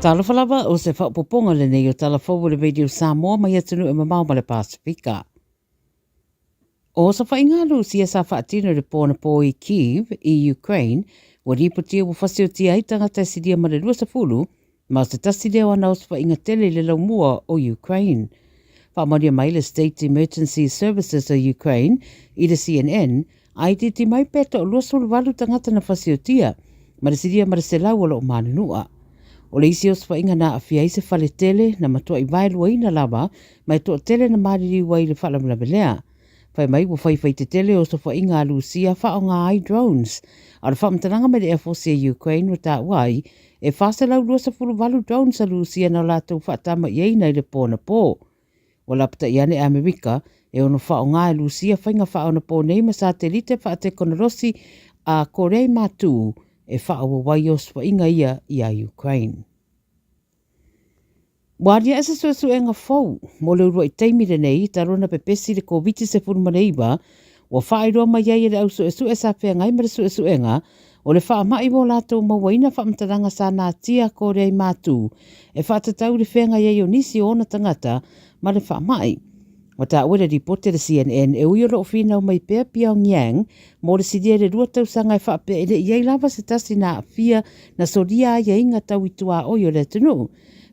Talofa lava, o se faaopoopoga lenei o Tala Fou o le Radio Samoa mai atunuu e mamao ma le Pasefika. O osofaiga a Lusia sa faatino i le po anapo i Kyiv, i Ukraine, ua lipotia ua fasiotia ai tagata e silia ma le 20, ma o se tasi lea o ana osofaiga tele i le laumua o Ukraine. Faamaonia mai le State Emergency Services o Ukraine i le CNN, a itiiti mai pe toa-28 tagata na fasiotia, ma le silia ma le 100 o lo o manunua. O le isi osofaiga na aafia ai se fale tele na matuai vaeluaina lava ma e toatele na maliliu ai i le faalavelave lea. Fai mai ua faifai tetele osofaiga a Lusia faaaoga ai drones, a o le faamatalaga mai le Air Force a Ukraine ua taua ai e 428 drones a Lusia na latou faatama'iaina i le po anapo. Ua lapatai ane Amerika e ono faaaoga e Lusia faiga faaonapo nei ma satelite faatekonolosi a Korea i Matū e faaauau ai osofaiga ia iā Ukraine. Ua aliae se suesuega fou mo le uluai taimi lenei talu ona pepesi le Koviti-19, ua faailoa mai ai e le au suesue sa feagai ma le suesuega o le faamai ua latou mauaina faamatalaga sa natia Korea i Matū e faatatau i le feagai ai o nisi o ona tagata ma le faamai. Ua taua i le lipoti a le CNN e ui o lo o finau mai pea Pyongyang mo le silia i le lua tausaga e faapea e le i ai lava se tasi na aafia na solia aiaiga tau i tuaoi o le atunuu.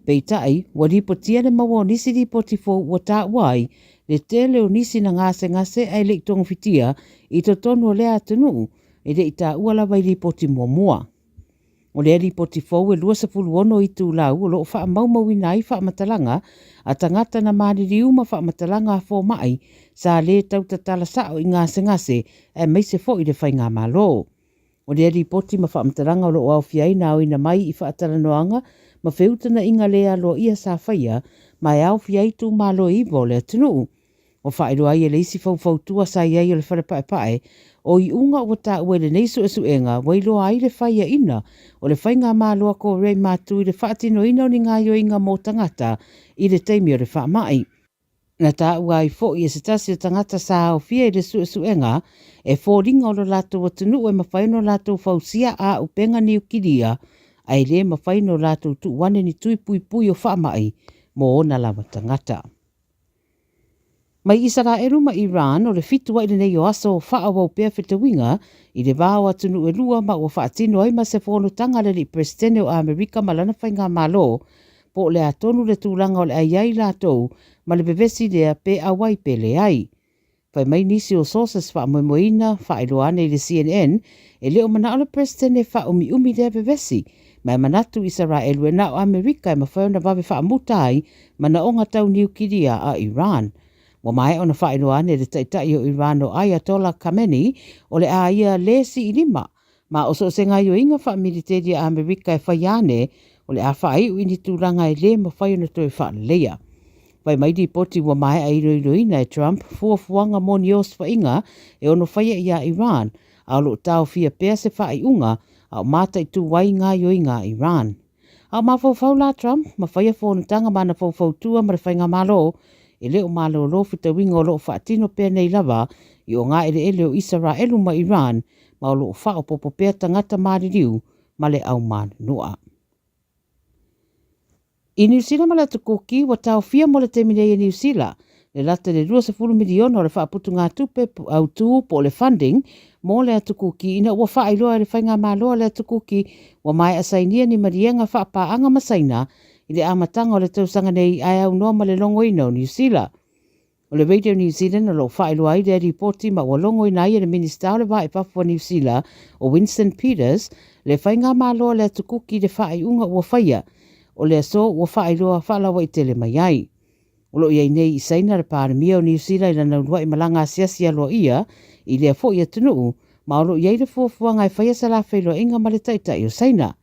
Peitai, ua lipotia le maua o nisi lipoti fou ua taua ai le tele o nisi na gasegase ae le i togofitia i totonu o lea atunuu e le i taua lava i lipoti muamua. O lea lipoti fou e 26 itulau o lo o faamaumauina ai faamatalaga a tagata na maliliu ma faamatalaga a fomai sa le tau tatala sao i gasegase aemaise foi le faigamalo. O lea lipoti ma faamatalaga o lo o aofia ai na aoina mai i faatalanoaga ma feutagaiga le aloaia sa faia ma e aofia ai itumalo e iva o le atunuu. Ua faailoa ai e le isi faufautua sa i ai o le Fale Paepae, o iuga ua taua i lenei suesuega ua iloa ai le faiaina o le faigamalo a Korea i Matu i le faatinoina o ni gaoioiga mo tagata i le taimi o le faamai. Na taua ai foi e se tasi o tagata sa aofia i le suesuega, e foliga o lo latou atunuu e mafai ona latou fausia aaupega niukilia, ae le mafai ona latou tuu ane ni tui puipui o faamai mo ona lava tagata. Mai Isaraelu ma Iran, o le fitu ai lenei o aso faaauau pea fetauiga i le va o atunuu e lua ma ua faatino ai ma se fonotaga a le alii Peresetene o Amerika ma lana faigamalo po o le a tonu le tulaga o le a i ai latou ma le vevesi lea pe auai pe leai. Fai mai nisi o sources faamoemoeina, faailoa ane i le CNN, e le o manao le President e faaumiumi lea vevesi, ma e manatu Isaraelu e na o Amerika e mafai ona vave faamuta ai manaoga tau niukilia a Iran. Ua maea ona faailoa ane e le taitai o Iran o Ayatollah Khamenei o le a ia le sii lima Ma o so o se gaoioiga faamiliteli a Amerika e faia ane, o le a faaiu i ni tulaga e le mafai ona toe faaleleia. Fai mai lipoti ua maea iloiloina e Trump fuafuaga mo ni osofaiga e ono faia iā Iran, a o lo o taofia pea se faaiuga a o mataitu ai gaoioiga a Iran. A o mafaufau la Trump ma faia fonotaga ma ana faufautua ma le faigamalo, e le o malolo fetauiga o lo o faatino pea nei lava i ogaeleele o Isaraelu ma Iran ma o lo o faaopoopo pea tagata maliliu ma le aumanunua. I Niu Sila ma le Atu Kuki, ua taofia mo le taimi nei e Niu Sila le lata i le 20 miliona o le faaputugatupe autū po o le funding mo le Atu Kuki ina ua faailoa e le Faigamalo a le Atu Kuki ua maea sainia ni maliega faapaaga ma Saina i le amataga o le tausaga nei ae aunoa ma le logoina o Niu Sila. O le Radio New Zealand o lo o faailoa ai lea lipoti ma ua logoina ai e le Minisita o le Va i Fafo a Niu Sila o Winston Peters le faigamalo a le Atu Kuki i le faaiuga ua faia o le aso ua faailoa faalauaitele mai ai. O lo o i ai nei i Saina le Palemia o Niu Sila i lana uluai malaga asiasi aloaia i lea foi atunuu ma o lo o i ai le fuafuaga e faia se la feiloaiga ma le Taitai o Saina.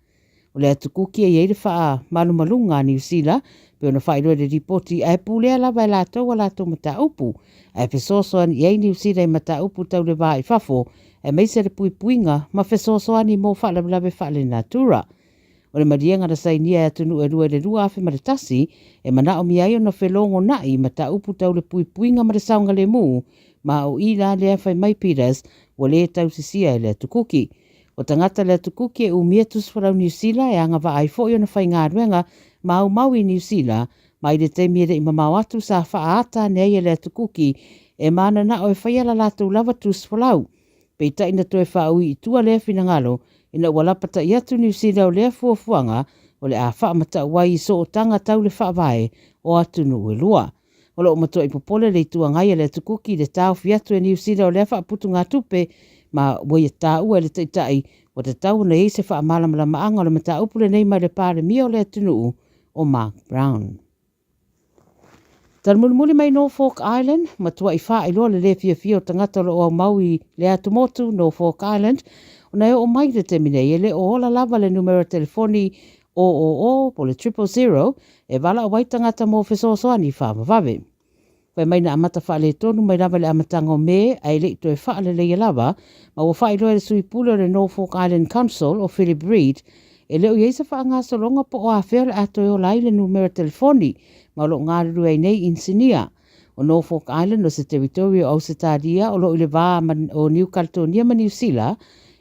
O le atu Kuki e i ai le faamalumaluga a Niu Sila, pei ona faailoa i le lipoti, ae pulea lava e latou a latou mataupu, ae fesoasoani i ai Niu Sila i mataupu tau le va i fafo, aemaise le puipuiga ma fesoasoani mo faalavelave faalenatura. O le maliega na sainia e atunuu e lua i le 2001, e manaomia ai ona felogonai i mataupu tau le puipuiga ma le saogalemu, ma o i la lea fai mai Peters, ua le tausisia e le atu Kuki. O tagata le Atu Kuki e umia tusi folau Niu Sila e agavaa ai foi ona faigaluega maumau i Niu Sila, ma i le taimi e le i mamao atu sa faaata ane ai e le Atu Kuki e mananao e faia la latou lava tusi folau. Peitai na toe faaui i tua lea finagalo ina ua lapatai atu Niu Sila o lea fuafuaga o le a faamatau ai i sootaga tau le faavae o atunuu e lua. O lo o matuai popole le Itu Agai a le Atu Kuki i le taofi atu e Niu Sila o lea faaputugatupe ma ua ia taua e le Taitai ua tatau ona i ai se faamalamalamaga o le mataupu lenei mai le Palemia o le atunuu o Mark Brown. Talamulimuli mai Norfolk Island, matuai faailoa le le fiafia o tagata o lo o aumau i le atumotu Norfolk Island ona e oo mai i le taimi nei e le o ola lava le numera telefoni 000 po o le 000 e valaau ai tagata mo fesoasoani faavavave. Fai mai na amata faaletonu mai lava i le amataga o Me ae le i toe faaleleia lava, ma ua faailoa e le sui pule o le Norfolk Island Council o Philip Reid e le o i ai se faagasologa po o afea o le a toe ola ai le numera telefoni ma o lo o galulue ai nei inisinia. O Norfolk Island o se teritori o Ausetalia o lo o i le va o Niu Kaletonia ma Niu Sila,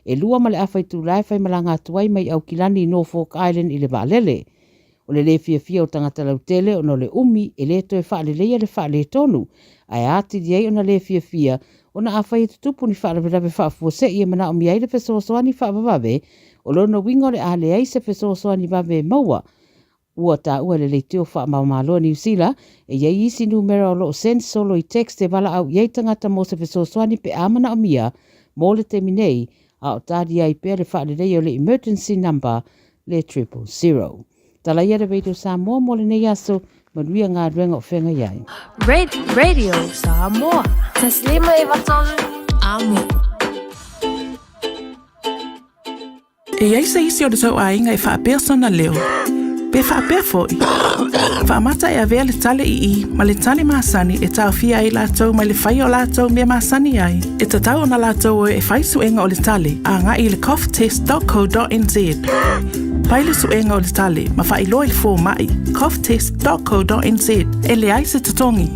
e 2.5 itula e faimalaga atu ai mai Aukilani i Norfolk Island i le vaalele. O le lē fiafia o tagata lautele ona o le umi e lē toe faaleleia le faaletonu, ae atili ai ona lē fiafia ona afai e tutupu ni faalavelave faafuasei e manaomia ai le fesoasoani faavavave, o lona uiga o le a leai se fesoasoani vave e maua. Ua taua e le leitio faamamalo a Niu Sila, e i ai isi numera o lo o send solo i text e valaau i ai tagata mo se fesoasoani pe a manaomia mo le taimi nei, a o talia ai pea le faaleleia o le emergency number le 000. Talaia le Radio Samoa mo lenei aso, manuia galuega o feagai ai. Radio Samoa. Taslima 93 Amo. E i ai se isi o le tou aiga e faapea sona leo? Pe faapea foi? Faamata e avea le tale i i ma le tale masani e taofia ai latou mai le faia o latou mea masani ai. E tatau ona latou o e fai suega o le tale agai i le coughtest.co.nz. Fai le suega o le tale ma faailoa i le fomai coughtest.co.nz. E leai se totogi.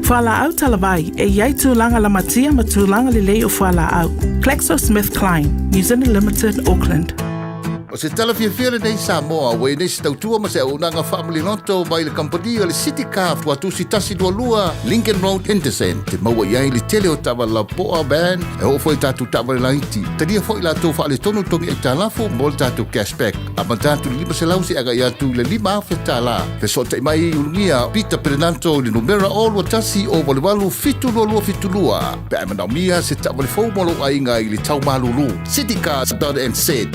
Fualaau talavai, e i ai tulaga lamatia ma tulaga lelei o fualaau. GlaxoSmithKline, New Zealand Limited, Auckland. O se tala fiafia lenei Samoa ua i nei se tautua ma se auaunaga faamaliloto mai le kamupani o le City Car Fuatusi 122 Lincoln Road Henderson te maua i ai le tele o taavale lapoa van e oo foi i tatou taavale laiti. Talia foi latou faaletonu togi aitalafu mo le tatou cashback. Amata atu i le 500 seia agai atu i le 5,000 tala. Fesootai mai i Ulugia Peter Perenanto i le numera 021 088 722 pe a e manaomia se taavale fou mo lou aiga i le tau malulu. Citycars.nz.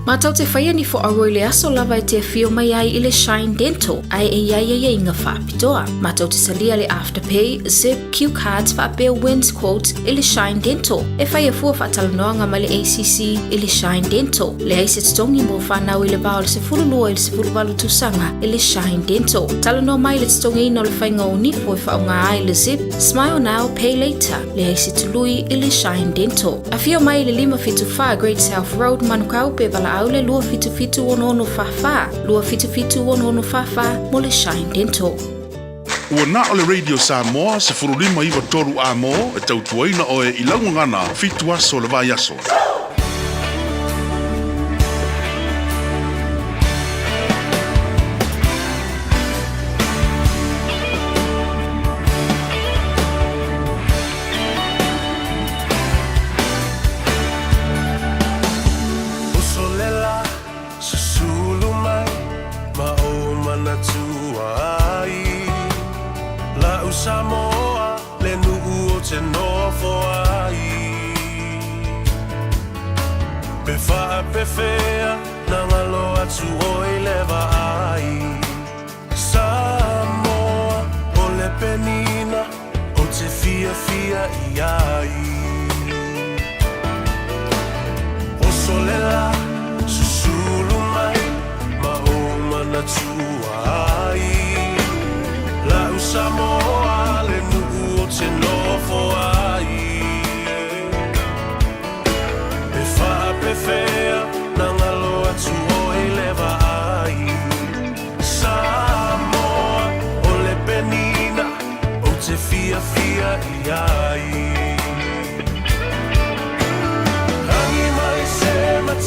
Matou te whaia ni fo aua i le aso lava e te awhio mai ai i le Shine Dental ae e iai aiaiga faapitoa. Matou te talia le Afterpay, Zip, Cue Cards faapea Wins Quote i le Shine Dental. E whaia fua faatalanoaga mai le ACC i le Shine Dental. Leai se totogi mo whanau i le va o le 12 i le 18 tausaga i le Shine Dental. Talanoa mai i le totogiina o le faiga o nifo e faaaoga ai le Zip, Smile Now, Pay Later. Leai se tului i le Shine Dental. Afio mai i le 574 Great South Road, Manukau pe valaau le 277 6644, 277 6644 mo le Shine Dental. Ua na o le Radio Samoa 15 93 A mo e tautuaina oe i lau gagana fitu aso o le vaiaso. Uso lela susulu mai ma ou manatua ai La'u Samoa le nu'u o te nofo ai Pe faapefea na galo atu oi le vaai Samoa o le penina o te fiafia i ai Oso lela susulu mai ma ou manatua ai La'u Samoa le nu'u o te nofo ai Pe faapefea na galo atu oi le vaai Samoa o le penina o te fiafia i ai. Rangi mai se matai.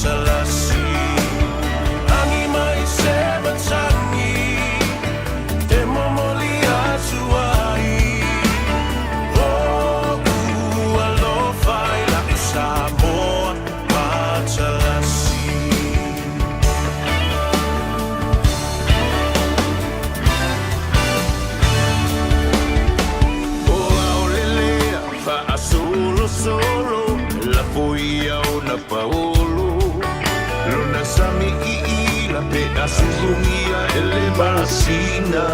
Matalasi. Agi mai se matagi e momoli atu ai Lo'u alofa i la'u Samoa Matalasi. O aolelea faasolosolo lafo ia ona paolo lona sami iila pe asulugia e le masina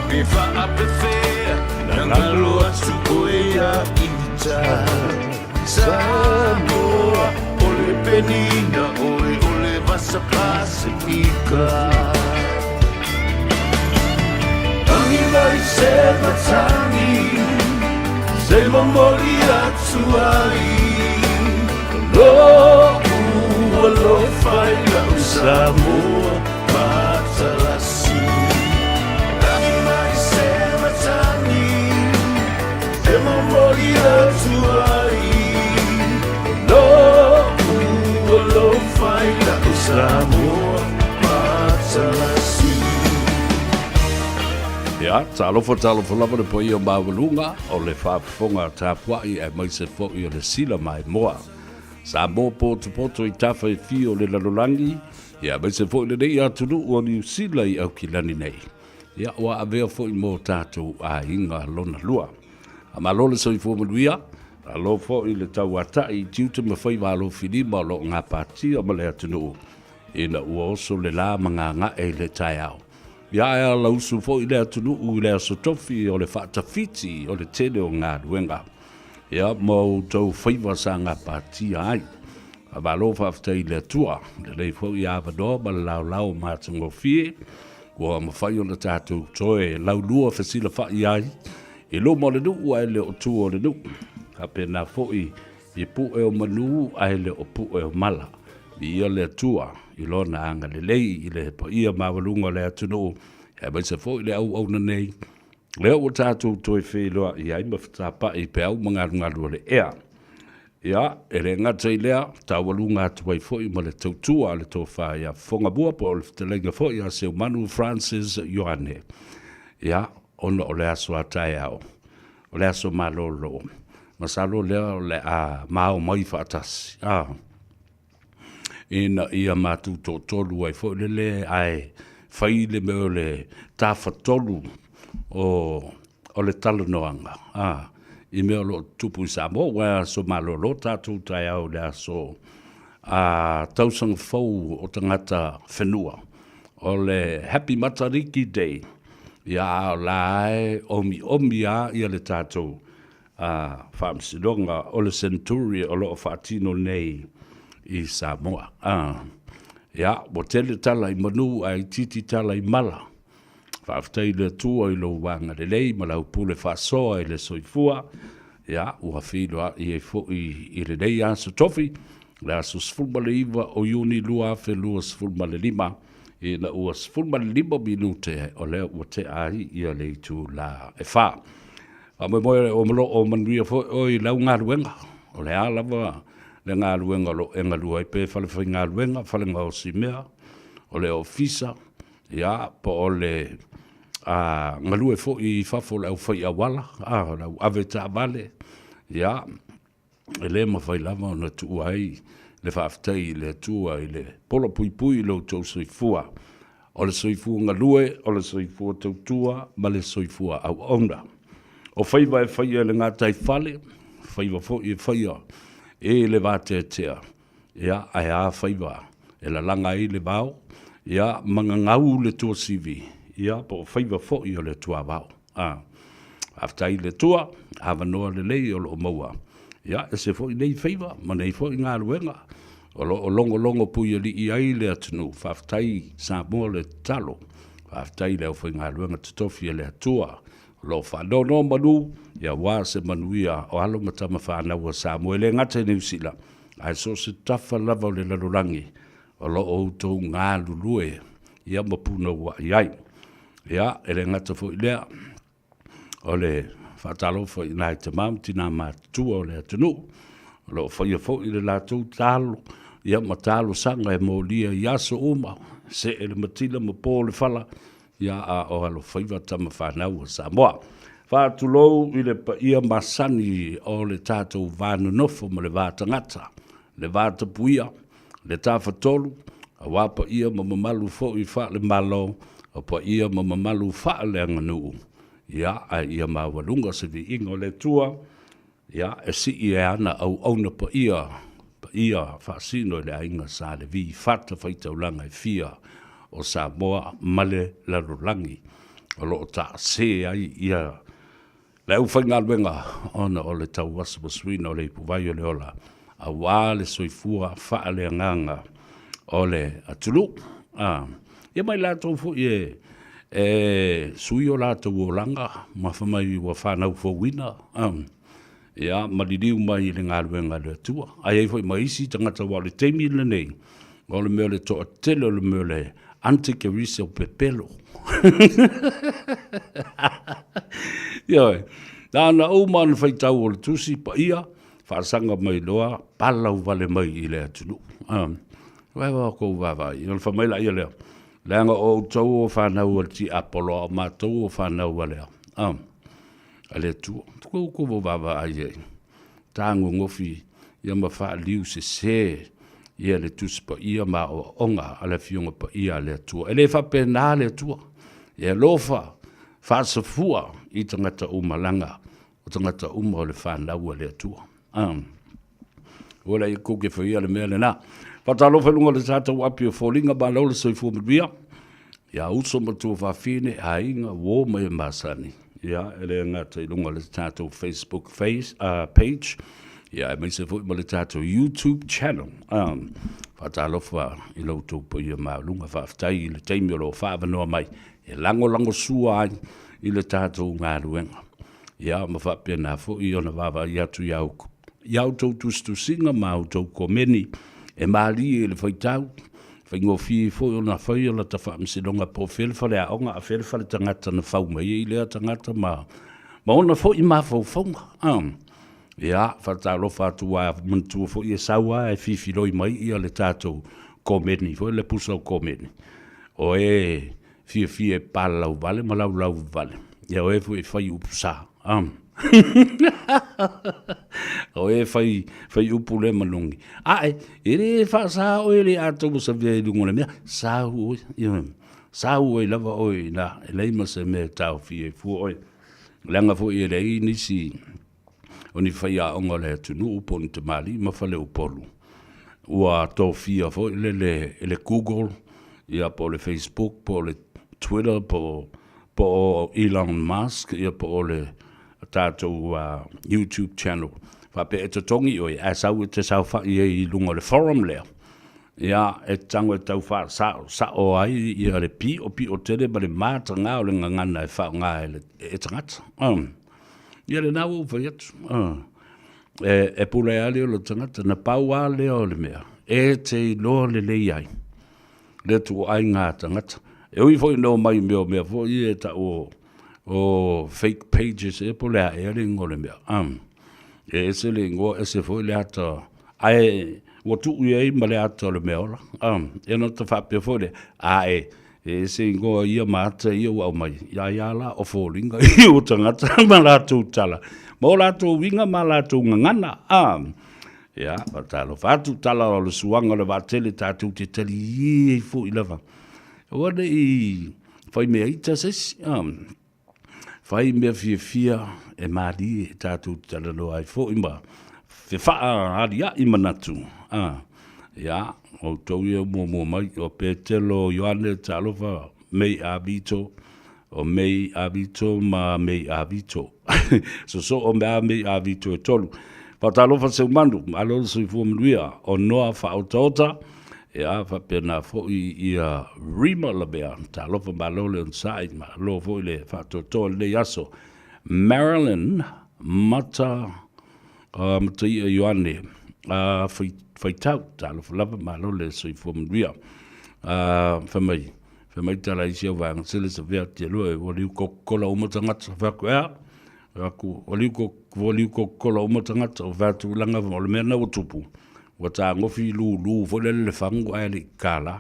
pe faapefea na galo atu oe ia ita Samoa o le penina oe o le vasa Pasifika. Agi mai se matagi se momoli atu ai Lo'u alofa i la'u Samoa Matalasi. Agi mai se matagi e momoli atu ai Lo'u alofa i la'u Samoa Matalasi. Ia, talofa talofa lava le paia maualuga o le faafofoga tapuai aemaise foi o le sila maimoa. Samoa potopoto i tafa e fia o le lalolagi, ia aemaise foi lenei atunuu o Niu Sila i Aukilani nei. Ia, ua avea foi mo tatou aiga lona lua. Faamalo le soifua manuia, malo foi le tauatai i tiute ma faiva alofilima o lo o gapatia ma le atunuu ina ua oso le la ma gaga'e i le taeao. Ia ae alausu foi le atunuu i le aso tofi o le faatafiti o le tele o galuega. Ia ma outou faiva sa gapatia ai. Faamalo faafetai i le Atua, lelei foi avanoa ma le laolao matagofie ua mafai ona tatou toe laulua fesilafa'i ai i luma o le nuu ae le o tua o le nuu, faapena foi i pu'e o manu ae le o pu'e o mala. Viia le Atua i Lona agalelei i le paia maualuga o le atunuu, aemaise foi le auauna nei, lea ua tatou toe feiloai ai ma fetapa'i i peau ma galugalu o le ea. Ia, e le gata i lea, taualuga atu ai foi ma le tautua a le Tofa ia Fofogamua po o le fetalaiga foi ia Seumanu Francis Ioane. Ia, ona o le aso a taeao, o le aso malolo, masalo lea o le a mao mai faatasi, a, ina ia matou toatolu ai foi lele ae fai le mea o le tafatolu o o le talanoaga a, i mea o lo o tutupu i Samoa, aua e aso malolo tatou taeao i le aso a tausaga fou o tagata whenua. O le Happy Matariki Day, ia a o la e omiomi a ia le tatou a faamasinoga o le Century o lo o faatino nei i Samoa. A, ia, ua tele tala i manu ae itiiti tala i mala. Faafetai i le Atua i lou agalelei ma lau pule faasoa i le soifua, ia, ua feiloai ai foi i lenei aso tofi, le aso 19 o Iuni 2025, ina ua 15 minute o lea ua tea ai ia le itula e 4. Faamoemoe o lo o manuia foi oe i lau galuega, o le a lava le galuega o lo o e galue ai, pe falefaigaluega, falegaosimea, o le ofisa, Ia, po o le a, galue foi i fafo o le aufai auala, a, o le au ave taavale, ia, e le mafai lava ona tuua ai le faafetai i le Atua i le pola puipui i lo outou soifua. O le soifua galue, o le soifua tautua ma le soifua auauna. O faiva e faia e le gataifale, faiva foi e faia e le vateatea, Ia, ae a faiva e lalaga ai le vao, ia, ma gagau le tuasivi, ia, po o faiva foi o le tuavao. A, faafetai i le Atua, avanoa lelei o lo o maua. Ia, ese foi nei faiva ma nei foi galuega o lo o logologo puialii ai le atunuu. Faafetai Samoa le tatalo, faafetai i le aufaigaluega totofi a le Atua o lo o faanonomanu, ia, aua se manuia o alo ma tama fanau a Samoa, e le gata i Niu Sila, Ae so o se tafa lava o le lalolagi o lo o outou galulue ia ma punouai ai. Ia, e le gata foi i lea, o le faatalofa i nai tama ma tina matutua o le atunuu, O lo o faia foi le latou talo, ia ma talosaga e molia i aso uma, see le matila ma po le fala, ia a o alofaiva tama fanau a Samoa. Faatulou i le paia masani o le tatou va nonofo ma le va tagata, le va tapuia, le Tafatolu, aua paia ma mamalu foi faale-Malo, o paia ma mamalu faaleaganuu, ia, ae ia maualuga se viiga o le Atua, ia, e sii e ana auauna paia, paia faasino i le aiga Sa Levi i fatafaitaulaga e fia o Samoa ma le lalolagi o lo o taase ai ia le aufaigaluega ona o le tauasuasuina o le ipuvai o le ola aua le soifua faaleagaga o le atunuu. A, ia ma i latou foi e, e sui o latou olaga ma fai mai ua fanau fouina, a, ia, ma liliu mai i le galuega a le Atua. Ae i ai foi ma isi tagata aua o le taimi lenei, o le mea o le toatele o le mea o le antikerisi o pepelo. Ioe, na ona uma ona faitau o le Tusi Paia, faasaga mai loa, palau vale mai i le atunuu. Vaevae kou vaavaai, ona fai mai laia lea, leaga o outou o fanau a le tiapolo, a o matou o fanau a le, a le Atua. Kou kou vaavaai ai, tagogofi ia ma faaliu sese ia le Tusi Paia ma aoaoga a le Afioga Paia a le Atua. E le faapena le Atua, e alofa faasafua i tagata uma leaga o tagata uma o le fanau a le Atua. Ua lea kou ke whaia le mea lena. Faatalofa i luga o le tatou api o foliga, malo le soifua manuia. Ia uso ma tuafafine, aiga, uo ma e masani. Ia, e le gata i luga o le tatou Facebook face, page, ia aemaise foi ma le tatou YouTube channel. Faatalofa i lo outou paia maualuga, faafetai i le taimi o lo o faaavanoa mai e lagolagosua ai i le tatou galuega. Ia, ma faapena foi ona vaavaai atu i a outou tusitusiga ma a outou komeni e malie i le faitau, faigofie foi ona fai o lata faamasinoga po o fea le faleaoga a fea le fale tagata na fau mai ai lea tagata ma ma ona foi mafaufauga. Ia, faatalofa atu aua manatua foi e sau lava e fifiloi mai ia le tatou komeni foi le pusa o komeni, o e fiafia e palalau vale ma laulau vale, ia o e foi e fai upu sa. O e fai, fai upu le manogi. Ae, e le faasa oe le atoa ua savea i luga o le mea, sau oe, ioe, sau ai lava oe i ina, e leai ma se mea e taofia ai fua oe. Leaga foi e leai nisi o ni faiaoga o le atunuu po o ni tamalii ma faleupolu ua tofia foi lele e le Google ia po o le Facebook po o le Twitter po o Elon Musk ia po o le tatou YouTube channel faapea e totogi oe ae sau e te saofai ai i luga o le forum lea ia e tago e tau faasa'osa'o ai ia le pi'opi'o tele ma le matagā o le gagana e faaaoga e tagata. Ia lena ua ou fai atu, e pule lava le ola tagata, na pau lava lea o le mea e te iloa lelei ai le ituaiga tagata. E ui foi ina omai i mea o mea foi ia e tau o fake pages ea po o le a ea le igoa o le mea, e ese le igoa ese foi le ata, ae ua tuu i ai ma le ata o le mea ola. Ia ona ota faapea foi lea, ae E ese igoa ia ma ata ia ua aumai, ia ia la o foliga ia o tagata ma latou tala, ma o latou uiga ma latou gagana. A, ia, faatalofa atu, tala o le suaga o le vaatele tatou te talie ai foi lava. Aua ne i fai mea ita se isi, a. Fai mea fiafia e malie e tatou te talanoa ai foi ma fefaalia'i manatu. A, ia, outou ia muamua mai, o Petelo, Ioane, talofa, Mei Avito, o Mei Avito ma Mei Avito. Sosoo me a Mei Avito e tolu. Faatalofa Seumanu, malo le soifua manuia, o Noa Faaotaota, Ia, faapena foi ia Rima Lavea, talofa malo le onosai, malo foi le faatoatoa i lenei aso. Marilyn Mata, Mataia Ioane, Faitau, talofa lava, malo le soifua manuia. Fai mai, fai mai tala isi au vaega, sele savea te loa e ua liu Coca-Cola uma tagata, fai atu, ea? Aku, ua liu ko, ua liu kokola uma tagata, o fai atu laga o le mea lena ua tupu, ua tagofi lūlū foi lele le fagu ae le i kālā.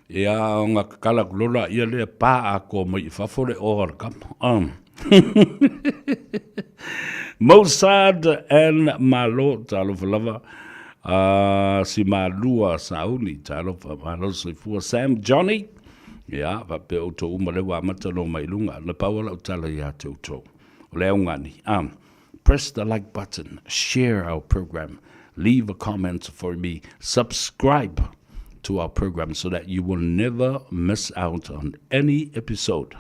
Ia, ona kakala atu loa laia lea, pa atoa mai i fafo le oa o le kama. Mosad and Malo, talofa lava. Si Malua Sauni, talofa, malo le soifua. Sam Johnny, ia, faapea outou uma lea ua amata ona omai i luga. Na pau lava lau tala ia te outou, o le augani, press the like button, share our program, leave a comment for me, subscribe to our program so that you will never miss out on any episode.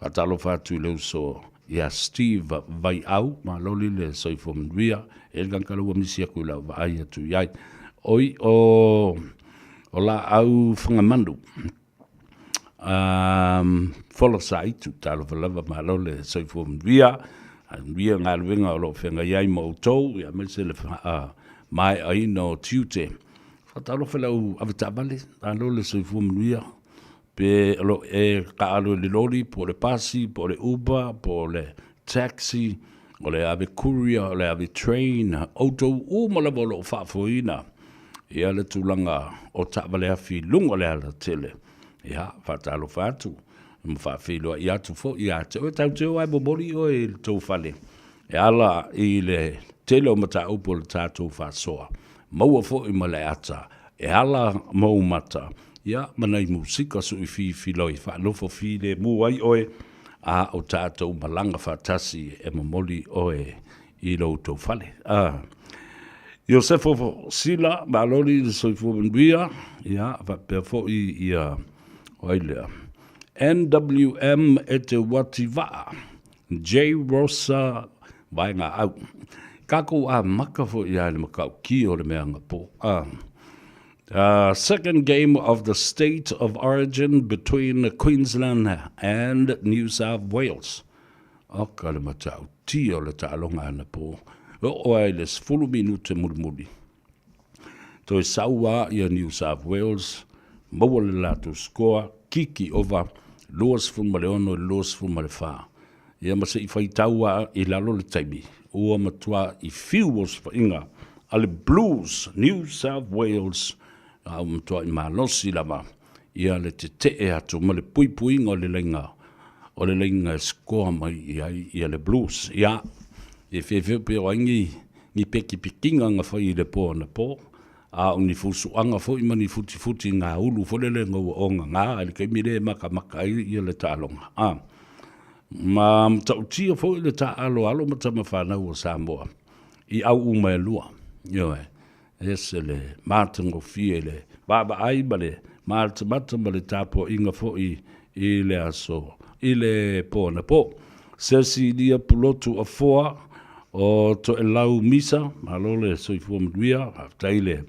Faatalofa atu i le uso ia Steve Vaiau, maloli le soifua manuia, e le tagata ua misi aku i lau vaai atu i ai. Oi, o, o laau fagamanu, um, folosa aitu, talofa lava, malo le soifua manuia, manuia galuega o lo o feagai ai ma outou, ia aemaise le maeaina o tiute. Faatalofa i lau avetaavale, malo le soifua manuia, pe o lo o e taaalo i le loli, po o le pasi, po o le Uber, po o le taxi, o le ave courier, o le ave train, outou uma lava o lo o faafoeina ia le tulaga o taavale afi i luga o le alatele. Ia, faatalofa atu ma faafeiloai atu foi ia te oe. Tatou te o lava e momoli oe i le tou fale e ala i le tele o mataupu o le tatou faasoa. Maua foi ma le ata e ala mou mata, ia, ma nai musika suififiloi faanofo filemu ai oe, a o tatou malaga faatasi e momoli oe i lo outou fale. A. Iosefo Sila, malo le soifua manuia, ia, faapea foi ia, o ai lea? NWM Eteuati Vaa, J. Rosa Vaegaau. Tatou amata foi ia i le matautia o le mea anapo. A. Second game of the state of origin between Queensland and New South Wales. Oka le matautia o le taaloga anapo. E oo ai le 10 minute mulimuli. Toe sau a ia New South Wales, maua le latou score, kiki ova, 26 i le 24. Ia ma se i faitau a i lalo le taimi, ua matua i fiu osofaiga a le Blues New South Wales, a ua matua i malosi lava ia le tetee atu ma le puipuiga o le laina o le laina e score mai i ai ia le Blues. Ia, e fiafia pe o ai ni, ni pekipekiga na fai i le po anapo, a o ni fusuaga foi ma ni futifuti gaulu foi lele ina ua ogaga i le taimi lea e makamaka ai ia le taaloga. A, ma matautia foi le taaaloalo ma tama fanau o Samoa i au uma e lua. Ioe, e ese le matagofie i le vaavaai ma le matamata ma le tapuaiga foi i le aso i le po anapo. Cecilia Pulotu Afoa o Toelau Misa, malo le soifua manuia, faafetai le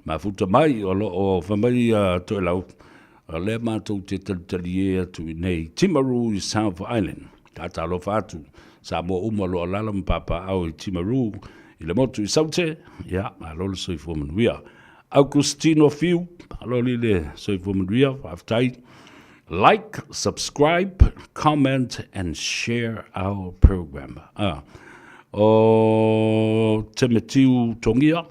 mafuta mai o lo o fai mai Toelau, o lea matou te talitalie atu i nei Timaru i South Island. Tatalofa atu Samoa uma o lo o alaala ma papaaao i Timaru i le motu i Saute, ia, malo le soifua manuia. Augustino Fiu, malo le soifua manuia, faafetai. Like, subscribe, comment and share our program. Ah. O Temetiu Tongia,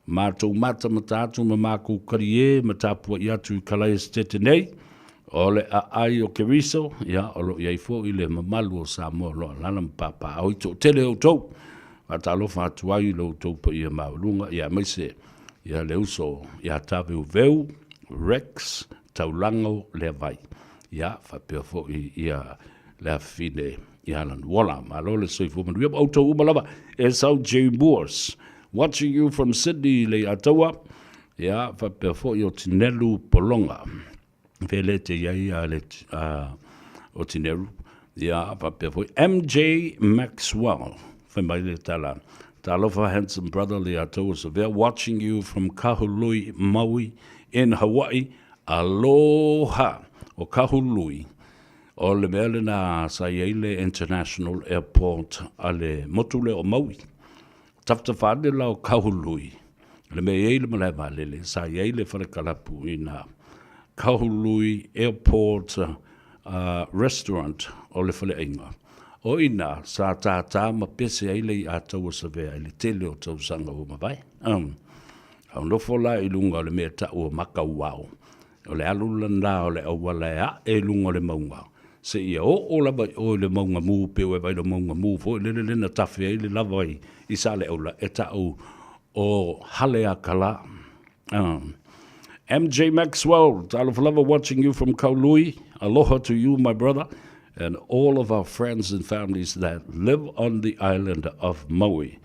matou matamata atu ma makou kaliē ma tapua'i atu i Kalaesetete nei, o le aai o Keriso, ia, o lo o i ai foi le mamalu o Samoa o lo o alaala ma papaaao i toatele o outou. Faatalofa atu ai i lo outou paia maualuga, ia, aemaise ia le uso ia Taveuveu Rex Taulago Leavai, ia, faapea foi ia le afafine ia Lanuola. Malo le soifua manuia ma outou uma lava. Esau J. Moores, watching you from Sydney, Leiataua, ia, faapea foi o Tinelu Polonga. Fele te iai a le o Tineru, ia, faapea foi MJ Maxwell, fai mai le tala, Talofa handsome brother Leiataua Savea, watching you from Kahului, Maui, in Hawaii, aloha! O Kahului, o le mea lena sa i ai le International Airport a le motu lea o Maui. Tafatafa ane la o Kahului, le mea e i ai le malae vaalele, sa i ai le fale kalapu i ina Kahului Airport Restaurant o le faleaiga. O i ina sa tātā ma pese ai le i'a tauasavea i le tele o tausaga ua mavae. Um. A nofo la i luga o le mea ta'u o Makauao, o le alu lena o le auala e a'e i luga o le mauga, seia oo lava i o i le mauga mu, pe ua e vaai i le mauga mu foi lele lea na tafe ai le lava i, i Saleaula, e ta'u o Haleakalā. Um. MJ Maxwell, talofa lava watching you from Kaului. Aloha to you, my brother, and all of our friends and families that live on the island of Maui.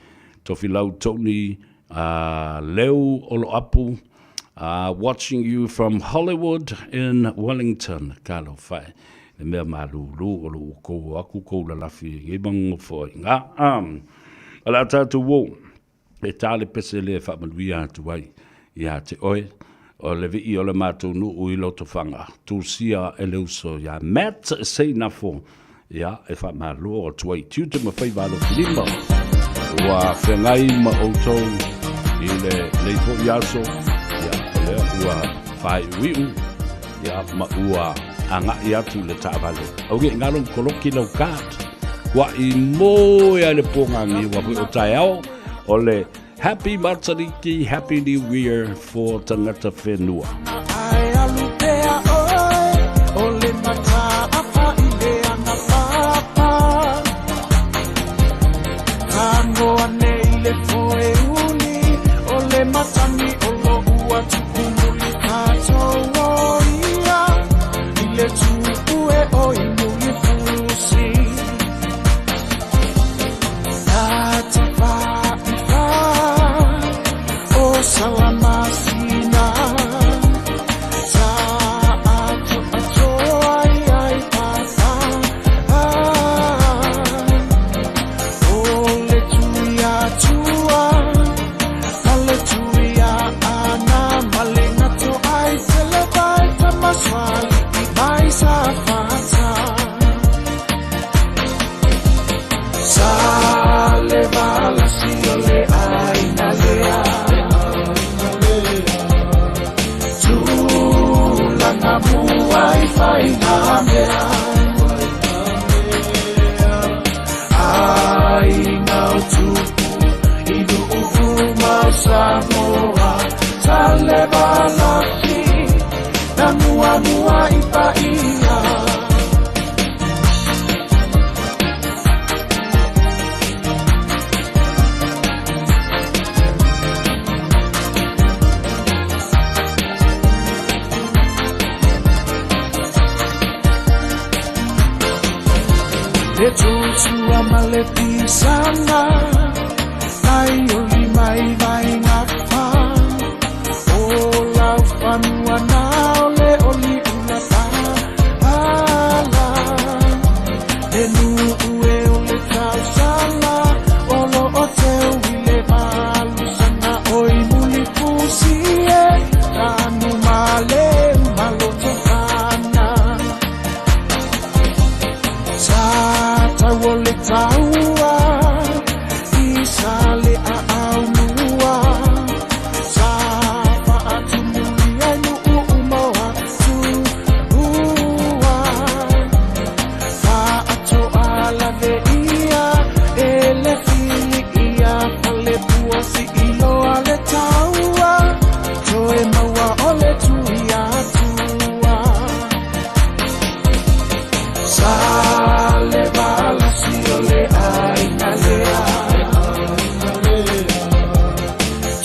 Tofilau Tony Leu Oloapu, watching you from Hollywood in Wellington. Talofa e. Le mea malūlū o lo ua kou o aku kou lalafi i nei magofoaiga. O le a tatou ō. E tā le pese lea e faamanuia atu ai iā te oe, o le vii o le matou nuu i Lotofaga, tusia e le uso iā Matt Seinafo, ia, e faamalo atu ai i tiute ma faiva alofilima ua feagai ma outou i le nei foi aso, ia, o lea ua faaiuiu, ia, ma ua agai atu le taavale. Aue i galo koloki lau card. Ua i moe ai le pōgagi ua foi o taeao o le Happy Matariki, Happy New Year for tangata whenua. Le tutua ma le pisana Mai oli mai vai ngā whā O lau whanua nā o le oli ula pā Ala E nuu e o le tausala O lo o teu i le malusanga Oi muli pusi e Tanu ma le umaloto kana Sa tau o le taua I sa le a au mua Sa whaatumuli ai nuu umoa Tuua Whaatoa lave ia E le whili ia Pale pua si iloa le taua Toe maua o le tui atua Sa le valasi o le aina lea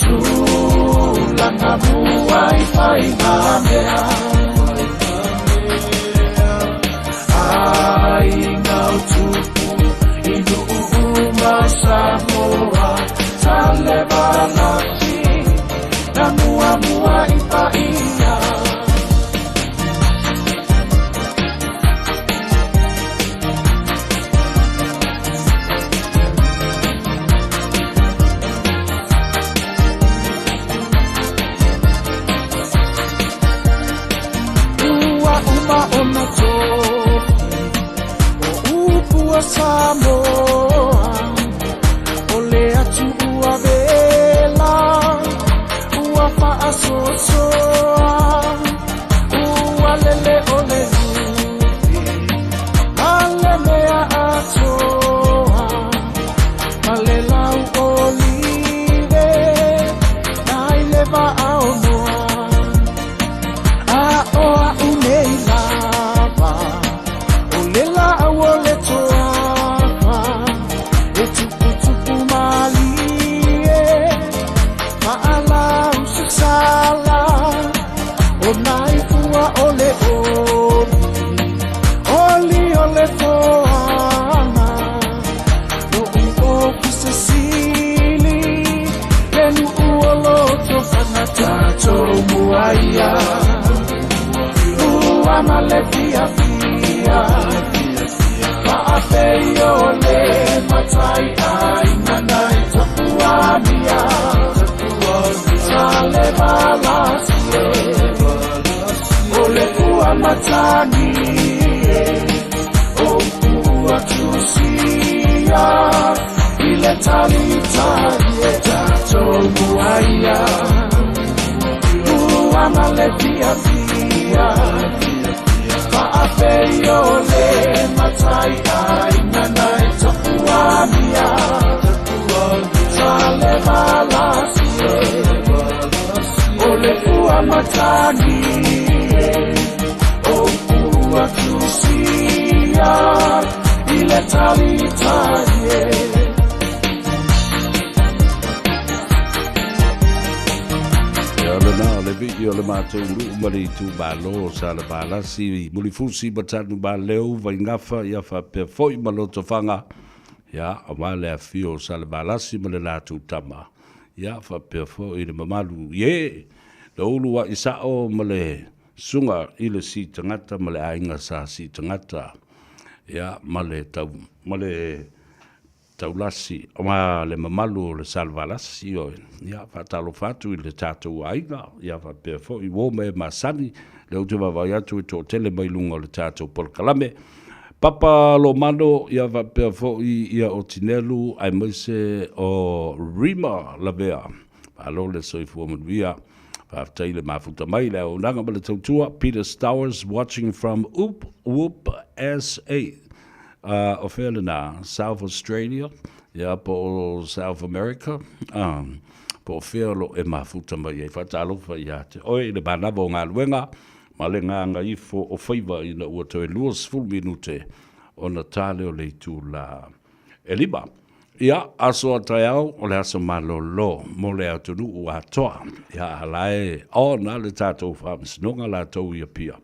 Tūlanga mua i whai ngā mea Ai ngā tupu i nuu uma Samoa Sa le valasi na mua mua i paia Ua uma ona tofi O upu a Samoa O le atu ua vela Ua whaasoasoa Ua lele o le lupi Ma le mea atoa. vaaonoa A o a'u nei lava O le la'au o le toafa E tuputupu malie Fa'alau sasala O nā ifua o le oli Oli o le foaga Lo'u ofisa sili Le nu'u o Lotofaga Tatou muaia Ua ma le fiafia Fa'afei o le matai aiga nai Tapuania Salevalasi e O le ua matagi e O ua tusia I le talitali e tatou muaia Ua ma le fiafia Fa'afei o le matai aiga nai Tapuania Salevalasi e O le ua matagi e O ua tusia I le talitali e. Ia lena o le vii o le matou nuu ma le itumalo o Salevalasi, Mulifusi ma Tanumaleu, Vaingafa, ia faapea foi ma Lotofaga, ia aua le afio o Salevalasi ma le latou tama, ia faapea foi le mamalu ie le ulu a'i sa'o ma le susuga i le Siitagata ma le aiga sa Siitagata, ia ma le tau ma le Taulasi, ma le mamalu o le Salevalasi, ioe, ia, faatalofa atu i le tatou aiga, ia faapea foi uo ma e masani, lea ou te vaavaai atu e toatele mai luga o le tatou polokalame. Papa Lomano, ia faapea foi ia Otinelu aemaise o Rima Lavea. Malo le soifua manuia. Faafetai le mafuta mai le auaunaga ma le tautua. Peter Stowers watching from Oop Whoop SA. O fea lena? South Australia, ia po o South America, po o fea o lo o e mafuta mai ai. Faatalofa ia te oe i le manava o galuega ma le gagaifo o faiva ina ua toe 20 minute ona ta lea o le itula e 5. Ia, aso a taeao o le aso malolo mo le atunuu atoa. Ia, a la e on a le tatou faamasinoga latou i Apia.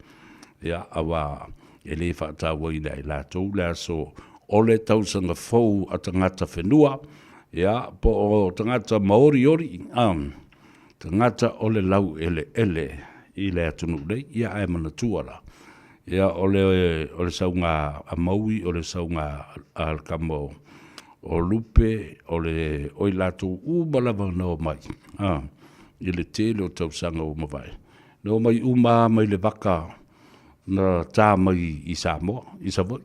Ia, aua e le faatauaina e latou le aso o le tausaga fou a tagata whenua, ia, po o tagata maoriori, tagata o le lau eleele i le atunuu nei, ia ae manatua la, ia, o le, o le sauga a Maui, o le sauga a le kama o, o Lupe, o le, o i latou uma lava na omai, i le tele o tausaga ua mavae. Na omai uma lava mai le vaka na ta mai i Samoa, i Savaii.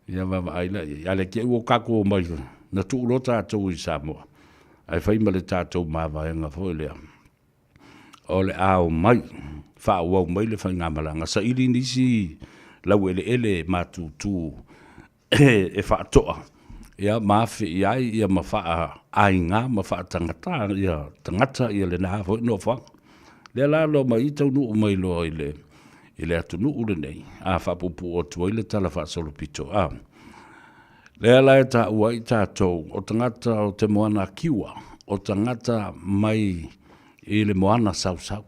Ia vaavaai la i ai. A le te i ua tatou omai, na tuu loa tatou i Samoa, ae fai ma le tatou mavaega foi lea, o le a omai, faaauau mai le faigamalaga, saili nisi laueleele matutu e faatoa ia ma afe i ai ia ma faaaiga ma faatagata ia tagata ia lena foi nofoaga. Lea la loa mai taunuu mai loa i le i le atunuu lenei a faapuupuu atu ai le tala faasolopito a. Lea la e taua ai tatou o tagata o te moana kiwa, o tagata mai i le moana sausau.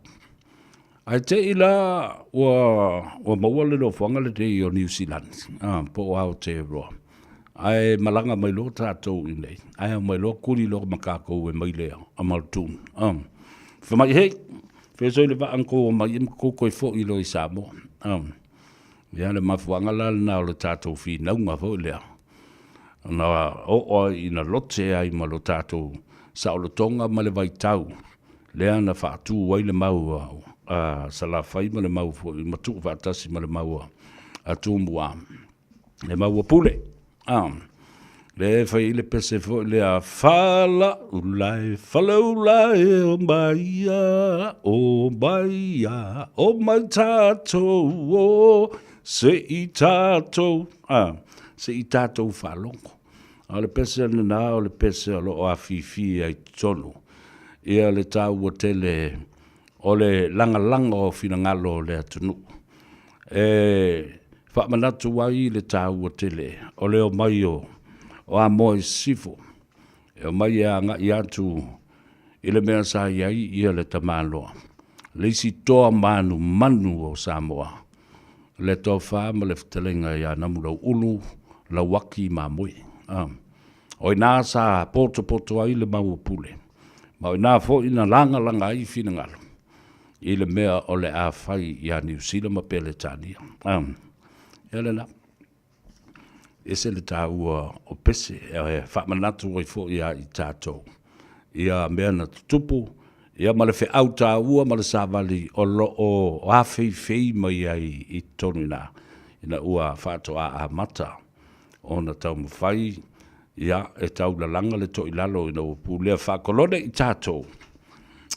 Ae te i la ua, ua maua le nofoaga lenei o Niu Silani, po o Aotearoa. Ae malaga mai loa tatou i inei, ae omai loa kuli loa ma tatou e mai le a Muldoon. Fai mai, hei, fea soi le vaa na tou omai ai ma tou toe foi loa i Samoa. Ia le mafuaaga la lena o le tatou finauga foi lea, na oo ai ina lote ai ma lo tatou saolotoga ma le vaitau lea na faatu ai le mau a Salafai ma le mau foi ma tuufaatasi ma le mau a Tumua, le mau a Pule. A, lea e fai ai le pese foi lea, Falaula e, falaula e, o maia, o maia, o mai tatou, o, se i tatou, a, se i tatou faalogo. A o le pese lena o le pese o lo o afifi ai i totonu. Ia le taua tele o le lagalaga o finagalo o le atunuu. E faamanatu ai le taua tele o le omai o Amoa i Sisifo, e omai e agai atu i le mea sa i ai ia le tamaloa, le isi toa manumanu o Samoa, le tofa ma le fetalaiga ia Namulauulu Lauaki Mamoe. O i ina sa potopoto ai le mau o Pule, ma o i ina foi na lagalaga ai finagalo i le mea o le a fai ia Niu Sila ma Peretania. Ia lena. Ese le taua o pese e faamanatu ai foi ia i tatou ia mea na tutupu ia ma le feau taua ma le savali o lo o afeifei mai ai i totonu i ina, ina ua faatoa amata ona taumafai ia e taulalaga le toilalo ina ua pulea faakolone i tatou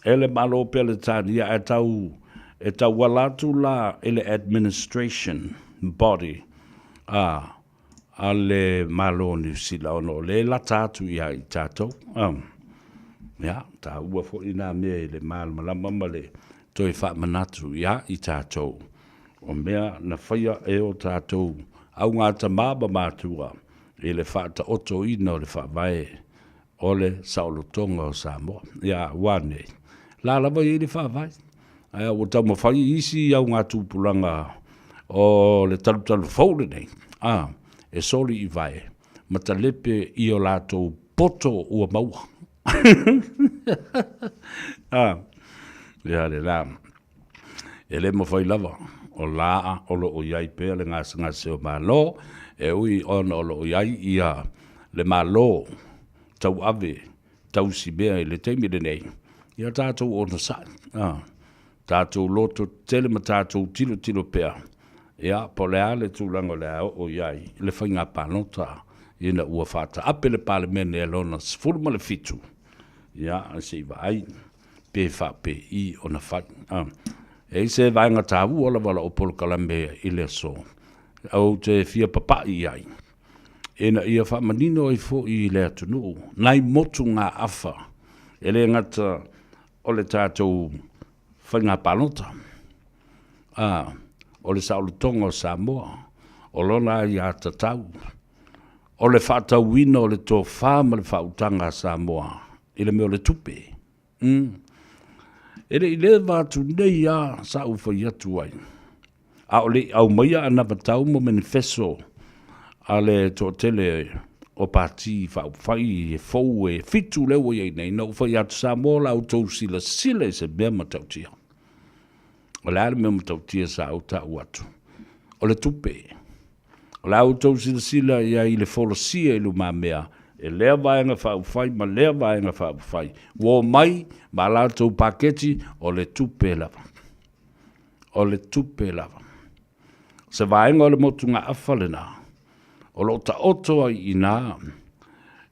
e le Malo Peretania ae tau e tauala atu la i le administration body a a le Malo o Niu Sila ona o lea e lata atu ia i tatou. Ia, taua foi na mea i le malamalama ma le toe faamanatu ia i tatou o mea na faia e o tatou augatama ma matua i le faataotoina o le faavae o le saolotoga o Samoa. Ia, ua nei, la lava i ai le faavae, ae ua taumafai isi augatupulaga o le talutalu fou lenei, a, e soli i vae ma talepe i o latou poto ua maua. A, ia le la. E le mafai lava o la o lo o i ai pea le gasegase o Malo, e ui ona o lo o i ai ia le Malo tauave tausimea i le taimi lenei, ia tatou onosai, a, tatou loto tetele ma tatou tilotilo pea, ia, po o le a le tulaga o le a oo i ai le faiga palota ina ua faataape le Palemene lona 17, ia, se i vaai. pe faapei ona fai. E i ai se vaega taua lava o lau polokalame i le aso, ou te fia papai i ai, ina ia faamanino ai foi i le atunuu nai motugaafa, e le gata o le tatou faiga palota, a o le saolotoga o Samoa, o lona aiatatau, o le faatauina o le tofa ma le faautaga a Samoa i le mea o le tupe. Mm. E le i leva atu nei a sa ou fai atu ai, a o le i aumaia anavatau ma manifesto a le toatele o Pati Faaupufai e fou e fitu lea ua i ai nei, na ou fai atu, Samoa la outou silasila i se mea matautia. O le a le mea matautia sa ou tau atu? O le tupe. O le a outou silasila i ai i le folasia i lumamea e lea Vaega Faaupufai ma lea Vaega Faaupufai ua omai ma a latou paketi, o le tupe lava. O le tupe lava. O se vaega o le motugaafa lena o lo o taoto ai i ina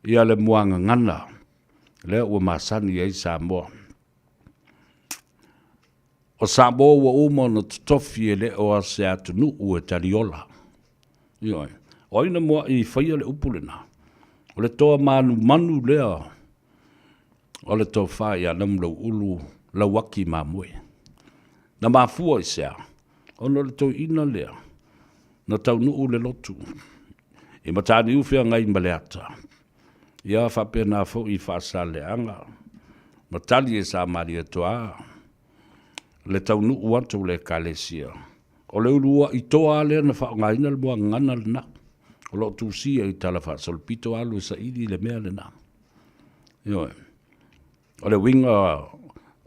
ia le muagagana lea ua masani ai Samoa. O Samoa ua uma ona totofi e le o a se atunuu e taliola. Ioe. O ai na mua'i faia le upu lena? O le toa manumanu lea o le tofa ia Namulau'ulu Lauaki Mamoe. Na mafua i se a? Ona o le toeaina lea na taunuu le lotu i Mataniu Feagai ma Leata. Ia faapena foi i Faasaleleaga ma tali e sa Malietoa le taunuu atu o le Ekalesia. O le uluai toa lea na faaaogaina le muagagana lena, o lo o tusia i tala faasolopito alu e saili le mea lena. Ioe. O le uiga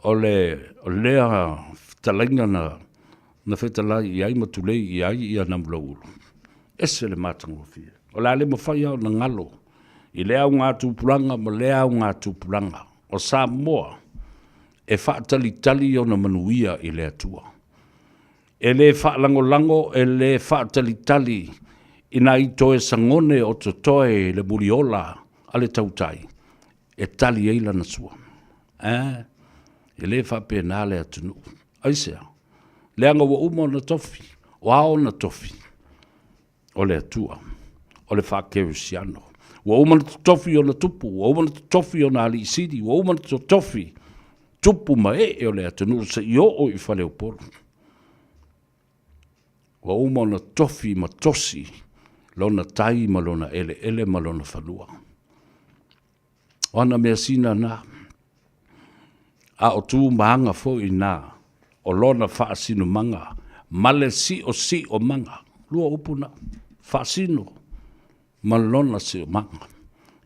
o le lea fetalaiga na na fetalai i ai ma tulei i ai ia Namulauulu, ese le matagofie. O le a le mafai lava ona galo i lea augatupulaga ma lea augatupulaga o Samoa e faatalitali ona manuia i le Atua. E le faalagolago, e le faatalitali i nai toe sagone o totoe i le muliola a le tautai e tali ai lana sua. A, e le faapena le atunuu. Aisea? Leaga ua uma ona tofi. O a ona tofi? O le Atua, o le faakerisiano. Ua uma ona totofi ona tupu, ua uma ona totofi ona alii sili, ua uma ona totofi. tupu ma ee o le atunuu seia oo i Faleupolu. Ua uma ona tofi ma tosi lona tai ma lona eleele ma lona fanua. O ana measina na, a o tu ma aga foi na o lona faasinomaga ma le siosiomaga. Lua upu na, faasino ma lona siomaga.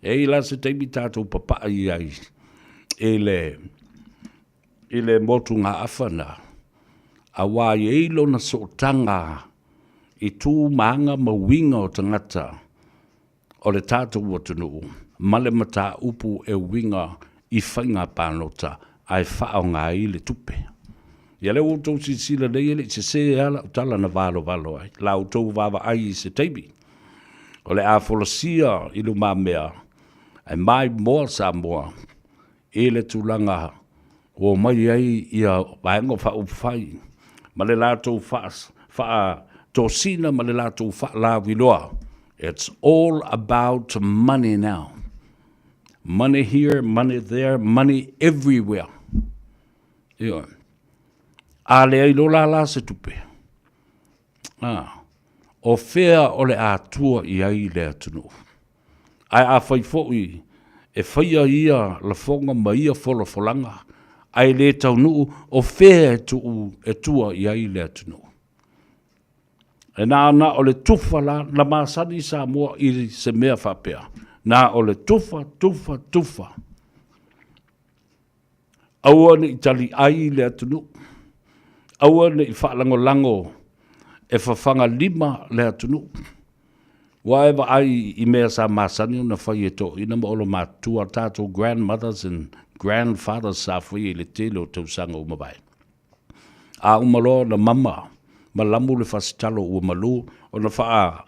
E i ai la se taimi tatou papai ai i le i le motugaafa na, aua e i ai lona sootaga i tu ma aga ma uiga o tagata o le tatou atunuu ma le mataupu e uiga i faiga palota ae faaaoga ai le tupe. Ia lea ua outou silasila nei e le i sese lava lau tala na valovalo ai, la outou vaavaai i se taimi o le a folasia i lumamea ae maimoa Samoa i le tulaga ua omai ai ia Vaega Faaupufai ma le latou faatosina ma le latou faalauiloa. It's all about money now. Money here, money there, money everywhere. Ioe. A leai loa la la se tupe, a, o fea o le a tua i ai le atunuu? Ae afai foi e faia ia lafoga ma ia folafolaga ae le taunuu, o fea e tuu e tua i ai le atunuu? E na ona o le tufa la, na masani Samoa i se mea faapea, na o le tufa, tufa, tufa. Aua ne i taliai le atunuu, aua ne i faalagolago e fafaga lima le atunuu. Ua e vaai i mea sa masani ona fai e toeaiina ma olomatua, tatou grandmothers and grandfathers sa faia i le tele o tausaga ua mavae. A uma loa ona mama ma lamu le fasitalo ua malu, ona faa,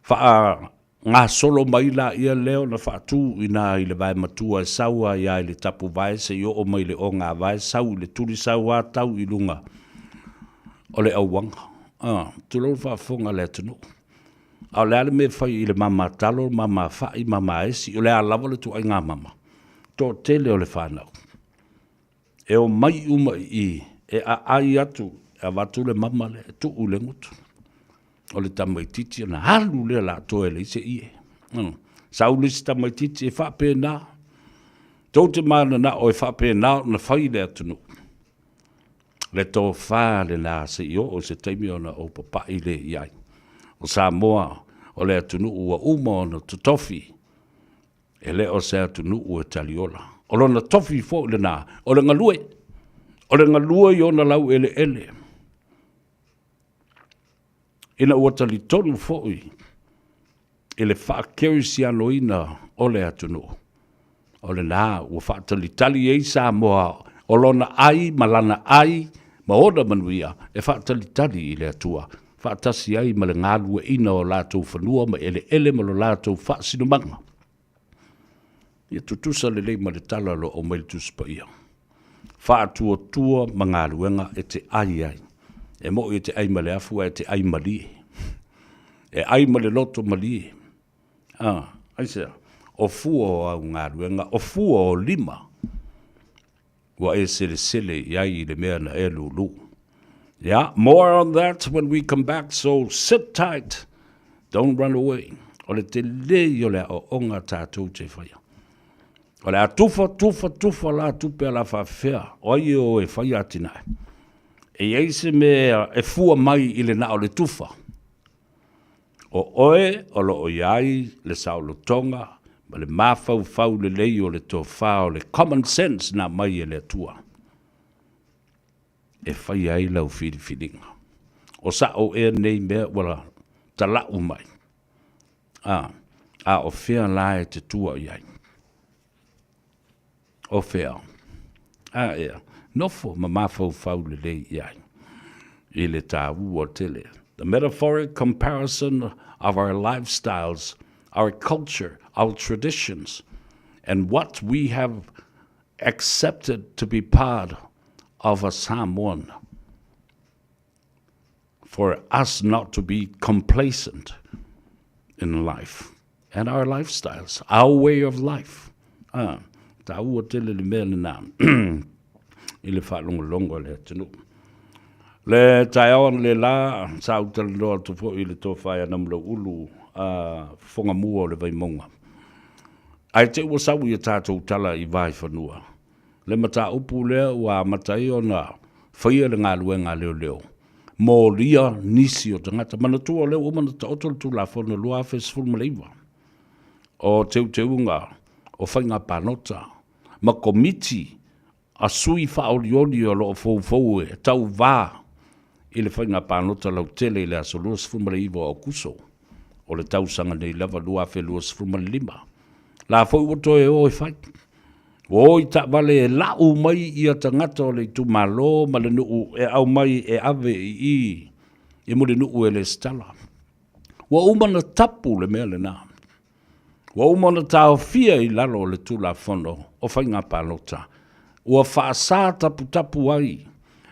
faa gasolo mai laia lea ona faatu i ina i le vae matua e sau ai lava i le tapuvae seia oo mai i le ogavae, sau i le tuli, sau lava tau i luga o le auaga. A, tulou le faafofoga a le atunuu. A o le a le mea e fai i le mama talo, mama fai, mama esi, o le a lava le ituaiga mama, toatele o le fanau. E omai uma i i, e aai atu, e avatu le mama lea e tuu i le gutu. O le tamaitiiti ona alu lea latou e leai se ie. Sau le isi tamaitiiti e faapena. Tou te mananao e faapena ona fai le atunuu. Le tofa lena se i oo i se taimi ona ou papai lea i ai. O Samoa o le atunuu ua uma ona totofi E le o se atunuu e taliola. O lona tofi foi lena, o le galue. O le galue i ona laueleele. Ina ua talitonu foi i le faakerisianoina o le atunuu, o lena ua faatalitali ai Samoa o lona ai ma lana ai ma ona manuia e faatalitali i le Atua, faatasi ai ma le galueaiina o latou fanua ma eleele ma lo latou faasinomaga. Ia tutusa lelei ma le tala o lo o aumai le Tusi Paia. Faatuatua ma galuega e te ai ai. E moni e te ai ma le afu ae te ai malie. E ai ma le loto malie. Ah, aisea? O fua o au galuega, o fua o lima. Ua e selesele i ai i le mea na e lūlū. Yeah, more on that when we come back, so sit tight, don't run away. O le tele ia o le aoaoga tatou te faia. O le a tufa, tufa, tufa la tupe a la faafefea, o ai e o e fai atinae? E i ai se mea e fua mai i le na o le tufa. O oe o lo o i ai le saolotoga ma le mafaufau lelei o le tofa o le common sense na aumai e le Atua e faia ai lau filifiliga. O sa'o ea nei mea ua tala'u mai? A, a o fea la e te tua i ai? O fea? A ea, nofo ma mafaufau lelei i ai i le tāua tele. The metaphoric comparison of our lifestyles, our culture, our traditions, and what we have accepted to be part of a Samoan for us not to be complacent in life and our lifestyles, our way of life. Ah, tāua tele le mea lena. i le faalogologo a le atunuu. Le taeao analeila sa ou talanoa atu foi i le tofa ia Namulauulu a Fofogamua o le Vaimauga. Ae te i ua sau i a tatou tala i Vaefanua, le mataupu lea ua amata ai ona faia le galuega a leoleo, molia nisi o tagata. Manatua o lea ua uma ona taoto le Tulafono 2019 o Teuteuga o Faiga Palota ma Komiti a sui faaolioli o lo o foufou e tauva i le faiga palota lautele i le aso 29 o Aokuso o le tausaga nei lava 2025. La foi ua toe o e fai. Ua o i taavale e lau mai ia tagata o le itumalo ma le nuu e aumai e ave i i i Mulinuu e lesitala. Ua uma ona tapu le mea lena. Ua uma ona taofia i lalo o le Tulafono o Faiga Palota, ua faasa taputapu ai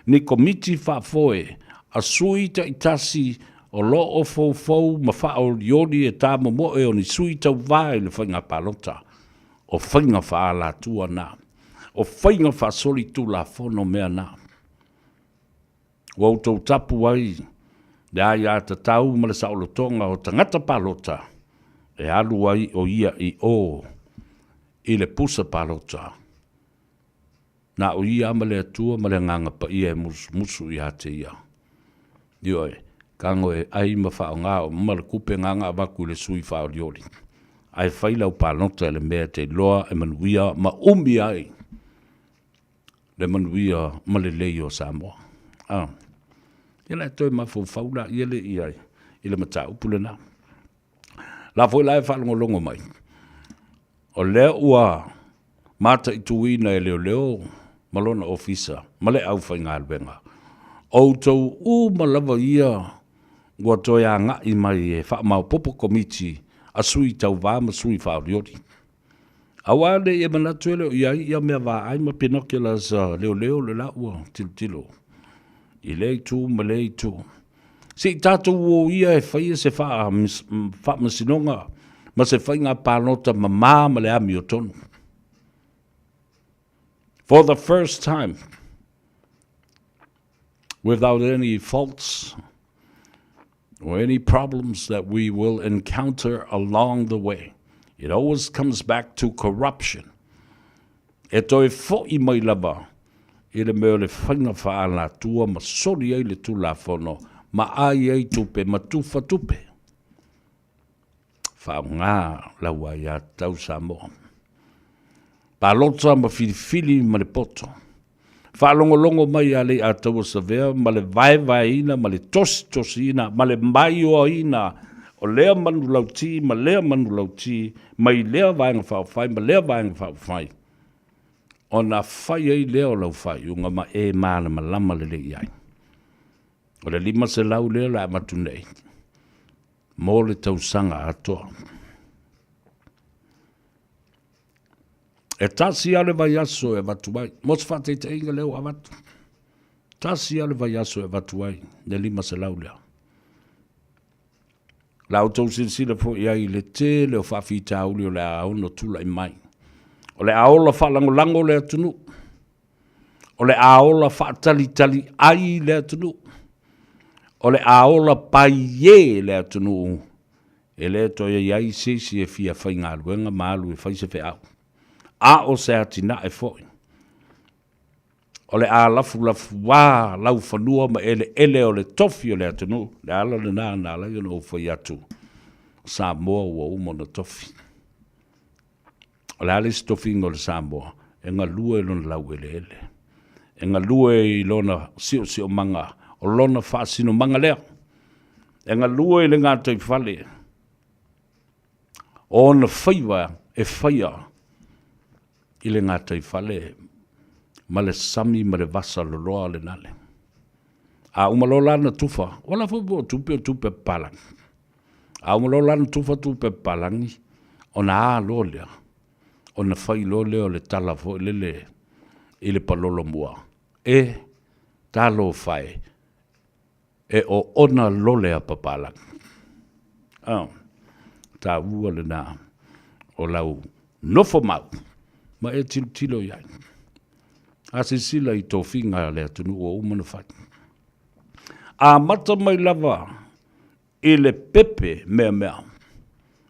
ni komiti faafoe a sui taitasi o lo o foufou ma faaolioli e tamomoe o ni sui tauva i le faiga palota. O faiga faaalatua na. O faiga faasolitulafono mea na. Ua outou tapu ai le aiatatau ma le saolotoga o tagata palota e alu ai o ia i o i le pusa palota. Na o ia ma le Atua ma le Agaga Paia e musumusu ia te ia. Ioe, tago e ai ma faaaoga o ma le kupe gaga avatu i le sui faaolioli. Ae fai lau palota i le mea e te iloa e manuia ma umi ai le manuia ma lelei o Samoa. Ah. Ia la e toe mafaufau la ia le ia i le mataupu lena. La foi la e faalogologo mai, o lea ua mataituina e leoleo ma lona ofisa ma le aufaigaluega, outou uma lava ia ua toe agai mai e faamaopoopo komiti a sui tauva ma sui faaolioli. Aua ne i e manatu e le o i ai ia mea vaai ma binoculars a leoleo le la ua tilotilo i lea itu ma lea itu. Se i tatou o ia e faia se faamasinoga ma se faiga palota mamā ma le amiotonu. For the first time, without any faults or any problems that we will encounter along the way. It always comes back to corruption. E toe fo'i mai lava i le mea o le faiga faaalatua ma soli ai le Tulafono ma ai ai tupe ma tufa tupe. Faaaoga lau aiatatau Samoa. Palota ma filifili ma le poto. Faalogologo mai ia Leiataua Savea ma le vaevaeina ma le tositosiina ma le maioaina o lea manulauti ma lea manulauti mai lea Vaega Faaupufai ma lea Vaega Faaupufai, ona fai ai lea o lau faaiuga ma e malamalama lelei i ai. O le 500 lea o le a avatu nei mo le tausaga atoa. E tasi lava le vaiaso e avatu ai. Mo se faataitaiga lea ua avatu. Tasi lava le vaiaso e avatu ai le 500 lea. La outou silasila foi i ai i le tele o faafitauli o le a ono tulai mai. O le a ola faalagolago le atunuu. O le a ola faatalitali ai le atunuu. O le a ola paie le atunuu E le toe i ai se isi e fia faigaluega ma alu e fai se feau, a o se atinae foi. O le a lafulafuā laufanua ma eleele o le tofi o le atunuu, le ala lena na ala ai ona ou fai atu, o Samoa ua uma ona tofi. O le a le isi tofiga o le Samoa? E galue i lona laueleele, e galue i lona siosiomaga, o lona faasinomaga lea. E galue i le gataifale o ona faiva e faia i le gataifale ma le sami ma le vasa loloa o le nale. A uma loa la ona tufa, ua la foi po o tupe o tupe a papalagi. A uma loa la ona tufa tupe a papalagi, ona a loa lea, ona fai loa lea o le tala foi lele i le palolo mua, E, talofa e, e oona lole a papalagi. Oh, taua lena o lau nofo mau ma e tilotilo i ai. A silasila i tofiga a le atunuu ua uma ona fai. Amata mai lava i le pepe meamea.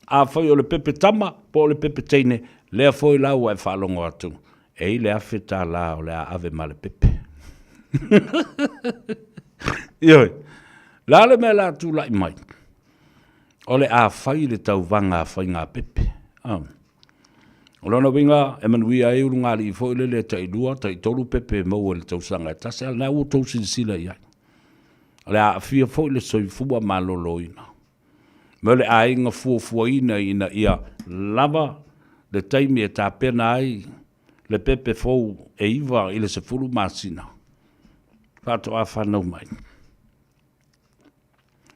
Afai o le pepe tama po o le pepe teine, lea foi la ua e faalogo atu, e i le $1,000 o le a ave ma le pepe. Ioe. Le a le mea la tulai mai? O le a fai le tauvaga a faiga pepe. Ah. O lona uiga, e manuia ai ulugalii foi lele e tailua, taitolu pepe e maua i le tausaga e tasi, a o lena ua outou silasila i ai. O le a aafia foi le soifua maloloina ma le aiga fuafuaina ina ia lava le taimi e tapena ai le pepe fou e 9 i le 10 masina faatoa fanau mai.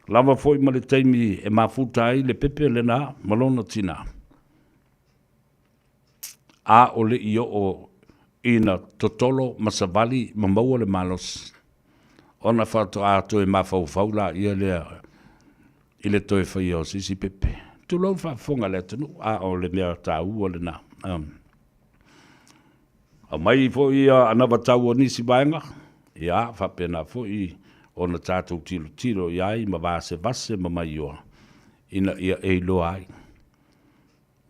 Lava foi ma le taimi e mafuta ai le pepe lena ma lona tinā. A o le i oo ina totolo ma savali ma maua le malosi, ona faatoa toe mafaufau laia lea i le toe faia o se isi pepe. Tulou le faafofoga a le atunuu, a o le mea taua lena. Aumai foi ia anavatau o nisi vaega, ia faapena foi ona tatou tilotilo i ai ma vasevase ma maioa ina ia e iloa ai.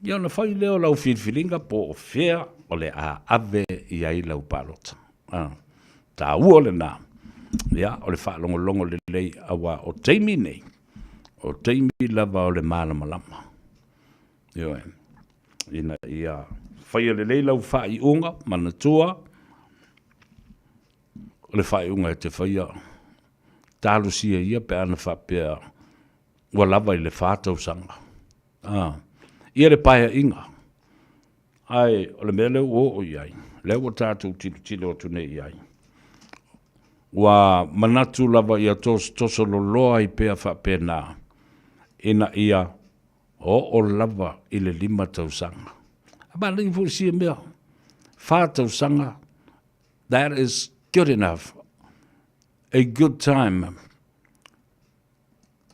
Ia ona fai lea o lau filifiliga po o fea o le a ave i ai lau palota. A, taua lena, ia, o le faalogologo lelei aua o taimi nei, o taimi lava o le malamalama. Ioe, ina ia faia lelei lau faaiuga, manatua, o le faaiuga e te faia, talosia ia pe ana faapea ua lava i le fa tausaga. A, ia le paeaiga. Ae o le mea lea ua oo i ai, lea ua tatou tilotilo atu nei i ai, ua manatu lava ia tosotoso loloa ai pea faapena, ina ia oo lava i le 5 tausaga. A manaia foi sia mea, 4 tausaga, that is good enough, a good time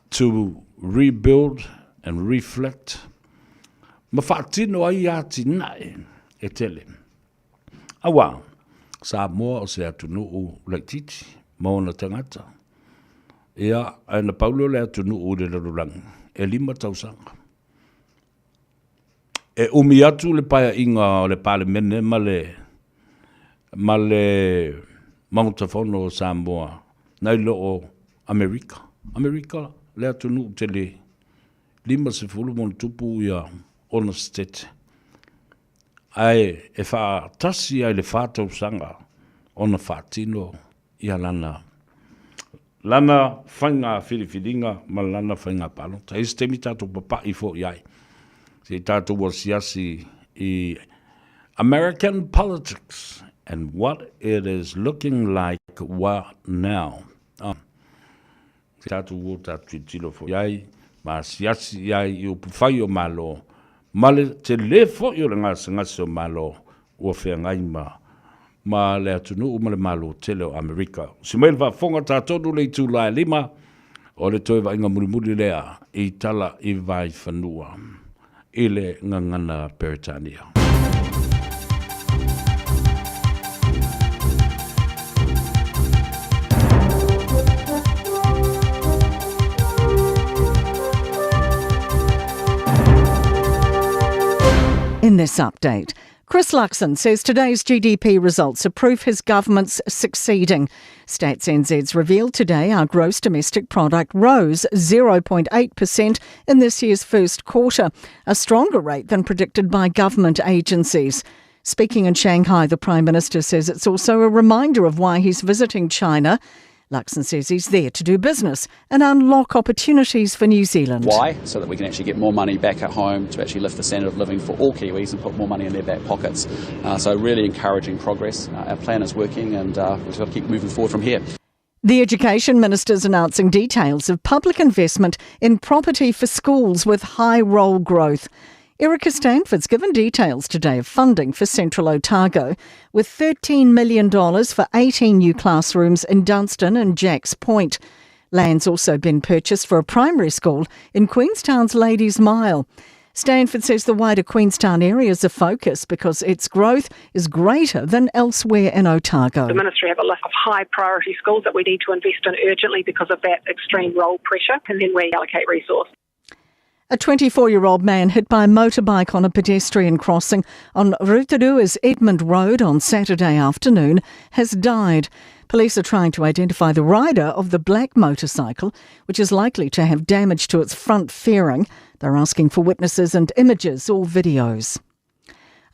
to rebuild and reflect ma faatino ai atinae e tele. Aua, Samoa o se atunuu laitiiti ma ona tagata. Ia, ae na pau lea o le atunuu i le lalolagi, e 5 tausaga. E umi atu le paeaiga o le Palemene ma le ma le Maota Fono o Samoa nai lo o Amerika. Amerika le atunuu tele, 50 ma ona tupu ia ona setete. Ae e faatasi ai le fa tausaga ona faatino ia lana lana faiga filifiliga ma lana faiga palota. E i ai se taimi tatou papai foi i ai, se i tatou asiasi i American politics and what it is looking like what now. Ah. Tatou o tatou tilotilo foi i ai ma asiasi i ai i upufai o Malo ma le tele foi o le gasegase o Malo ua feagai ma ma le atunuu ma le Malo tele o Amerika. Usi mai le faafofoga tatou le itula e 5 o le toe vaaiga mulimuli lea i tala i Vaifanua i le gagana Peretania. In this update, Chris Luxon says today's GDP results are proof his government's succeeding. Stats NZ's revealed today our gross domestic product rose 0.8% in this year's first quarter, a stronger rate than predicted by government agencies. Speaking in Shanghai, the Prime Minister says it's also a reminder of why he's visiting China. Luxon says he's there to do business and unlock opportunities for New Zealand. Why? So that we can actually get more money back at home to actually lift the standard of living for all Kiwis and put more money in their back pockets. So really encouraging progress. Our plan is working and we've got to keep moving forward from here. The Education Minister's announcing details of public investment in property for schools with high roll growth. Erica Stanford's given details today of funding for Central Otago, with $13 million for 18 new classrooms in Dunstan and Jacks Point. Land's also been purchased for a primary school in Queenstown's Ladies Mile. Stanford says the wider Queenstown area is a focus because its growth is greater than elsewhere in Otago. The ministry have a list of high priority schools that we need to invest in urgently because of that extreme roll pressure, and then we allocate resource. A 24-year-old man hit by a motorbike on a pedestrian crossing on Rotorua's Edmund Road on Saturday afternoon has died. Police are trying to identify the rider of the black motorcycle, which is likely to have damage to its front fairing. They're asking for witnesses and images or videos.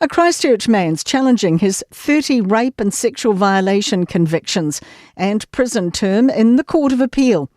A Christchurch man's challenging his 30 rape and sexual violation convictions and prison term in the Court of Appeal.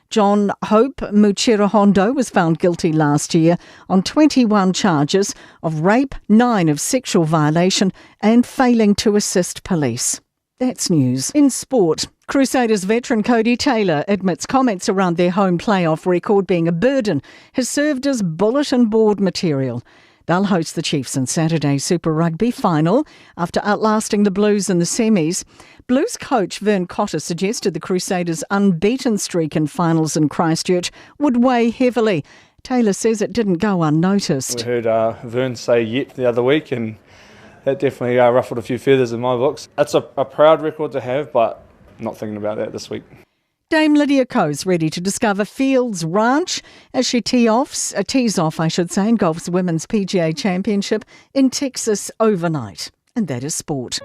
John Hope Muchirahondo was found guilty last year on 21 charges of rape, 9 of sexual violation and failing to assist police. That's news. In sport, Crusaders veteran Codie Taylor admits comments around their home playoff record being a burden has served as bulletin board material. They'll host the Chiefs in Saturday's Super Rugby final after outlasting the Blues in the semis. Blues coach Vern Cotter suggested the Crusaders' unbeaten streak in finals in Christchurch would weigh heavily. Taylor says it didn't go unnoticed. We heard Vern say yet the other week, and that definitely ruffled a few feathers in my books. It's a proud record to have, but not thinking about that this week. Dame Lydia Ko's ready to discover Fields Ranch as she tees off, in golf's Women's PGA Championship in Texas overnight. And that is sport.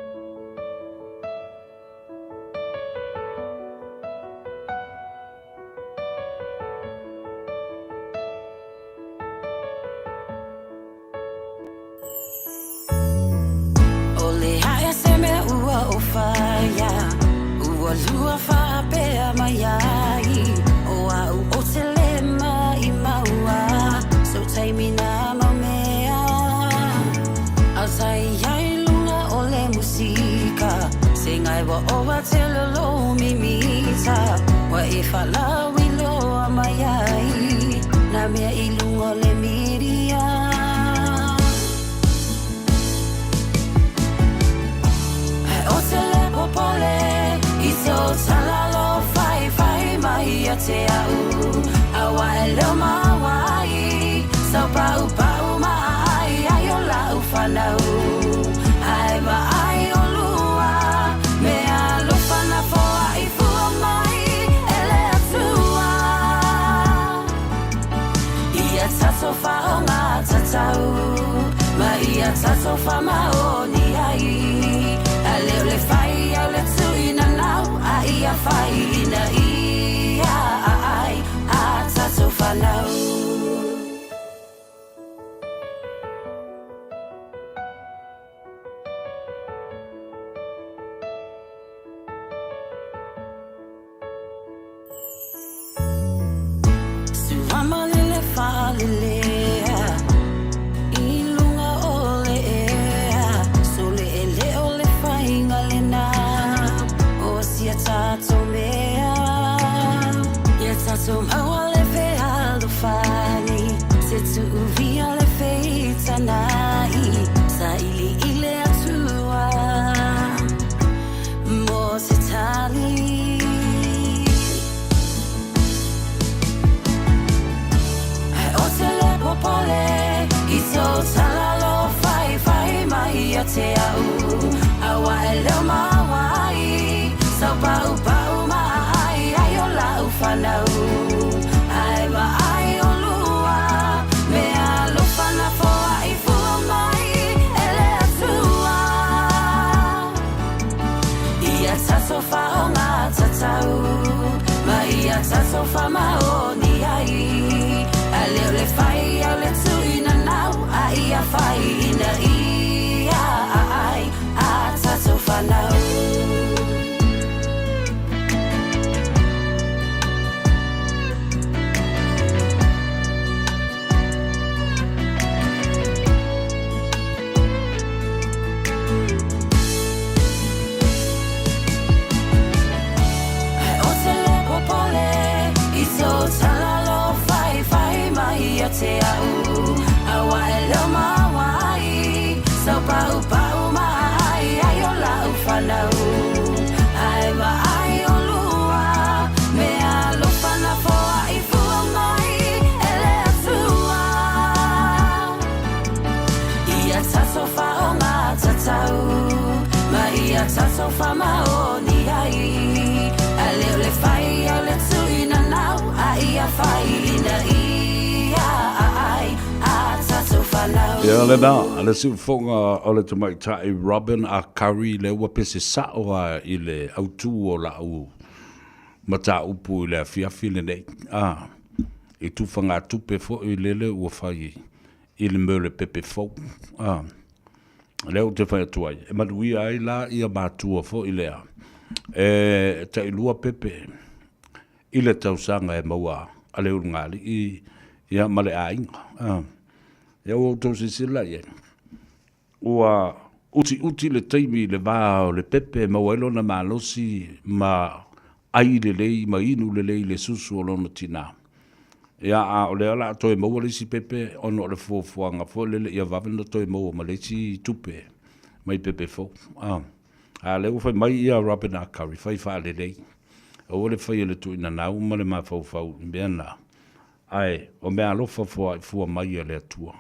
faamaoni ai. Ae le o le fai o le tuuina nau a ia fai ina ia ai a tatou fanau. Ia lena, le siufofoga o le tamaitai Robin A. Curry lea ua pese sao lava i le autu o lau mataupu i le afiafi lenei. A, i tufagatupe foi lele ua fai i le mea o le pepe fou. A, lea ou te fai atu ai, e manuia ai la ia matua foi lea, e tailua pepe i le tausaga e maua a le ulugalii ia ma le aiga. A, ia ua outou silasila i ai, ua utiuti le taimi i le va o le pepe e maua ai lona malosi ma ai lelei ma inu lelei le susu o lona tina. Ia, a o lea o le a toe maua le isi pepe ona o le fuafuaga foi lele ia vave ona toe maua ma le isi tupe mai pepe fou. A, a o lea ua fai mai ia Robin R. Curry, fai faalelei. Aua le faia le tuuinanau ma le mafaufau i mea na, ae o meaalofa foai fua mai a le Atua.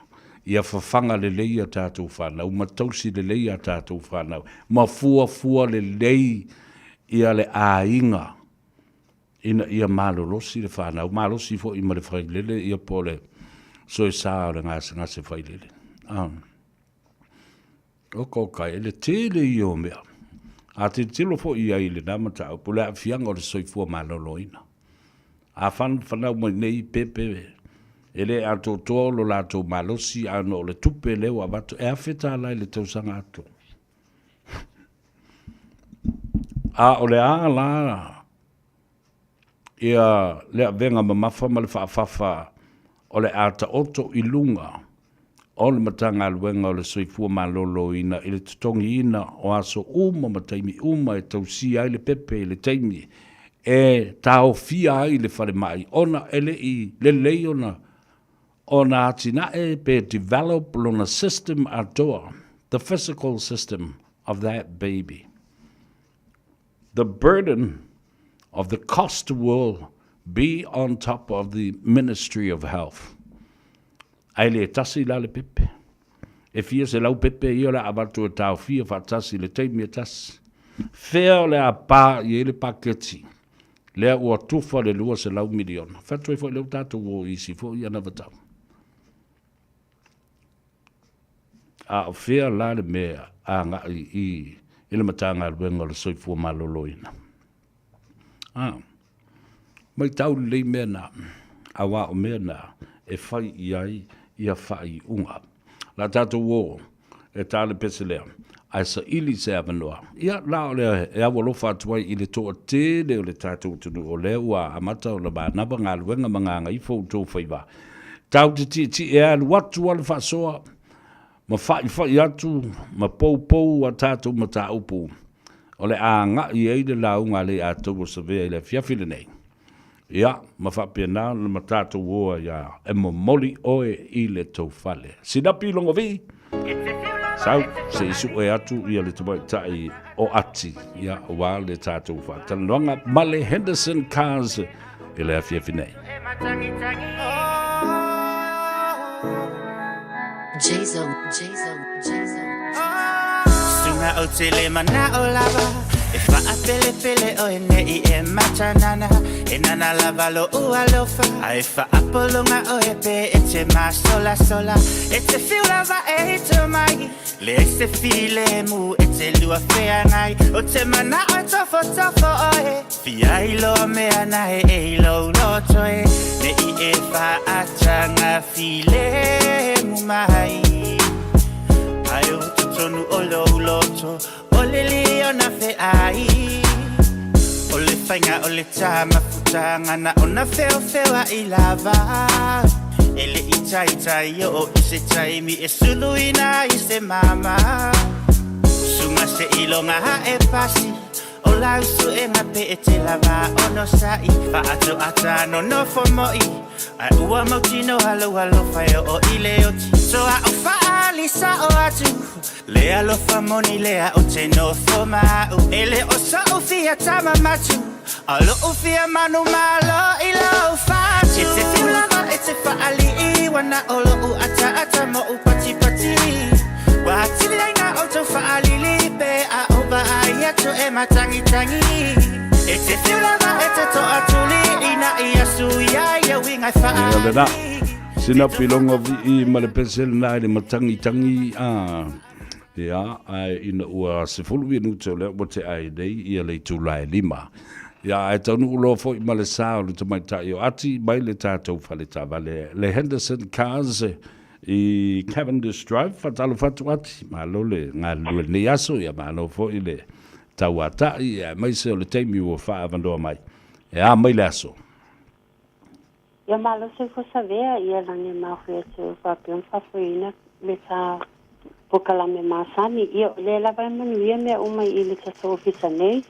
Ia fafaga lelei a tatou fanau ma tausi lelei a tatou fanau ma fuafua lelei ia le aiga ina ia malolosi le fanau, malosi foi ma le failele ia po o le soesa o le gasegase failele. Ah. Oka oka e le tele ia o mea. A tilotilo foi i ai i lena mataupu, le aafiaga o le soifua maloloina. A fanau mai nei pepe e le atoatoa lo latou malosi, a ona o le tupe lea ua avatu, e $1,000 i le tausaga atoa. A o le a la ia le avega mamafa ma le faafafa o le a taoto i luga o le Matagaluega o le Soifua Maloloina i le totogiina o aso uma ma taimi uma e tausia ai le pepe i le taimi e taofia ai le falemai ona e le i lelei ona ona atinae pe develop lona system atoa, the physical system of that baby. The burden of the cost will be on top of the Ministry of Health. Ae le tasi la le pepe. E fia selau pepe ia o le a avatu e taofia faatasi i le taimi e tasi. Fea o le a pa i ai le paketi lea ua tufa le 200 miliona. Fai atu ai foi lea ua tatou o i isi foi anavatau. A o fea la le mea agai i i le Matagaluega o le Soifua Maloloina? A, maitau lelei mea na, aua o mea na e fai i ai ia faaiuga. La tatou o e ta le pese lea, ae saili se avanoa. Ia, la o lea e au alofa atu ai i le toatele o le tatou atunuu, o lea ua amata ona manava galuega ma gagaifo outou faiva. Tatou te tietie alu atu lava le faasoa ma faifai atu ma poupou a tatou mataupu o le a agai ai le lauga a Leiataualesavea Savea i le afiafi lenei. Ia, ma faapena ona ma tatou o ai a e momoli oe i le tou fale. Sinapi logovii, sau se i sue atu ia le tamaitai o Ati, ia, aua le tatou faatalanoaga ma le Henderson Cars i le afiafi nei. J-Zone, J-Zone, J-Zone. Suga ou te le manao lava E faapelepele oe nei e matanana E nana lava lo'u alofa Ae faapologa oe pe e te masolasola E te fiu lava e hito mai Leai se filemu e te lua feagai Ou te manao e tofotofo oe Fia iloa mea nae e i lou loto e Nei e faataga filemu mai Ae o totonu o lou loto O le liona feai O le faiga o le tā mafutaga Na ona feofeoaʻi lava E le i taitai oo i se taimi e suluina ai se mama Suga seiloga ae pasi O lau suega pe e te lava onosaʻi Faaatoata nonofo moi Ae ua mautinoa lou alofa e oo i le oti Toa o faaali sao atu Le alofa moni lea ou te nofo ma au E le o soʻu fia tama matu A o loʻu fia manumalo i lou fatu E te fiu lava e te faalii Ua na o loʻu ataata moʻu patipati Ua atili ai na outou faalili Pe a ou vaai. atu e matagitagi E te whiu lava e te toʻatuli Ina ia suia ia uiga e Ia lena. Sina piloga vii ma le pese lena i le matagitagi a. Ia, ae ina ua 10 minute o lea ua tea ai nei ia le itula e 5. Ia, ae taunuu loa foi ma le sa o le tamaitai o Ati mai le tatou fale taavale le Henderson Cars i Cavendish Drive. Faatalofa atu Ati, malo le galulue i lenei aso, ia malo foi le tauatai, aemaise o le taimi ua faaavanoa mai. E a mai le aso? Ia malo soifua savea ia lani mafuie atu e faapea ona faafoeina le ta polokalame masani. Ia o lea lava e manuia mea uma i le tatou ofisa nei.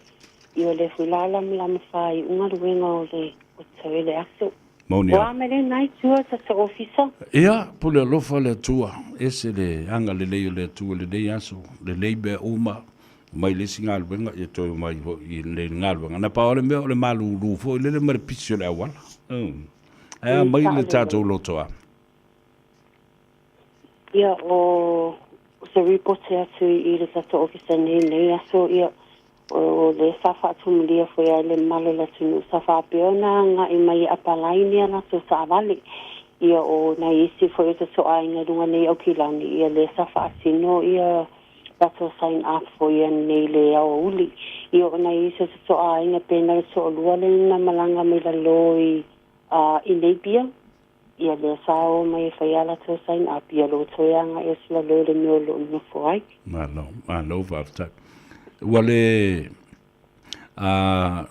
Ia o lea foi la lamalama faaiu galuega o le o toe le aso. Moni Ua a mai lena i tua tatou ofisa? Ia, pule alofa le Atua, ese le agalelei o le Atua i lenei aso, lelei mea uma, mai le isi galuega ia toe omai foi i lenei galuega. Na pau lava le mea o le malulu foi lele ma le pisi o le auala. Ae a mai le tatou loto a? Ia, o se ripoti atu i le tatou ofisa nei lenei aso, ia, o lea sa faatumulia foi ai le mamalu o le atunuu sa faapea ona agai mai e apalai ni a latou taavale. Ia, o nai isi foi o tatou aiga i luga nei Aukilani, ia, lea sa faatino ia latou sign up foi nei le aoauli. Ia o nai isi o tatou aiga pe na o le toalua lea na malaga mai lalo i i Napier, ia lea sa o mai e fai a latou sign up, ia lo toe agai atu lalo i le mea o lo o nofo ai. Malo, malo faafetai. Ua le a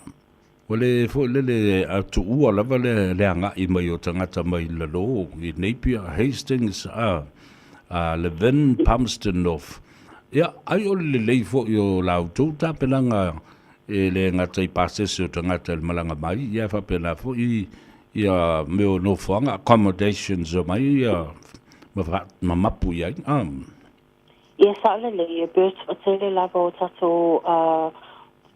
Ua le foi lele a tuua lava le, le agai mai o tagata mai lalo i Napier, Hastings, a, a Levin, Palmerston North. Ia, ai o le lelei foi o la outou tapenaga e le gata i pasese o tagata i le malaga mai, ia faapena foi ia mea o nofoaga, accommodations o mai ia ma, fa, ma mapu i ai. Ah. Ia sao lelei, e pei o le toatele lava o tatou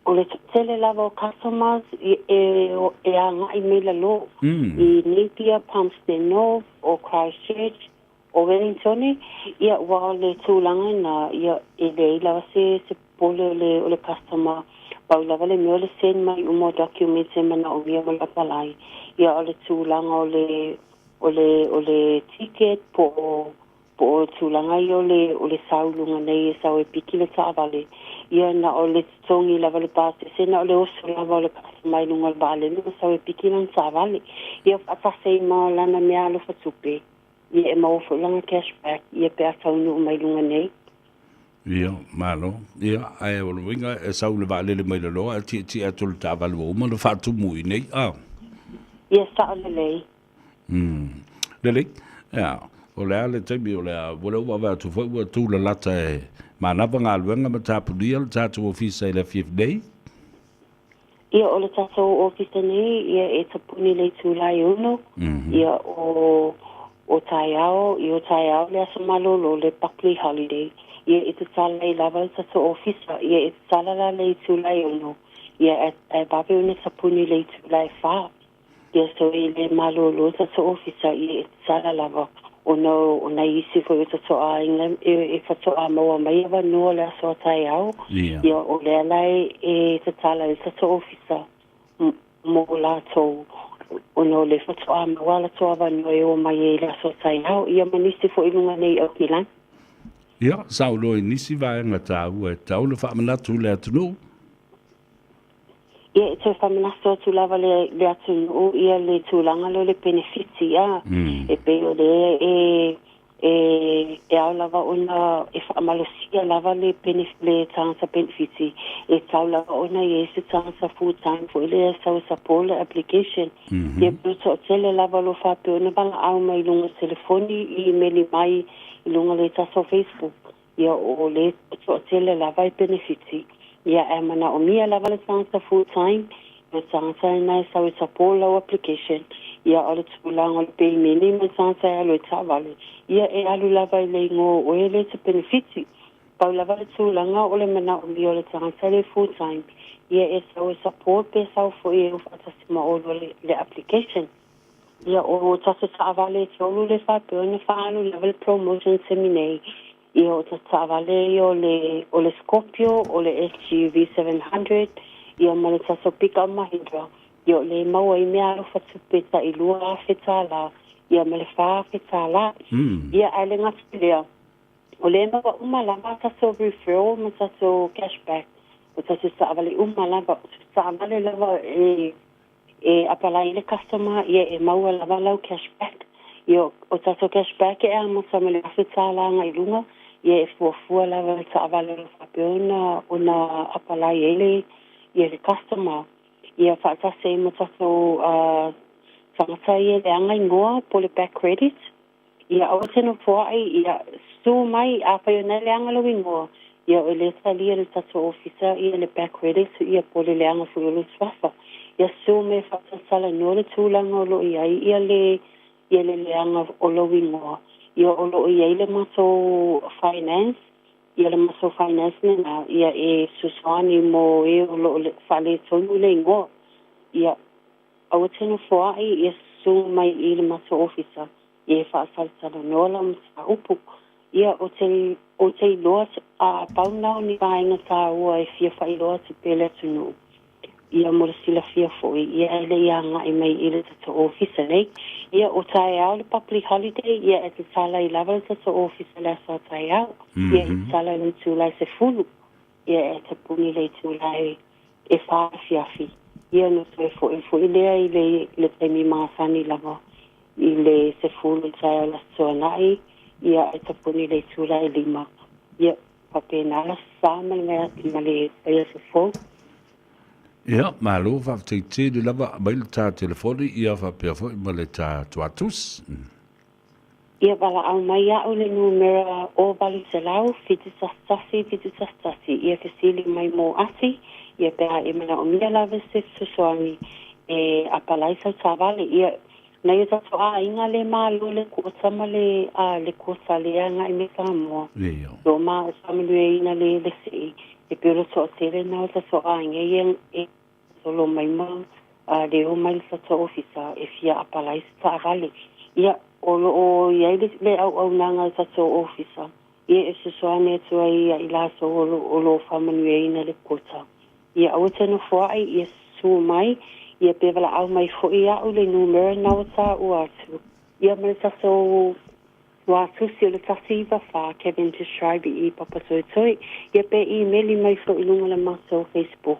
o le toatele lava o customers e e agai mai lalo i Napier, Palmerston North, o Christchurch, o Wellington, ia aua o le tulaga lena, ia e leai lava se se popole o le o le customer, pau lava le mea o le send mai uma o documents e manaomia mo le apalai. Ia o le tulaga o le o le o le ticket po o Po o tulaga ia o le o le sau i luga nei e sau e piki le taavale, ia na o le totogi lava le pasese, na o le oso lava o le customer i luga o le vaalele ma sau e piki lana taavale. Ia faatasi ai ma lana mea alofa tupe, ia e maua foi lana cash back ia pe a taunuu mai luga nei. Ia, malo. Ia, ae o le uiga e sau le vaalele mai lalo ae tietie atu le taavale ua uma ona faatumu i inei, a? Ia, sao lelei. Mm. Lelei. Ia, o le a le taimi o le a, ua le ua vaai atu foi ua tūlalata e manava galuega ma tapunia le tatou ofisa i le afiafi nei. Ia, o le tatou ofisa nei, ia e tapuni le itula e 6, ia o, o taeao, ia o taeao le aso malolo, le Buckley Holiday, ia e tatala ai lava le tatou ofisa, ia e tatala la le itula e 6, ia e, e vave ona tapuni le itula e 4. Ia so e le malōlō tatou ofisa ia e tatala lava ona o nai isi foi o tatou aiga e, e faatoa maua mai avanoa le aso a taeao. Ia o lea la e, e tatala ai le tatou ofisa mo latou ona o le faatoa maua latou avanoa e o mai ai i le aso a taeao. Ia ma nisi foi i luga nei Aukilani. Ia, saunoa i nisi vaega taua e tatau ona faamanatu i le atunuu. Ia, e toe faamanatu atu lava le, le atunuu ia le tulaga lea o le penefiti, a. E pei o lea e, e, e ao lava ona e faamalosia lava le penef, le tagata penefiti, e tatau lava ona i ai se tagata full time foi lea e sau e support le application. Ia, pei o le toatele lava o lo o faapea ona valaau mai i luga o le telefoni, imeli mai i luga o le tatou Facebook. Ia o le toatele lava e penefiti, ia ae manaomia lava le tagata full time, o le tagata lena e sau e support lau application, ia o le tulaga o le peimene ma le tagata e alu e taavale, ia e alu lava i le igoa o oe lea e te penefiti. Pau lava le tulaga o le manaomia o le tagata le full time, ia e sau e support pe sau foi e o faatasi ma oulua le application. Ia o tatou taavale e tolu le faapea ona faaalu lava le promotion taimi nei. Ia o tatou taavale ia o le o le Scorpio, o le XUV 700, ia ma le tatou pickup Mahindra, ia o lea e maua ai meaalofa tupe tai $2,000 ia ma le $4,000. Ia ae le gata i lea, o lea e maua uma lava a tatou referral ma tatou cashback o tatou taavale uma lava, o taavale lava e e apalai ai le customer, ia e maua lava lau cash back. Ia o tatou cash back e amata mai le $1,000 agai i luga, ia e fuafua lava le taavale o lo o faapea ona ona apalai ai le ia le customer. Ia faatasi ai ma tatou tagata ia e leaga igoa po o le back credit. Ia aua te nofoaʻi, ia susu mai, afai o na e leaga lou igoa, ia o le talia e le tatou ofisa ia le back credit ia po o le leaga foi o lou suafa. Ia susu mai e faatatalanoa le tulaga o lo o i ai ia le ia le leaga o lou igoa. Ia o lo o i ai le matou finance, ia le matou finance lena, ia e fesoasoani mo e o lo o faaletonu le igoa. Ia Aua te nofoaʻi, ia susu mai i le matou ofisa e faasalasalanoa lau mataupu. Ia, ou te, ou te iloa, a pau na o ni vaega tāua e fia faailoa atu pea le atunuu, ia mo le silafia foi, ia e le i agai mai i le tatou ofisa nei. Ia, o taeao le public holiday, ia e tatala ai lava le tatou ofisa i le aso a taeao. Ia, e tatala i le itula e 10. Ia e tapuni le itula e e wha afiafi. Ia ona toe foʻi foi lea i le le taimi masani lava i le 10 i le taeao le Aso Toonai, ia e tapuni le itula e 5. Ia, faapena le Aso Sa ma le ma le vaiaso fou. Ia, malo, faafetai tele lava, aumai le ta telefoni, ia faapea foi ma le ta tuatus. Ia valaau mai iaʻu le numera o 800 711 711 ia fesili mai mo ati, ia pe a e manaomia lava se fesoasoani e apalai sau taavale. Ia, nai o tatou aiga le malo le kuota ma le, a, le kuota le agai mai Samoa. Lo ma faamanuiaina le le sii, e pei o le toatele na o tatou aiga ia e Solo mai ma le o mai le tatou ofisa e fia apalai se taavale. Ia, o lo o i ai le auaunaga a le tatou ofisa, ia e fesoasoani atu ai ia i latou o lo o lo o faamanuiaina le quota. Ia aua te nofoaʻi, ia susu mai, ia pe valaau mai foi iaʻu le numera na ua taua atu, ia ma le tatou Wā tusi o le 194 Cavendish Drive i Papatoetoe, ia pe imeli mai foi i luga o le matou Facebook.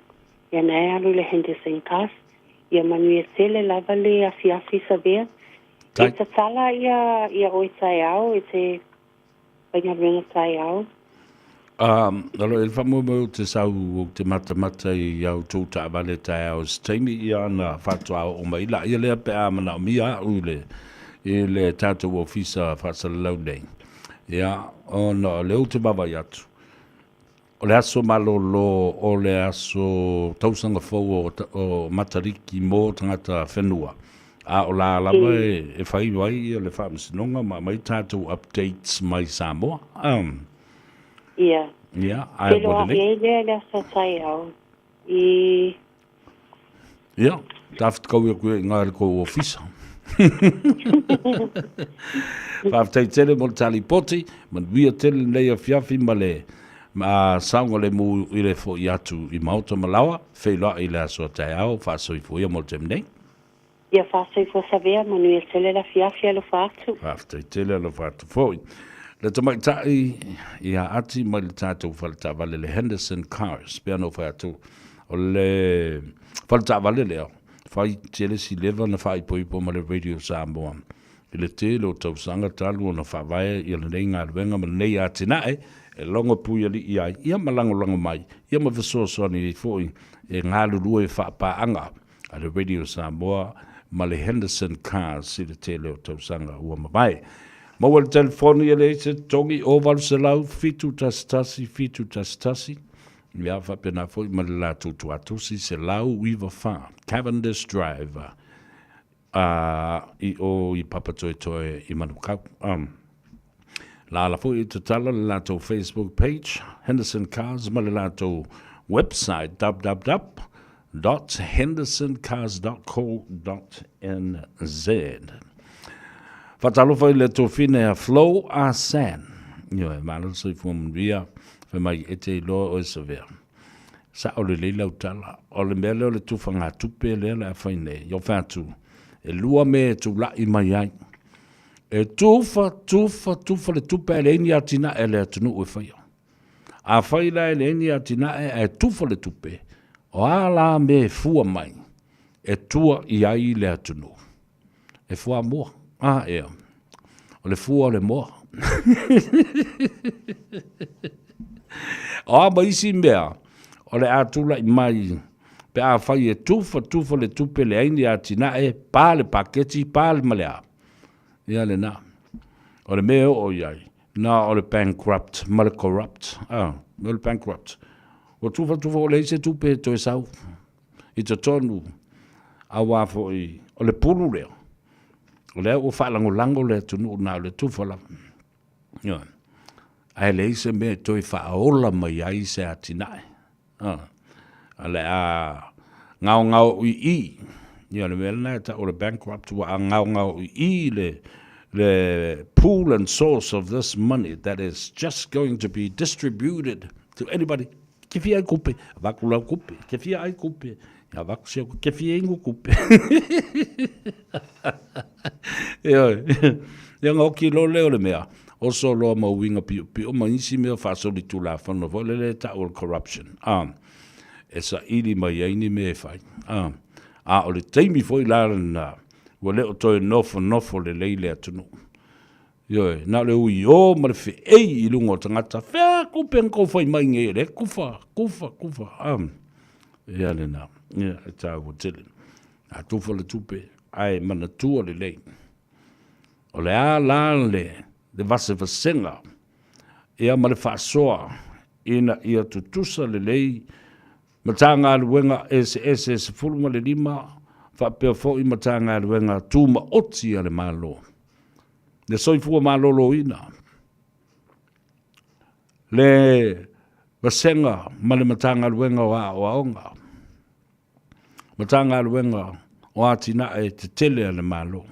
Ia na e alu i le Henderson Cars. Ia manuia tele lava le afiafi Savea. E tatala ia ia oe taeao e te faigaluega taeao. Alo e le faamoemoe ou te sau ou te matamata i a outou taavale taeao i se taimi ia ona faatoa oo mai laia lea pe a manaomia au i le i le tatou ofisa faasalalau nei. Ia, ona o lea ou te vaavaai atu, o le aso malolo o le aso tausaga fou o, o Matariki mo tagata whenua. A o la lava e, e fai ai ia le faamasinoga ma aumai tatou updates mai Samoa. Ia. Ia, ae ua lelei. Feiloai ai lea i le aso taeao i. Ia, tafetakaui atu ia i ina i le tou ofisa. Faafetai tele mo le talipoti, manuia tele lenei afiafi ma le saogalemu i le foi atu i maota ma laoa, feiloai i le aso a taeao, faasoifua ia mo le taimi nei. Ia faasoifua savea, manuia tele le afiafi alofa atu. Faafetai tele alofa atu foi. Le tamaitai ia Ati mai le tatou fale taavale le Henderson Cars, pei ona ou fai atu, o le fale taavale lea, fai tele si leva na faaipoipo ma le Radio Samoa i le tele o tausaga talu ona faavae ia lenei galuega ma lenei atinae e logo puialii ai, ia ma lagolago mai, ia ma fesoasoani ai foi e galulue faapaaga a le Radio Samoa ma le Henderson Cars i le tele o tausaga ua mavae. Maua le telefoni e leai se totogi o 800 711 711, ia faapena foi ma le latou tuatusi 194 Cavendish Drive i o i Papatoetoe i Manukau. Laala foi e tatala le latou Facebook page, Henderson Cars, ma le latou website, www.hendersoncars.co.nz. Faatalofa i le tofine a Flo Asan. Ioe, malo le soifua manuia, fai mai e te iloa oe Savea. Sao lelei lau tala, o le mea lea o le tufagatupe lea o le a fai nei, ua fai atu, e lua mea e tulai mai ai. E tufa, tufa, tufa le tupe ae leai ni atinae a le atunuu e faia. Afai la e leai ni atinae ae tufa le tupe, o a la mea e fua mai e tua i ai le atunuu? E fuamoa. A, ea. O le fua o le moa. O a ma isi mea o le a tulai mai pe afai e tufa tufa le tupe leai ni atinae, pa le paketi, pa le ma le a. Ia lena. O le mea e oo i ai, na o le bankrupt ma le corrupt. Ah, o le bankrupt. Ua tufa tufa ua leai se tupe e toe sau i totonu aua foi o le pulu lea. O lea ua faalagolago le atunuu na o le tufa lava. Ioe. Ae leai se mea e toe faaola mai ai se atinae. A le a gaogaoioi, ia o le mea lena e tau o le bankrupt, ua gaogaoioi le, le pool and source of this money that is just going to be distributed to anybody. Ke fia ai kupe, avatu lau kupe, ke fia ai kupe, avatu si au, ke fia ingu kupe. Ioe, ia nga oki lo leo le mea, oso loa ma uiga piopio ma isi mea faasolitulafono foi lele e tau o le corruption, a, e saili mai ai ni mea e fai. A, a o le taimi foi la lena, ua le o toe nofonofo lelei le atunuu. Ioe, na o le uiō ma le feei i luga o tagata, fea kupe na tou fai mai nei e le kufa, kufa, kufa, a, ia lena, ia, e tāua tele. A tufa le tupe, ae manatua lelei. O le a la le le vasevasega ia ma le faasoa ina ia tutusa lelei Matagaluega eseese e 15 faapea foi Matagaluega Tumaoti a le Malo, le Soifua Maloloina, le Vasega ma le Matagaluega o Aoaoga, Matagaluega o Atinae Tetele a le Malo,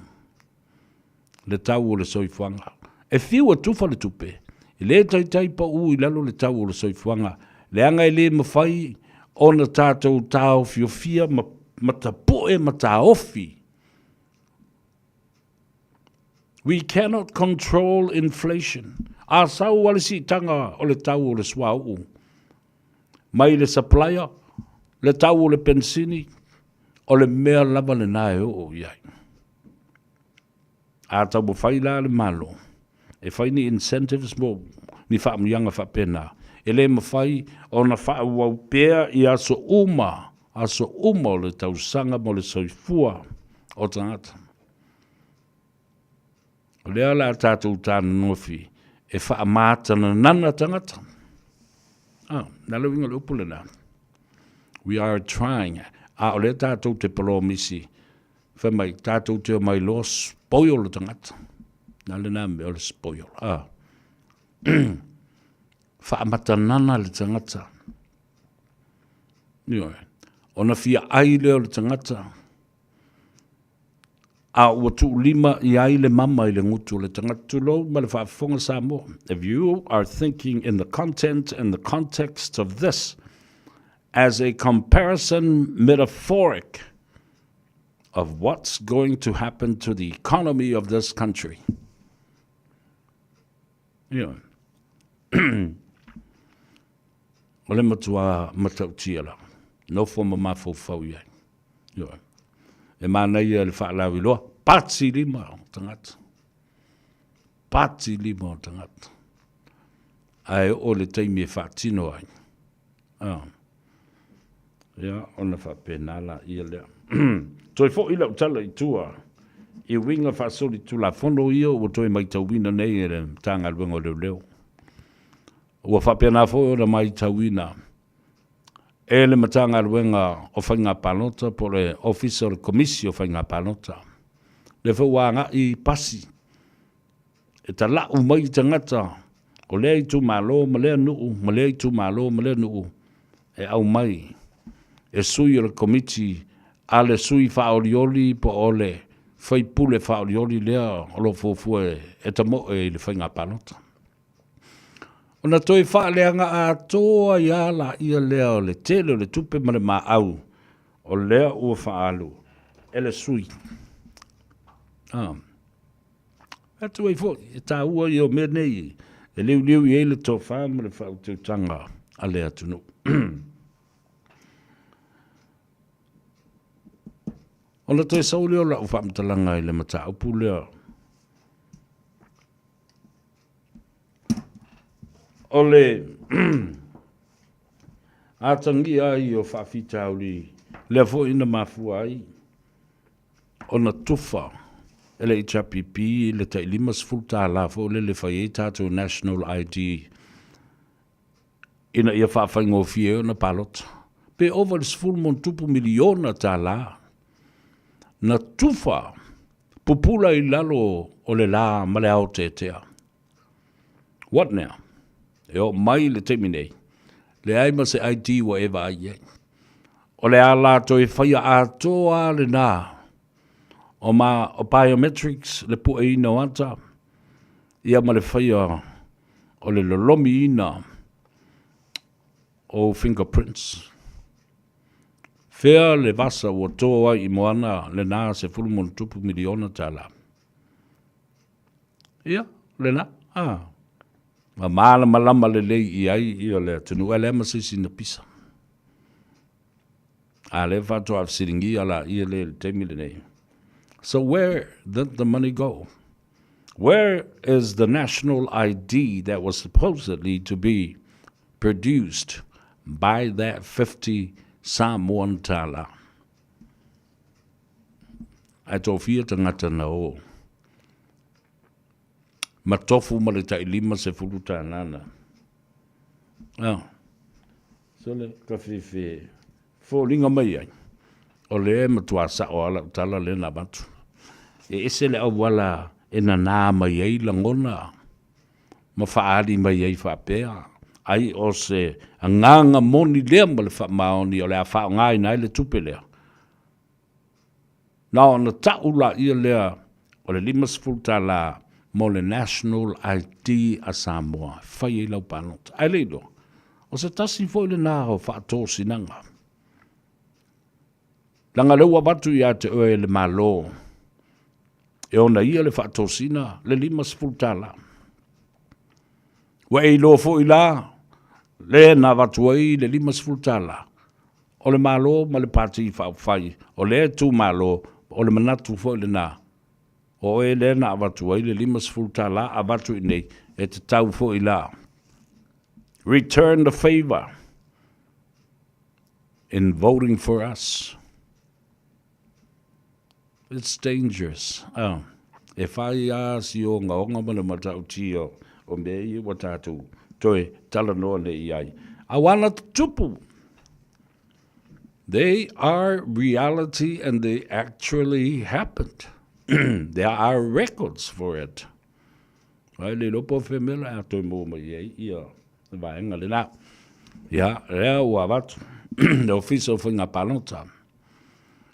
le tau o le soifuaga. E fiu e tufa le tupe, e le taitai pau i lalo le tau o le soifuaga, leaga e le mafai ona tatou taofiofia ma matapu'e ma taofi. We cannot control inflation. A sau lava le siitaga o le tau o le suauu mai le supplier, le tau o le penisini, o le mea lava lena e oo i ai. A taumafai la le Malo e fai ni incentives mo ni faamanuiaga faapena, e le mafai ona faaauau pea i aso uma, aso uma o le tausaga mo le soifua o tagata. O lea o le a tatou tanonofi e faamatananana tagata. Ah, na le uiga o le upu lena. We are trying. A o lea tatou te polomisi, fai mai, tatou te omai loa spoil le tagata. Na lena mea o le spoil. Ah. Faamatanana le tagata. Ioe. Ona fia ai lea o le tagata. A ua tuulima i ai le mama i le gutu o le tagata. Tulou ma le faafofoga Samoa. If you are thinking in the content and the context of this as a comparison metaphoric of what's going to happen to the economy of this country. Ioe. O le matua matautia lava. Nofo ma mafaufau i ai. Ioe. E manaia le faalauiloa, pati lima o tagata. Pati lima o tagata. Ae oo le taimi e faatino ai. Ah. Ia, ona faapena la ia lea. Toe foi lau tala i tua i uiga faasolitulafono ia ua toe matauina nei e le Matagaluega o Leoleo. Ua faapena foi ona matauina e le Matagaluega o Faiga Palota po o le Ofisa o le Komisi o Faiga Palota. Lea foi ua agai pasi e tala'u mai tagata o lea itumalo ma lea nuu ma lea itumalo ma lea nuu e aumai e sui o le komiti a le sui faaolioli po o le faipule faaolioli lea o lo o fuafua e tamoe i le faiga palota. Ona toe faaleaga atoa ai lava laia lea o le tele o le tupe ma le maau o lea ua faaalu e le sui. Ah. Atu ai foi, e taua ia o mea nei e liuliu i ai le tofa ma le faautautaga a le atunuu. Ona toe sau lea o lau faamatalaga i le mataupu lea o le atagia ai o faafitauli lea foi na mafua ai ona tufa e le HRPP le tai $50 foi lele e fai ai tatou National ID ina ia faafaigofie ai ona palota. Pe ova i le $10+ miliona na tufa pupula i lalo o le la ma le aotetea. What now? E oo mai i le taimi nei, leai ma se ID ua e vaai i ai. O le a la toe faia atoa lava lena o ma o biometrics, le pueina o ata, ia ma le faia o le lolomiina o fingerprints. Fea le vasa ua to ai i moana lena $10+ miliona? Ia, lena, a. Ma malamalama lelei i ai ia le atunuu, ae leai ma se isi na pisa. A lea faatoa fesiligia laia lea i le taimi lenei. So where did the money go? Where is the national ID that was supposedly to be produced by that 50 Samoan tala? Ae tofia tagata na o ma tofu ma le tai 50 tānana. Ah, so le ka whiwhi fōlinga mai ai, o le e matua sa'o a lau tala lea na avatu. E ese le auala e nanā mai ai lagona ma faaali mai ai faapea, ai o se agaga moni lea ma le faamaoni o le a faaaogaina ai le tupe lea. Na ona ta'u laia lea o le $50 mo le National ID a Samoa e fai ai lau palota. Ae le iloa, o se tasi foi lena o faatosinaga. Leaga lea ua avatu ia te oe e le Malo e ona ia le faatosina le $50. Ua e iloa foi la le na avatu ai le $50 o le Malo ma le Pati Faaupufai o lea itumalo, o le manatu foi lena, o oe lea na avatu ai le $50 avatu i inei, e tatau foi la. Return the favour in voting for us. It's dangerous. Oh. E whai a si ogaoga ma le matautia o mea ia ua tātou toe talanoa nei i ai. Auana tutupu! They are reality and they actually happened. There are records for it. Ai le iloa po o fea mea la e toe maua mai ai ia vaega lena. Ia, lea ua avatu le Ofisa o Faiga Palota,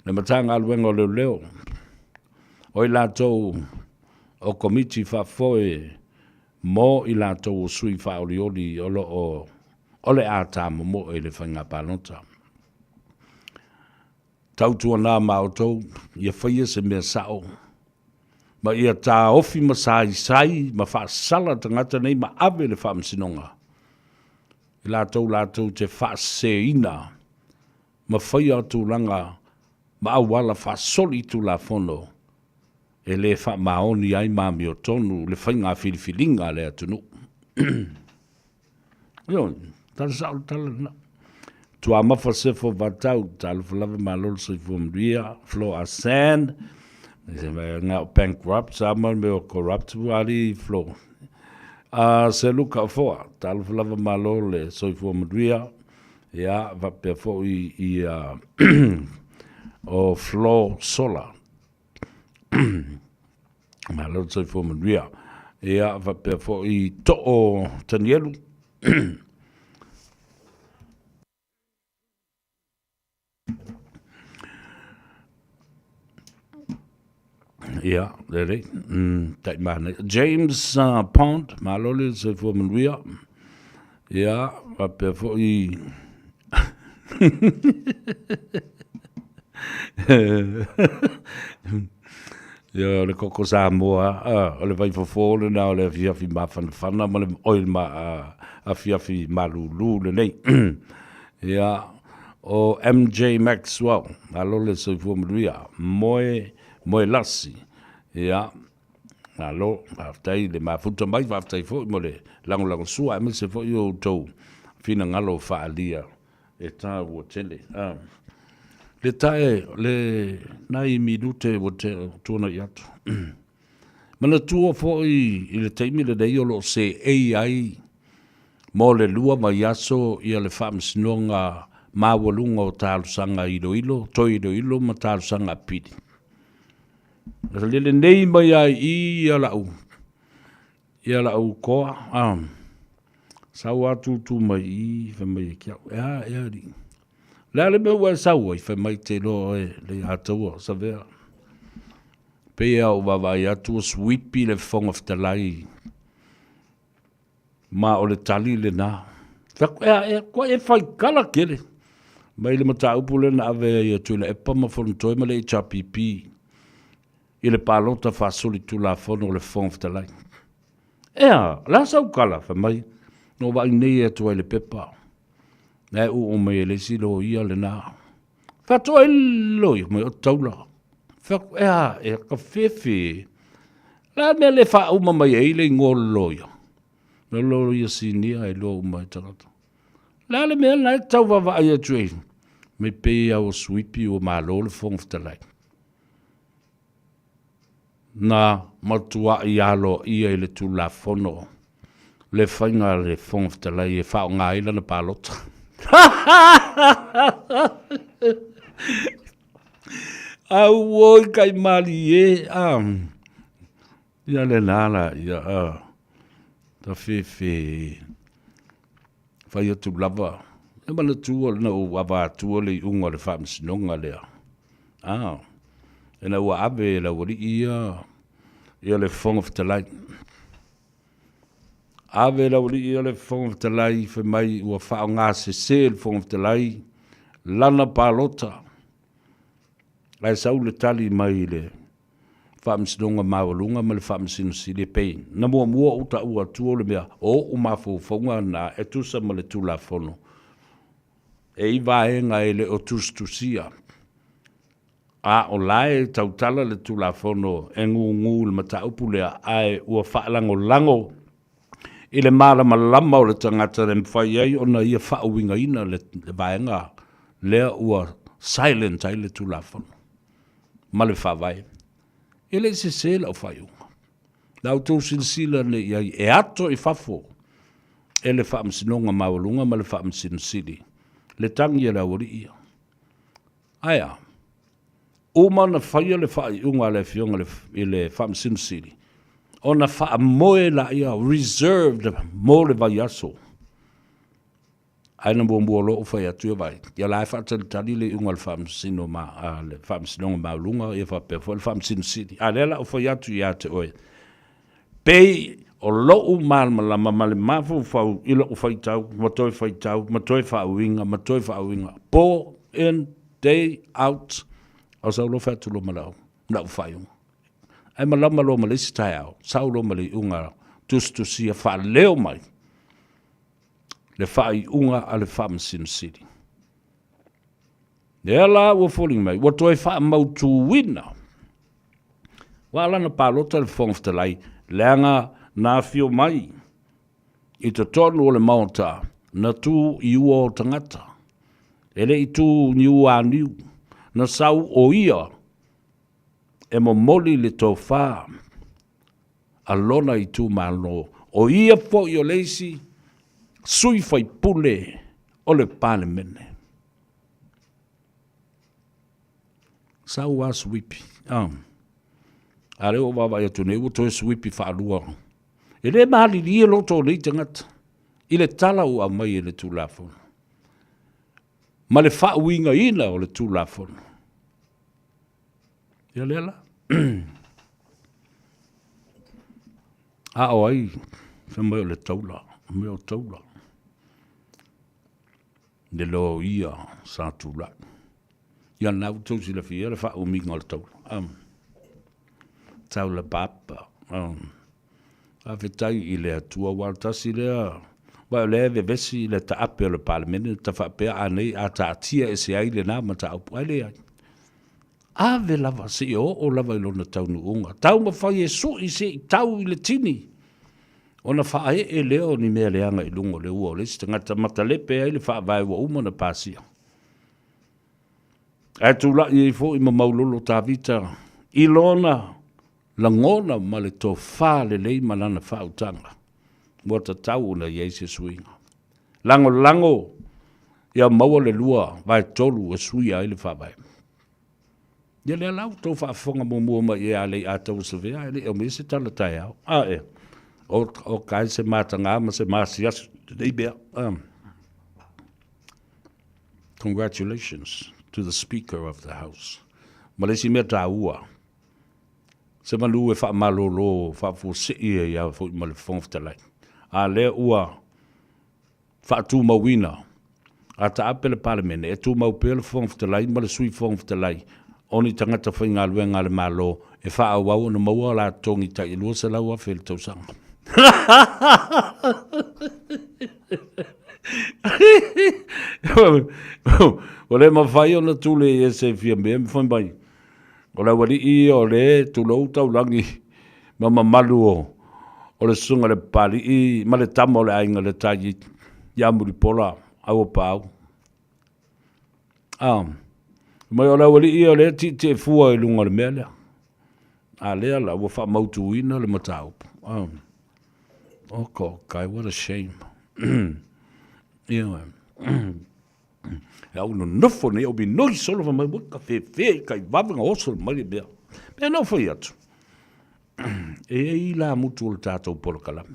le Matagaluega o Leoleo, o i latou o Komiti Faafoe mo i latou o sui faaolioli o lo o o le a tamomoe i le faiga palota. Tautuana ma outou, ia faia se mea sao, ma ia taofi ma saisai ma faasala tagata nei ma ave i le faamasinoga, i latou latou te faaseseina ma faia tulaga ma auala faasoli tulafono e le faamaoni ai ma amiotonu le faiga filifiliga a le atunuu. Ioe, tala sao le tala lena. Tuamafa Sefo Vatau, talofa lava malo le soifua manuia, Flo Asan, se mea nga o bankrupt, sa ma le mea o corrupt ua ali Flo. Se Luka Ofoa, talofa lava malo le soifua manuia, ia, faapea foi i o Flo Sola. Malo le soifua manuia. Ia, faapea foi Too Tanielu. Ia, lelei. Tai mānaia. James Pond, malo le soifua manuia. Ia, faapea foi Ia, o le koko Samoa, o le vaifofo lena o le afiafi mafanafana ma le, oi, le afiafi malulu lenei. Ia, o MJ Maxwell, malo le soifua manuia, moe, moe lasi. Ia, Malo, faafetai le mafuta mai, faafetai foi mo le lagolagosua aemaise foi o outou finagalo faaalia e taua tele. Le tae, le nai minute ua tuanai atu. Manatua foi i le taimi lenei o lo o seei ai mo le 2 vaiaso ia le Faamasinoga Maualuga o Talosaga Iloilo, Toe Iloilo ma Talosaga Apili. Na lele nei mai lava i i ia lau, ia lau koa, a, sau lava tutu mai i i, fai mai ia te au, e a ea alii? O le a le mea ua e sau ai? Fai mai, te iloa oe Leiataua, Savea. Pei lava ua ou vaavaai atu ua suipi le Fofoga Fetalai Ma o le tali lena. Fai atu, ea, ea, kua e faitala tele mai le mataupu lea na ave ai e Tuilaepa ma Fonotoe ma le HRPP i le palota faasolitulafono o le Fofoga Fetalai. Ea, o le a sau tala? Fai mai, na ou vaai nei atu ai i le pepa, na e uu mai e le isi loia lena. Fai atu, ai le loia? Fai mai, o Taula. Fai atu, ea, ea, ka fefe. O le a le mea le faauma mai ai le igoa o le loia? O le loia sinia e lua uma ai tagata. O le a le mea lena e tau vaavaai atu ai? Mai pei lava ua suipi ua malo le Fofoga Fetalai. Na matuai aloaia i le Tulafono le faiga a le Fofoga Fetalai e faaaoga ai lana palota. Auoi kai malie a. Ia le la la ia a. Ta fefe fai atu lava. E manatua na ou avatua le iuga o le faamasinoga lea. A. Ina ua ave e le aualii ia ia le Fofoga Fetalai. Ave e le aualii ia le Fofoga Fetalai fai mai ua faaaoga sese le Fofoga Fetalai lana palota. Ae sau le tali mai i le Faamasinoga Maualuga ma le Faamasino Sili e pei na muamua ou taua atua o le mea o ou mafaufauga na e tusa ma le Tulafono e i vaega e le o tusitusia a o la e tautala le Tulafono e gugu i le mataupu lea ae ua faalagolago i le malamalama o le tagata e mafai ai ona ia faauigaina le vaega lea ua silent ai le Tulafono ma le Faavae. E le i sese lau faaiuga. La outou silasila nei i ai e ato i fafo e le Faamasinoga Maualuga ma le Faamasino Sili le tagi a le aualii ia. Ae a? Uma ona faia le faaiuga a le Afioga i le Faamasino Sili ona faamoe laia reserved mo le vaiaso. Ae na muamua loa ou fai atu, ia vaai, ia la e faatalitali le iuga a le Faamasino ma, a le Faamasinoga Maualuga, ia faapea foi le Faamasino Sili. A lea la ou fai atu ia te oe, pei o lou malamalama ma le mafaufau i lou faitau ma toe faitau ma toe faauiga ma toe faauiga, po in, day out, o sau loa fai atu loa ma lau, lau faaiuga. Ae malama loa ma le isi taeao, sau loa ma le iuga tusitusia faaleo mai le faaiuga a le Faamasino Sili. Lea la ua foliga mai, ua toe faamautuina. Ua ala ona palota le Fofoga Fetalai, leaga na afio mai i totonu o le Maota, na tu i ua o tagata. E le i tu ni ua aniu, na sau o ia e momoli le tofa a lona itumalo, o ia foi o le isi sui faipule o le Palemene. Sau a suipi. Ah. A lea ua vaavaai atu nei ua toe suipi faalua. E le malilie loto o nei tagata i le tala ua aumai e le Tulafono ma le faauigaina o le Tulafono. Ia lea la. A o ai, fai mai o le taula, mea o taula. Le loia sa tulai. Ia na ua tou silafia le faaumiga o le taula. Um, taula papa. Um, faafetai i le Atua aua o le tasi lea aua o lea e vevesi le taape o le Palemene ta faapea a nei a taatia ese ai lena mataupu ae leai. Ave lava seia oo lava i lona taunuuga. Taumafai e sui se i tau i le tini ona faaee lea o ni mea leaga i luga o le ua o le isi tagata matalepe ai le faavae ua uma ona pasia. Ae tulai ai foi ma maulolo Tavita i lona lagona ma le tofa lelei ma lana faautaga, ua tatau ona i ai se suiga. Lagolago ia maua le 2/3 e suia ai le faavae. Ia lea la ua outou faafofoga muamua mai i ai a le i Ataua Savea ae le i aumaia se tala taeao. A ea, o, o kai se matagā ma se masiasi lenei mea. Congratulations to the Speaker of the House. Ma le isi mea taua, se manu e faamalolo faafuasei ai lava foi ma le Fofoga Fetalai. A lea ua faatumauina a taape le Palemene, e tumau pea le Fofoga Fetalai ma le Sui Fofoga Fetalai o ni tagata faigaluega a le Malo e faaauau ona maua a latou totogi tai $200,000 i le tausaga. Ua le mafai ona tule ese fia mea ma fai mai. O le aualii ia o le tulou taulagi ma mamalu o o le susuga i le Papalii ma le tama o le aiga le tai ia Mulipola Auapaau. A, mai o le aualii ia o lea e tietie fua i luga o le mea lea. A lea la ua faamautuina le mataupu. A, oka oka, what a shame. Ioe. E au nonofo nei au minoi solo fai mai ua ka fefe i kai vave na oso mai le mea. Mea na fai atu. E i ai la mutu o le tātou polokalame.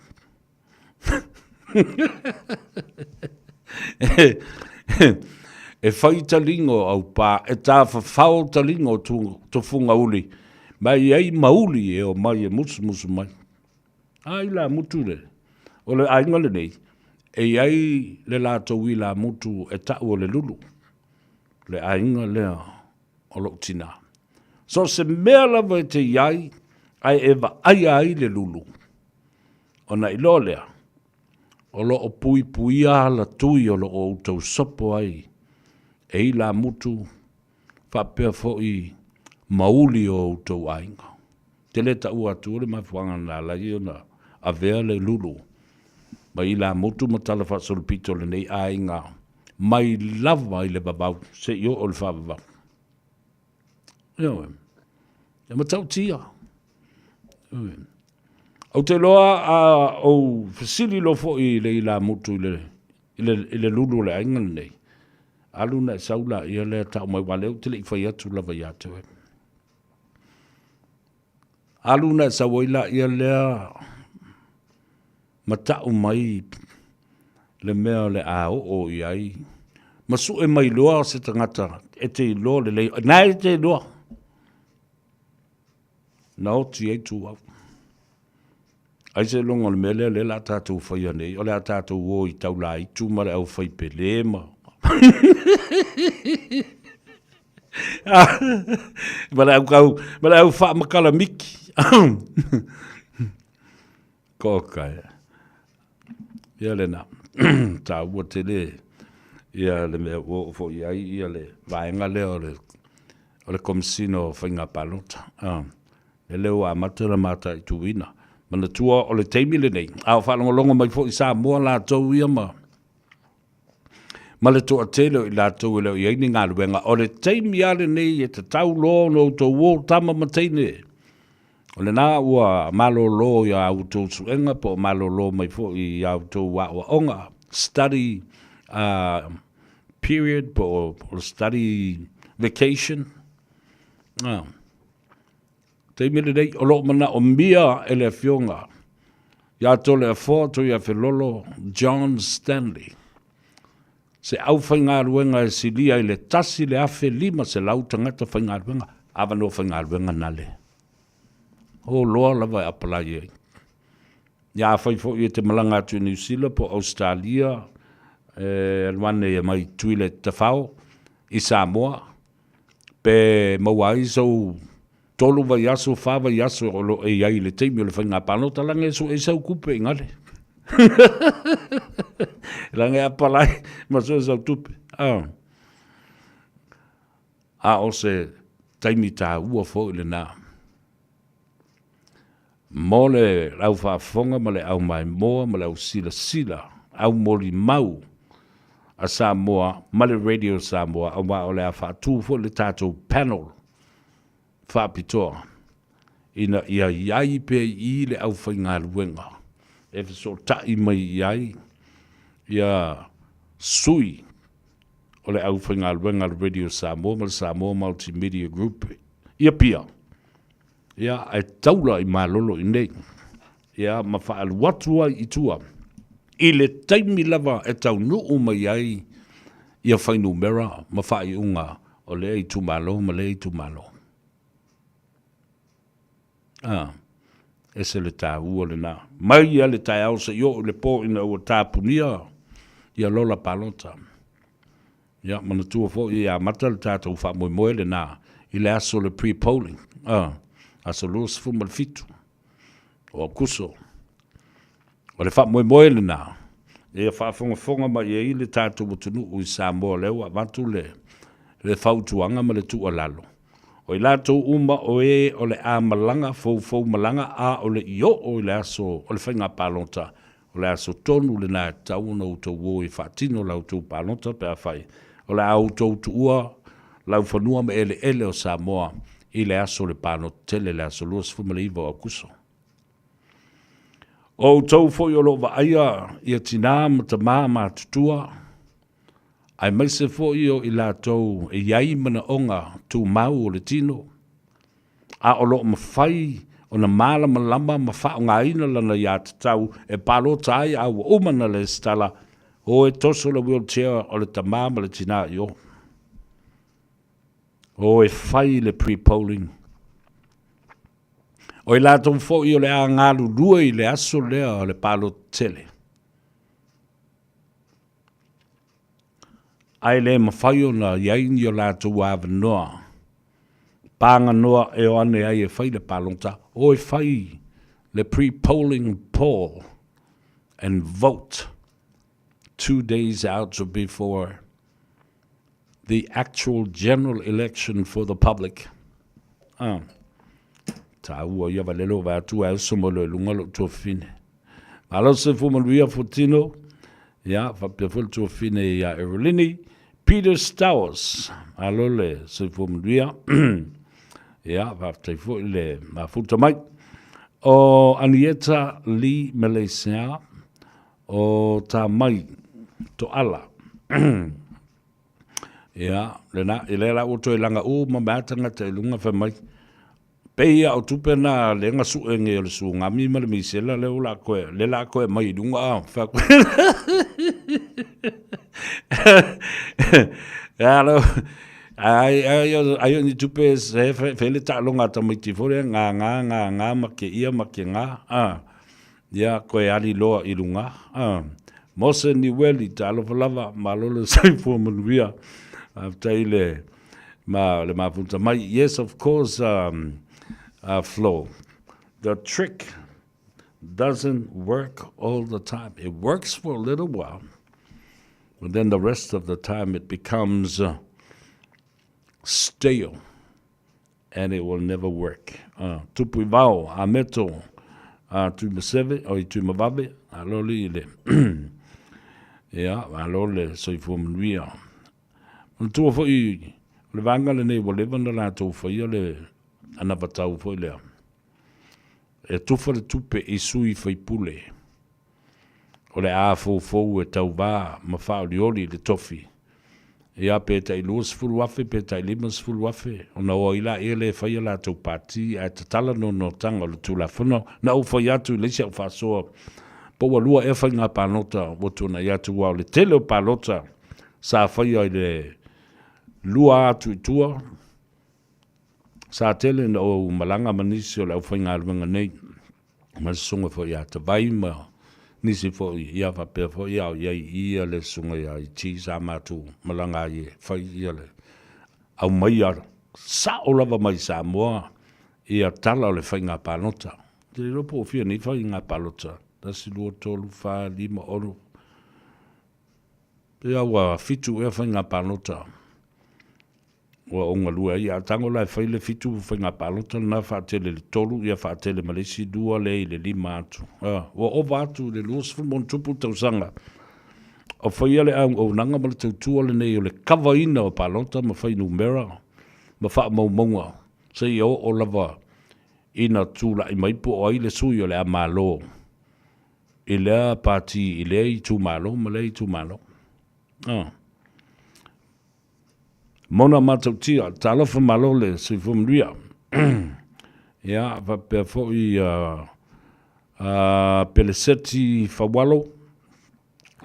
E fai taliga o aupā, e tāwhawhao taliga o tufunga uli, mai ai mauli e o mai e musumusu mai. A ilāmutu le, o le aiga lenei, e i ai le latou ilāmutu e ta'u o le lulu, le aiga lea o lo'u tinā. So o se mea lava e te i ai, ae e vaaia ai le lulu, ona iloa lea, o lo o puipuia alatui o lo o outou sopo ai e ilāmutu faapea foi mauli o outou aiga. Te le taua atu le mafuaaga na ala ai ona avea le lulu mai ilamutu ma tala faasolopito o lenei aiga mai lava i le vavau seia oo i le faavavau. Ioe. E matautia. Ioe. Ou te iloa a ou fesili loa foi i le ilamutu i le i le lulu o le aiga lenei, alu ona e sau laia lea tau mai, aua o lea ou te le i fai atu lava ia te oe. Alu ona e sau ai laia lea ma tau mai le mea o le a oo i ai, ma sue mai loa se tagata e te iloa lelei, na e te iloa, na oti ai tuau. Ai seiloga o le mea lea lea o le a tatou faia nei, o le a tatou o i Taulaitu ma le aufaipele ma ma le aukau, ma le au faamakalamiki. Koka e. Ia lena, taua tele ia le mea ua oo foi i ai ia le vaega lea o le o le Komesina o Faiga Palota. Ah. Lele ua amata ona mataituina. Manatua o le taimi lenei, a o faalogologo mai foi Samoa latou ia ma ma le toatele o i latou e le o i ai ni galuega, o le taimi lava lenei e tatau loa ona outou o tama ma teine. O lena ua malolo i a outou suega po o malolo mai foi i a outou aoaoga, study period po o study vacation. Taimi lenei, o lo o manaomia e le Afioga ia Toleafoa Tuiafelolo John Stanley se aufaigaluega e silia i le 1,500 tagata faigaluega, avanoa faigaluega na le o loa lava e apalai ai. Ia afai foi e te malaga atu i Niu Sila po o Ausetalia, E alu ane ia mai Tuila i Tafao i Samoa, pe maua ai sou tolu vaiaso, fa vaiaso o lo o e i ai i le taimi o le faiga palota, leaga e sue ai sau kupe i gale. Leaga e apalai ma sue sau tupe. Ah. A o se taimi taua foi lena mo le au faafofoga ma le au maimoa ma le au silasila, au molimau a Samoa ma le Radio Samoa, aua o le a faatu foi le tatou panel faapitoa ina ia i ai pea i i le aufaigaluega e fesootai mai i ai ia sui o le aufaigaluega a le Radio Samoa ma le Samoa Multimedia Group i Apia, ia, ae taula i malolo i inei, ia, ma faaalu atu ai i tua i le taimi lava e taunuu mai ai ia fuainumera ma faaiuga o lea itumalo ma lea itumalo. A, ese le taua lena. Mai ia le taeao seia oo i le po ina ua tapunia ia lola palota. Ia, manatua foi e amata le tatou faamoemoe lena i le aso o le pre-polling, a, aso 27 o Aokuso. O le faamoemoe lena, ia faafogafoga mai i ai le tatou atunuu i Samoa lea ua avatu le, le fautuaga ma le tuualalo. O i latou uma o e o le a malaga, foufou malaga, a o le i oo i le aso o le faiga palota, o le aso tonu lena e tatau ona outou o e faatino la outou palota pe afai o le a outou tuua laufanua ma eleele o Samoa i le aso o le palota tele, le aso 29 o Aokuso. O outou foi o lo o vaaia ia tinā ma tamā matutua, aemaise foi o i latou e i ai manaoga tumau o le tino, a o lo o mafai ona malamalama ma faaaogaina lana aiatatau e palota ai a ua uma ona lesitala, o e toso le wheelchair o le tamā ma le tinā i o. O e fai le pre-polling. O i latou foi o le a galulue i le aso lea o le palota tele. Ae le mafai ona i ai ni o latou avanoa paganoa e o ane ai e fai le palota, o e fai le pre-polling poll and vote 2 days out before the actual general election for the public. Ah. Taua ia valelo va atu ai so mo le lunga lo tuafine. Malo se fu manuia futino. Ia, faapea foi le tuafine ia Erolini. Peter Stowers. Malo le soifua manuia. Ia, faafetai foi le mafuta mai. O Anieta Lee Malaysia. O Tamai Toala. Ia, lena, i lea la ua toe laga uma mai lava tagata i luga fai mai, pei lava o tupe na lea na sue nei o le tsunami ma le misela lea ua la toe, lea la toe aumai i luga a, fai atu Ia, lea, ai, ai, ai o ni tupe se fai le taaloga a tamaiti foi lea, nga nga nga nga ma ke ia ma ke nga, a. Ia, koe ali loa i luga. Ah. Mose Niueli, talofa lava, malo le soifua manuia. Faafetai le, ma, le mafuta mai. Yes, of course, Flo. The trick doesn't work all the time. It works for a little while, but then the rest of the time it becomes stale. And it will never work. Tupu i vao, a meto, a Tuimaseve, oi Tuimavave, a loli i le, ia, a lo le soifua manuia. Manatua foi, o le vaega lenei ua leva ona latou faia le anavatau foi lea, e tufa le tupe i sui faipule o le a foufou e tauva ma faaolioli i le tofi, ia pe tai 20,000 pe tai 50,000, ona o ai laia lea e fai a latou pati ae tatala noanoataga o le Tulafono. Na ou fai atu i le isi au faasoa, po ua lua ea faiga palota ua tuanai atu, aua o le tele o palota sa faia i le lua atu i tua, sa tele ina ou malaga ma nisi o le aufaigaluega nei. ma le susuga foi ia Tavai ma Nisi foi, ia faapea foi a o i ai ia le susuga ia Iti sa matou malaga ai e fai ia le aumaia sao lava mai Samoa ia tala o le faiga palota. Ou te le iloa po o fia nei faiga palota, 1, 2, 3, 4, 5, 6, pei lava ua fitu ea faiga palota Ua ou galue ai, a tago la e fai le fitu faiga palota lena faatele i le tolu, ia faatele ma le isi lua lea i le lima atu. A, ua ova atu i le 20 ma ono tupu tausaga o faia le auaunaga ma le tautua lenei o le kavaina o palota ma fuainumera ma faamaumauga seia oo lava ina tulai mai po o ai le sui o le a malo i lea pati i lea itumalo ma lea itumalo. A. Mona matautia, talofa malo le soifua manuia. Ia, faapea foi a Peleseti Faualo,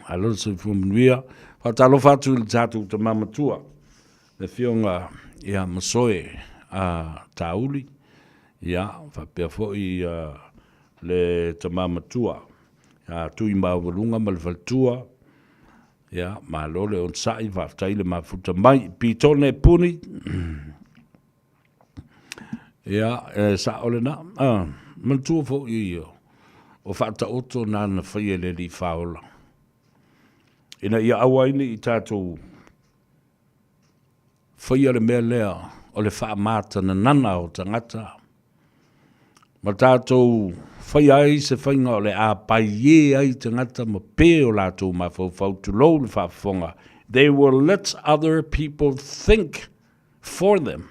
malo le soifua manuia. Faatalofa atu i le tatou tama matua, le afioga ia Masoe a Tauli, ia, faapea foi le tama matua ia Tuimaualuga ma le faletua, Ia, malo le onosai, faafetai le mafuta mai. Pitone Puni, ia, e sao lena. Ah, manatua foi ia, o faataoto na na faia e le Alii Faaola, ina ia aua ai ne i tatou faia le mea lea o le faamatananana o tagata, ma tatou faia ai se faiga o le a paiē ai tagata ma pe o latou mafaufau, tulou le faafofoga, they will let other people think for them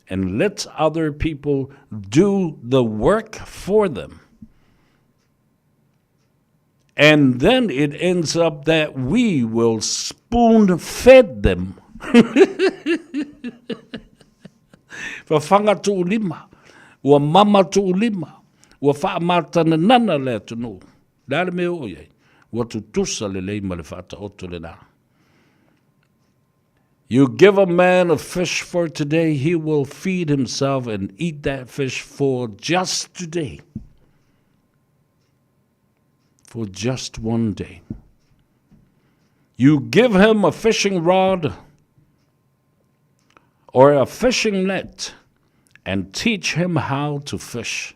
and let other people do the work for them. And then it ends up that we will spoon fed them. Whawhanga tuulima, ua mama tuulima, ua whaamatana le atunuu. Le a le mea o iai, ua tutusa lelei ma le whaataoto lena. You give a man a fish for today, he will feed himself and eat that fish for just today. For just one day. You give him a fishing rod or a fishing net and teach him how to fish.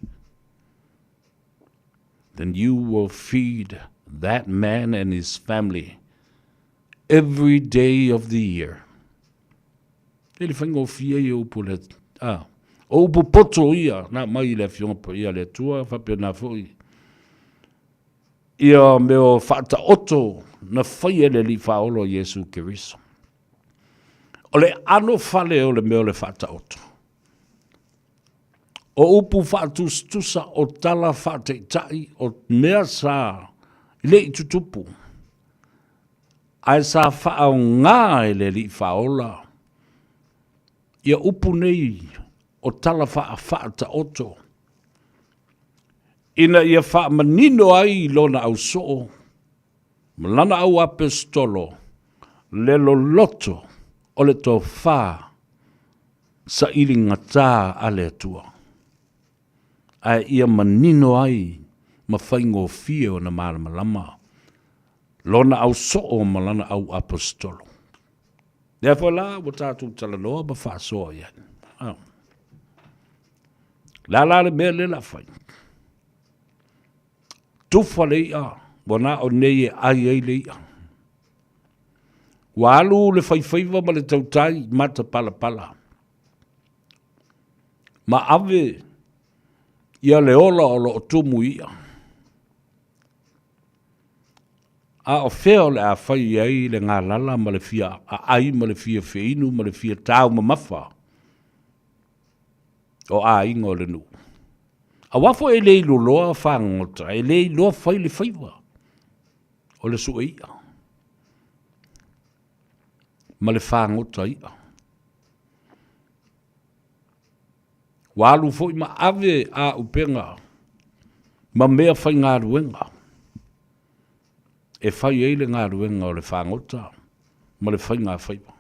Then you will feed that man and his family every day of the year. E le faigofie ia upu le, a, o upu poto ia, na mai i le Afioga Paia a le Atua, faapena foi ia mea o faataoto na faia e le Alii Faaola o Iesu Keriso. O le alo fale o le mea o le faataoto. O upu faatusatusa, o tala faataitai, o mea sa le i tutupu, ae sa faaaoga e le Alii Faaola ia upu nei o tala faafaataoto ina ia faamanino ai i lona ausoo ma lana au apesetolo le loloto o le tofa saili gata a le Atua, ae ia manino ai ma faigofie ona malamalama lona ausoo ma lana au aposetolo. Lea foi la ua tatou talanoa ma faasoa i ai. Ah. Le a la le mea lea la fai? Tufa le i'a, ua na o nei e ai ai le i'a. Ua alu le faifaiva ma le tautai matapalapala, ma ave ia le ola o lo o tumu i i'a. A o fea o le a fai ai le galala ma le fia aai ma le fia feinu ma le fia taumamafa o aiga o le nuu. Aua foi e le iloa fagota, e le iloa fai le faiva o le sue i'a ma le fagota i'a. Ua alu foi ma ave auupega ma mea faigaluega e fai ai le galuega o le fagota ma le faiga faiva.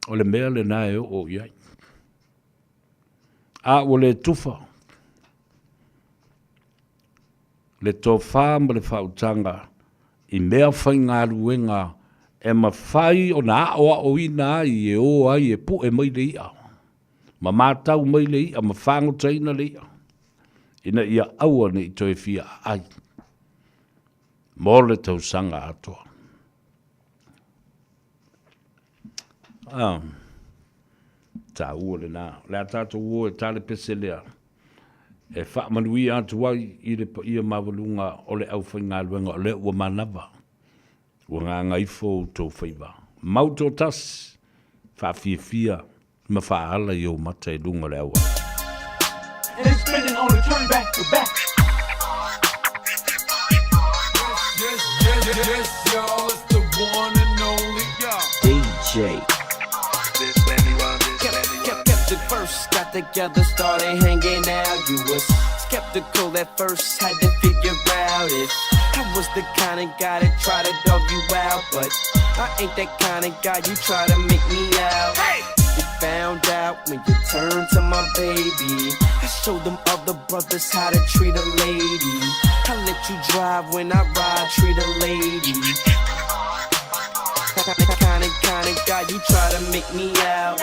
O le mea lena e oo i ai. A ua le tufa. le tofa ma le faautaga i mea faigaluega e mafai ona aoaoina ai e o ai e pue mai le i'a, ma matau mai le i'a, ma fagotaina le i'a, ina ia aua ne i toe fia aai mo le tausaga atoa. Ah, taua lena. O le a tatou o e tale pese lea e faamanuia atu ai i le paia maualuga o le aufaigaluega o lea ua manava, ua gagaifo outou faiva. Mau toatasi, faafiafia ma faaala i ou mata i luga o le auala. And they spending on the turn back to back. Yes, yes, yes, y'all, it's the one and only DJ. Kept it first, got together, started hanging out. You was skeptical at first, had to figure out if I was the kind of guy that try to dog you out. But I ain't that kind of guy you try to make me out. Hey! You found out when you turned to my baby. I showed them other brothers how to treat a lady. I let you drive when I ride, treat a lady. Kind of, kind of guy you try to make me out.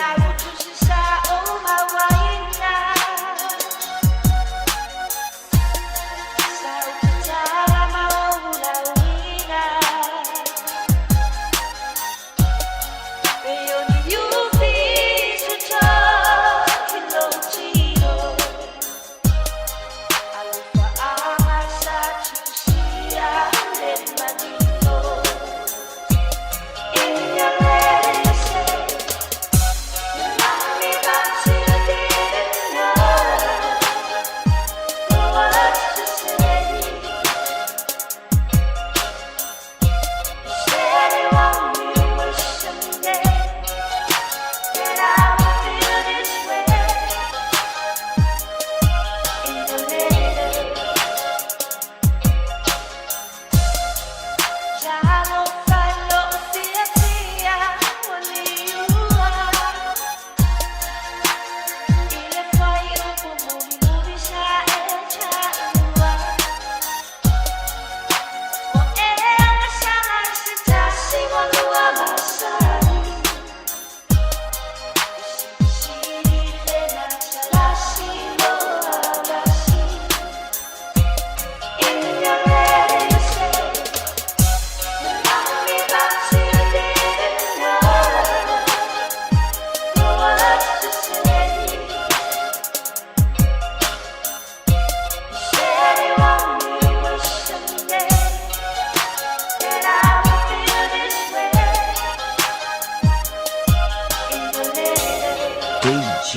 DJ.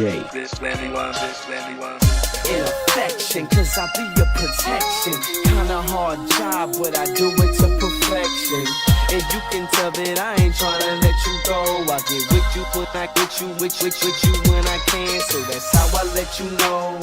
In affection, cause I be your protection. Kinda hard job, but I do it to perfection. And you can tell that I ain't tryna let you go. I get with you when I get you, with, with, with you when I can. So that's how I let you know.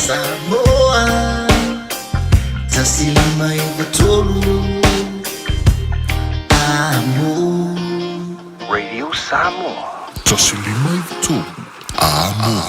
Samoa 1593 Amo. Radio Samoa. 1593 Amo.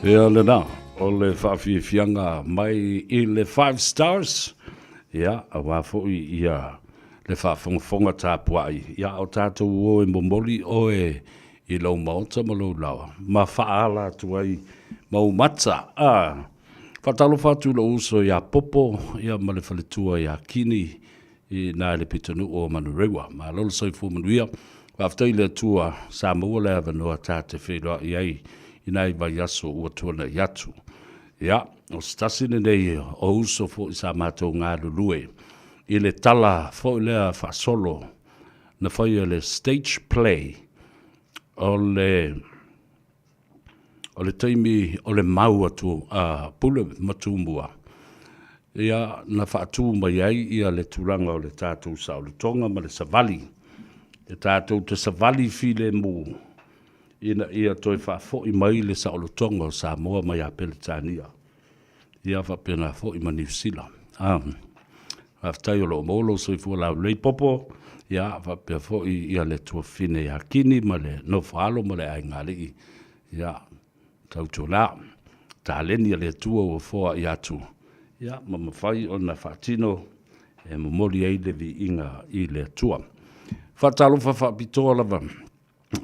Ia lena, o le faafiafiaga mai i le Five Stars, ia, aua foi ia le faafogafoga tapuai, ia o tatou o e momoli oe i lou maota ma lou laoa, ma faaala atu ai ma ou mata. A, faatalofa atu i lou uso ia Popo, ia ma le faletua ia Kini, i na i le pitonuu o Manurewa. Malo le soifua manuia. Faafetai i le Atua sa maua le avanoa ta te feiloai ai i nai vaiaso ua tuanai atu. Ia, o se tasi lenei o uso foi sa matou galulue i le tala foi lea faasolo na faia le stage play o le o le taimi o le mau atu a Pule ma Tumua. Ia, na faatu mai ai ia le tulaga o le tatou saolotoga ma le savali, e tatou te savali filemu ina ia toe faafoi mai le saolotoga o Samoa mai ia Peretania, ia faapena foi ma Niu Sila. A, faafetai o lo o maua lou soifua laulelei Popo, ia faapea foi ia le tuafafine ia Kini ma le nofo alo ma le aigaalii, ia Tautuana, taleni a le Atua ua foai atu, ia, ma mafai ona faatino e momoli ai le viiga i le Atua. Faatalofa faapitoa lava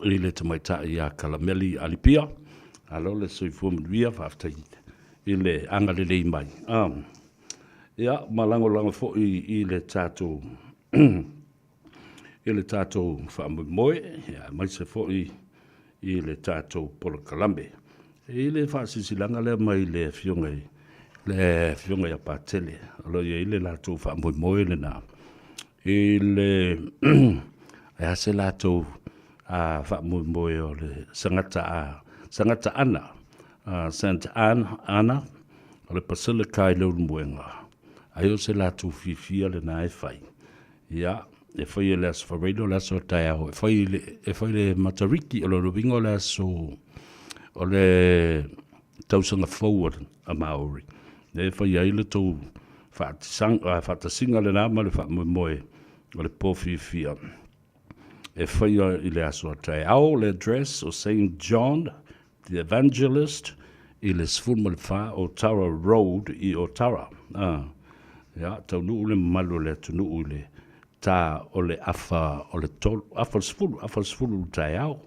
i le tamaitai ia Kalameli Alipia, malo le soifua manuia, faafetai i le agalelei mai. Ah, ia, ma lagolago foi i le tatou i le tatou faamoemoe, aemaise foi i le tatou polokalame. E i le faasilasilaga lea mai le afioga i le afioga ia Patele, o lo o i ai le latou faamoemoe lena i le e a se latou faamoemoe o le Sagata a Sagata Ana, Saint Anna, o le Basilica i Leulumoega, ai o se latou fiafia lena e fai. Ia, e fai e le Aso Faraile o le aso a taeao, e fai le, e fai le Matariki, o lona uiga o le aso o le tausaga fou a Maori. Lea e fai ai le tou faatasiga lena ma le faamoemoe o le po fiafia. E faia i le aso a taeao le address o Saint John The Evangelist i le 14 o Tara Road i Otara. Ia, taunuu le mamalu o le atunuu i le tā o le afa o le tolu, afa o le sefulu, afa o le sefulu i le taeao.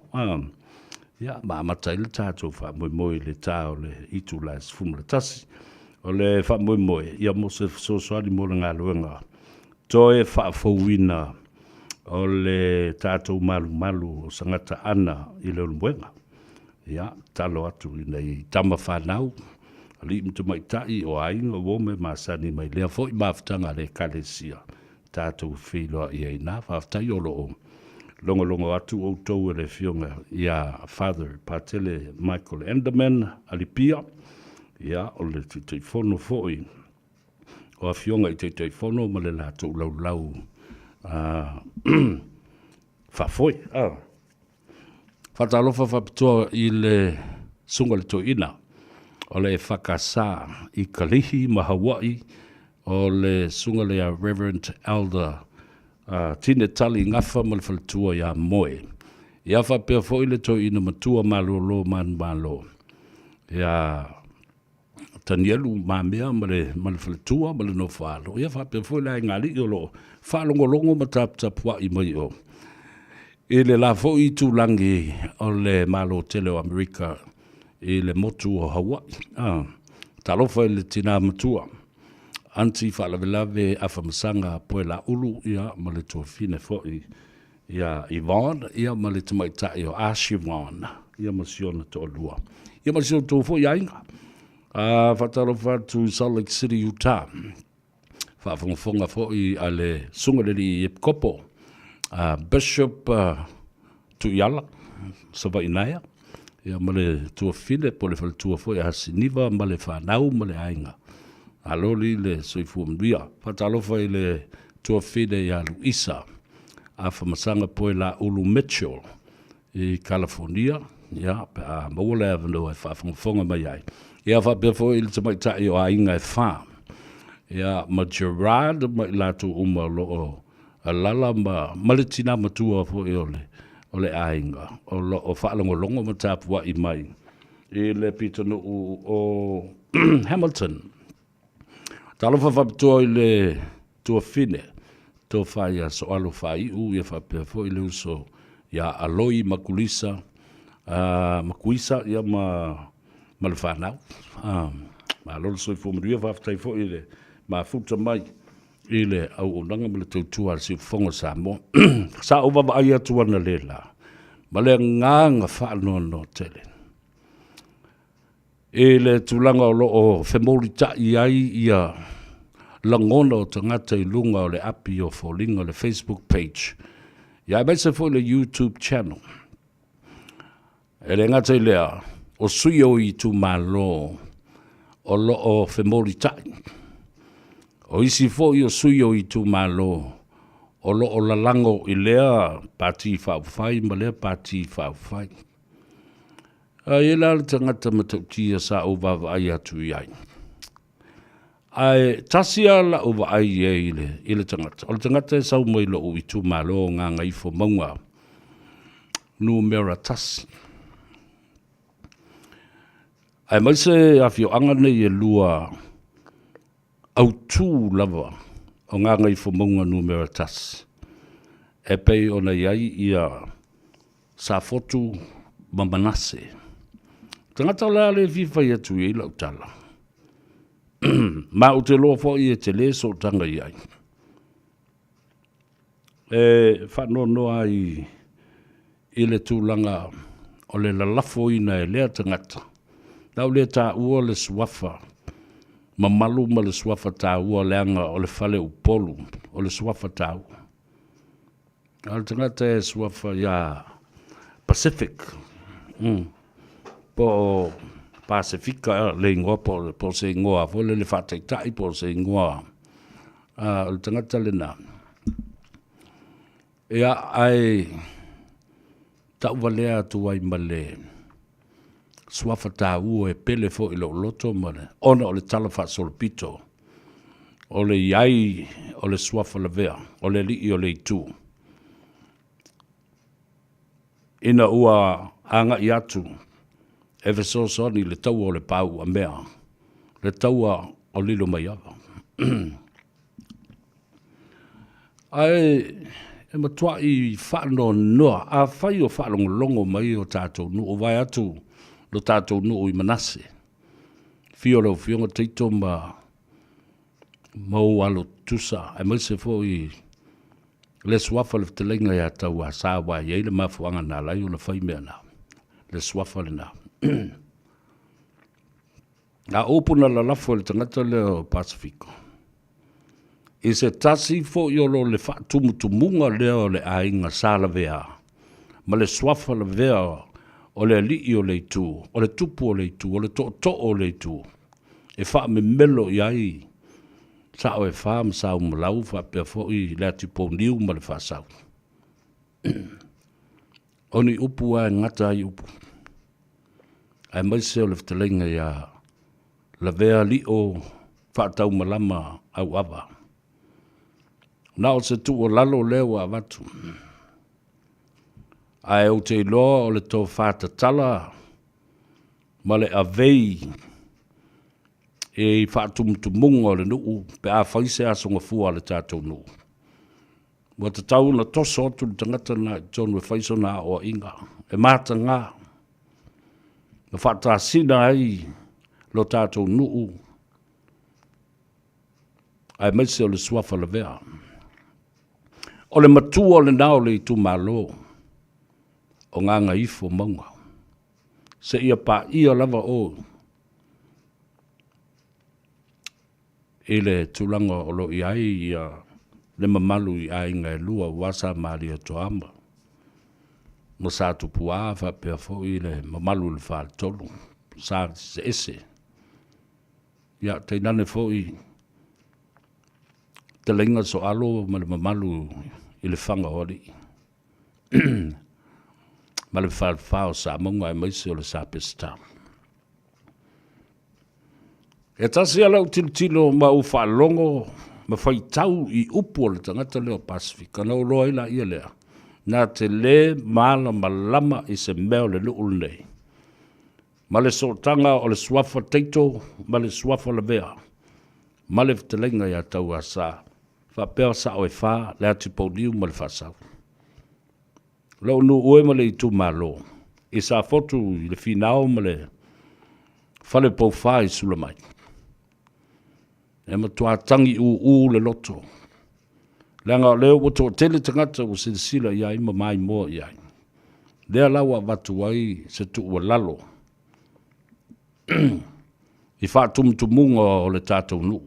Ia, ma amata ai le tatou faamoemoe i le tā o le itula e 11. O le faamoemoe, ia mo se fesoasoani mo le galuega toe faafouina o le tatou malumalu o Sagata Ana i Leulumoega. Ia, tatalo atu i nai tama fanau, alii ma tamaitai o aiga, uo ma e masani mai lea foi mafutaga a le Ekalesia tatou feiloai ai ina. Faafetai o lo o logologo atu outou e le Afioga ia Father Patele Michael Enderman Alipia, ia, o le Taitaifono foi o Afioga i Taitaifono ma le latou laulau faafoe. Faatalofa faapitoa i le Susuga i le Toeaina o le EFKS i Kalihi ma Hawaii, o le Susuga lea Reverend Elder Tine Tali Gafa ma le faletua ia Moe. Ia faapea foi le Toeaina matua malolo manumalo ia Tanielu Mamea ma le, ma le faletua ma le nofoalo, ia faapea foi le aigaalii o lo o faalogologo ma taputapuai mai o i le la foi itulagi o le Malo tele o Amerika i le motu o Hawaii. Ah, talofa i le tinā matua, Aunty Faalavelave Afamasaga Poelaulu, ia, ma le tuafine foi ia Yvonne, ia ma le tamaitai o Ashivon, ia ma si ona toalua. Ia ma si outou foi aiga. A faatalofa atu i Salt Lake City, Utah. Faafogafoga foi a le Susuga i le Alii Epikopo, a Bishop Tuiala, Savaii Naea, ia ma le tuafafine po o le faletua foi a Siniva ma le fanau ma le aiga. Malo li le soifua manuia. Faatalofa i le tuafafine ia Luisa Afamasaga Poelaulu Mitchell i Kalafonia, ia, pe a maua le avanoa e faafogafoga mai ai. Ia faapea foi i le tamaitai o aiga e fa, ia, ma Gerard ma i latou uma o lo o alala ma, ma le tina matua foi o le, o le aiga o lo o faalogologo ma tapuai mai i le pitonuu o Hamilton. Talofa faapitoa i le tuafine, tofa ia Soalo Faaiu, ia faapea foi le uso ia Aloi Makulisa, Makuisa ia ma, ma le fanau. Malo le soifua manuia, faafetai foi i le mafuta mai i le auaunaga ma le tautua a le Siufofoga o Samoa. Sa ou vaavaai atu analeila ma le agaga faanoanoa tele i le tulaga o lo o femolitai ai ia lagona o tagata i luga o le api o foliga, le Facebook page, ia aemaise foi le YouTube channel. E le gata i lea, o sui o itumalo o lo o femolitai. O isi foi o sui o itumalo o lo o lalago i lea Pati Faaupufai ma lea Pati Faaupufai. A i ai la le tagata matautia sa ou vaavaai atu i ai. Ae tasi lava lau vaai i ai i le, i le tagata. O le tagata e sau mai lou itumalo o Gagaifomauga numera 1. Aemaise afioaga nei e lua autū lava o Gagaifomauga numera 1 e pei ona i ai ia Safotu ma Manase. Tagata o le a le fia fai atu i ai lau tala. Ma ou te iloa foi e tele sootaga i ai. E faanoanoa ai i le tulaga o le lalafoina e lea tagata. Na ou le taua le suafa mamalu ma le suafa taua leaga o le fale Upolu o le suafa taua. A o le tagata e suafa ia Pacific, po o Pasefika le igoa po o se igoa foi lele faataitai po o se igoa, o le tagata lena. Ia, ae tauvalea atu ai ma le suafa taua e pele foi i lou loto ma le, ona o le tala faasolopito o le i ai o le suafa lavea o le alii o le itu. Ina ua agai atu e fesoasoani i le taua o Lepauamea, le taua o Lilomaiava. Ae e matuai faanoanoa, afai o faalogologo mai o tatou nuu, vaeatu lo tatou nuu i Manase, afio o lau Afioga Taito ma ou alo tutusa, aemaise foi le suafa o le fetalaiga ia Tauasa, aua e i ai le mafuaaga na ala ai ona fai mea na, le suafa lena. A o upu na lalafo e le tagata lea o Pasefika, i se tasi foi o lo le faatumutumuga lea o le aiga Sa Lavea ma le suafa lavea o le alii o le itu, o le tupu o le itu, o le tootoo o le itu, e faamemelo i ai sao e fa ma Saumalau faapea foi le Atipouniu ma le Faasau. O ni upu lava e gata ai upu, aemaise o le fetalaiga ia Lavea Lio Faataumalama Auava. Na o se tuualalo lea ua avatu, ae ou te iloa o le tofa tatala ma le avei i faatumutumuga o le nuu pe a fai se aso gafua a le tatou nuu. Ua tatau ona toso atu le tagata lena i totonu e fai sona aoaiga, e mataga ma faatasina ai lo tatou nuu aemaise o le suafa lavea. O le matua lena o le itumalo o Gagaifomauga, seia paia lava oe i le tulaga o lo o i ai le mamalu i aiga e lua aua Sa Malietoa ma Sa Tupua faapea foi le mamalu i le Faletolu, Sa Seese. Ia, tainane foi fetalaiga Sooalo ma le mamalu i le Faga o Alii ma le Falefa o Samauga aemaise o le Sa Peseta. E tasi lava lau tilotilo ma ou faalogo ma faitau i upu o le tagata lea o Pasefika, ona ou iloa ai laia lea, na te le malamalama i se mea o le nuu lenei, ma le sootaga o le suafa Taito ma le suafa Lavea, ma le fetalaiga ia Tauasa, faapea sao e fa, le Atipouniu ma le Faasau. Lou nuu e ma le itumalo i Safotu i le Finao ma le Fale Poufa i Sulamai. E matua tagi ūū le loto, leaga o lea ua toatele tagata ua silasila i ai ma maimoa i ai. Lea la ua avatu ai se tuualalo i faatumutumuga o le tatou nuu.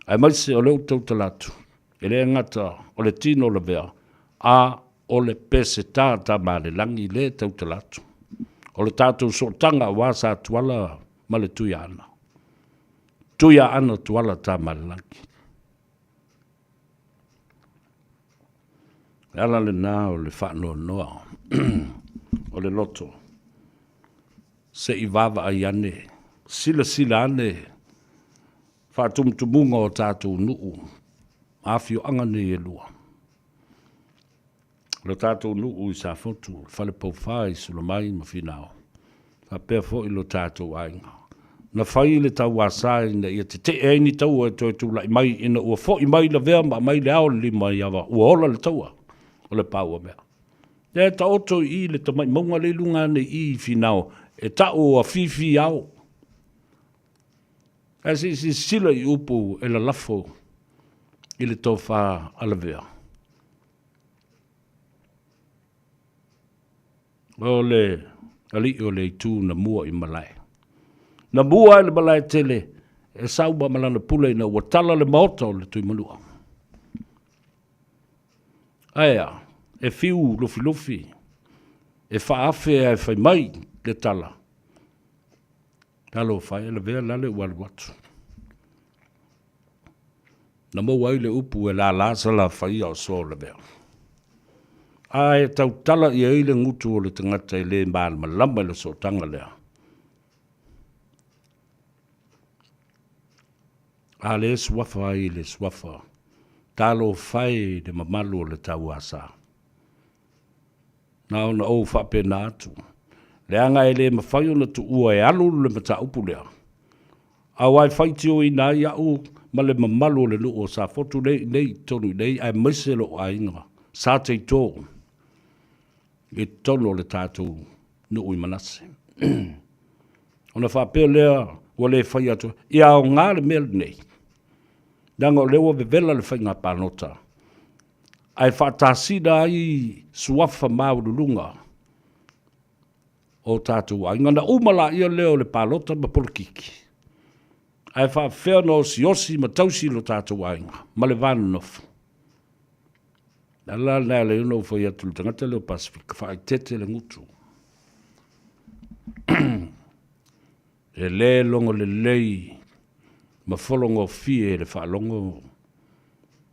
Aemaise o lea ua tautala atu, e le gata o le tino lavea, a o le Peseta Tamaalelagi lea e tautala atu. O le tatou sootaga aua Satuala ma le Tuiaana. Tuiaana Tuala Tamaalelagi. Le ala lena o le faanoanoa o le loto, se i vaavaai ane, silasila ane faatumutumuga o tatou nuu ma afioaga nei e lua. Lo tatou nuu i Safotu, le Falepaufa i Sulamai ma Finao, faapea foi lo tatou aiga. Na fai le tauasa ina ia tetee ai ni taua e toe tulai mai ina ua foi mai lavea ma aumai le ao o le lima i ava ua ola le taua o le pauamea. Lea e taoto i i le tamai mauga lea i luga ane i i i Finao e tau o Afifi ao. Ae se i silasila i upu e lalafo i le tofa a Lavea. O le alii o le itu na mua i malae. Na mua i le malae tele e sauma ma lana pule ina ua tala le maota o le Tuimanua. Ae a, e fiu lufilufi, e faaafe ae fai mai le tala. Talofa e, lavea lale ua alu atu. Na maua ai le upu e lala Salafai a o soa o Lavea. A e tautala i ai le gutu o le tagata e le malamalama i le sootaga lea. A le suafa ai le suafa, talofa e i le mamalu o le tauasa. Na ona ou faapena atu, leaga e le mafai ona tuua e alu le mataupu lea, aua e faitioina ai au ma le mamalu o le nuu o Safotu nei i inei i totonu i inei aemaise lou aiga Sa Teito i totonu o le tatou nuu i Manase. Ona faapea lea ua le faia atu, ia aoga le mea lenei, leaga o lea ua vevela le faiga palota ae faatasina ai suafa maualuluga o tatou aiga. Ona uma laia lea o le palota ma polokiki, ae faapefea ona osiosi ma tausi lo tatou aiga ma le va nonofo. O le ala lena e ala ai ona ou fai atu i le tagata lea o Pasefika, faaeteete le gutu. E le logo lelei ma fologofie le faalogo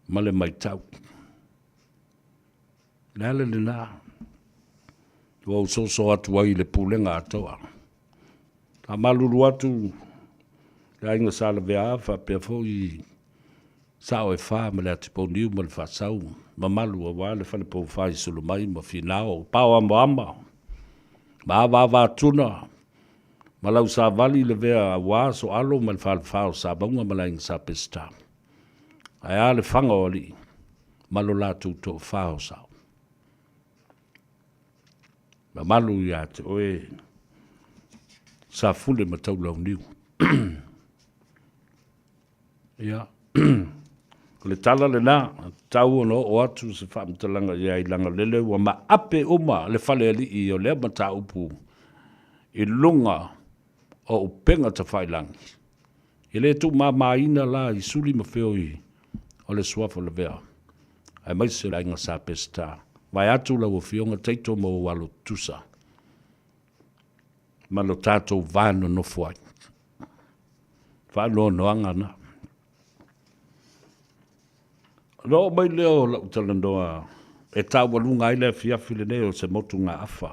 ma le matau. O le ala lena ua ou soso atu ai i le pulega atoa. Faamalulu atu le aiga Sa Lavea faapea foi Sao e Fa ma le Atipouniu ma le Faasau mamalu aua le Falepoufa i Sulumai ma Finao, Paoamoama ma Avaava-a-Tuna ma lau savali Lavea aua Soalo ma le Falefa o Samauga ma le Aiga Sa Peseta. Ae a le faga o alii ma lo latou toafa o sao. Mamalu ia te oe Safune ma Taulauniu. Ia, o le tala lena, tau ona oo atu se faamatalaga i ai leaga lele ua maape uma le fale alii o lea mataupu i luga o upega tafailagi. E le tuumamaina la i suli ma feoi o le suafa o Lavea, aemaise le aiga Sa Peseta, vaeatu lau Afioga Taito ma ou alo tutusa ma lo tatou va nonofo ai. Faanoanoaga na. Ona oo mai lea o lau talanoa e taualuga ai le afiafi lenei o se motugaafa.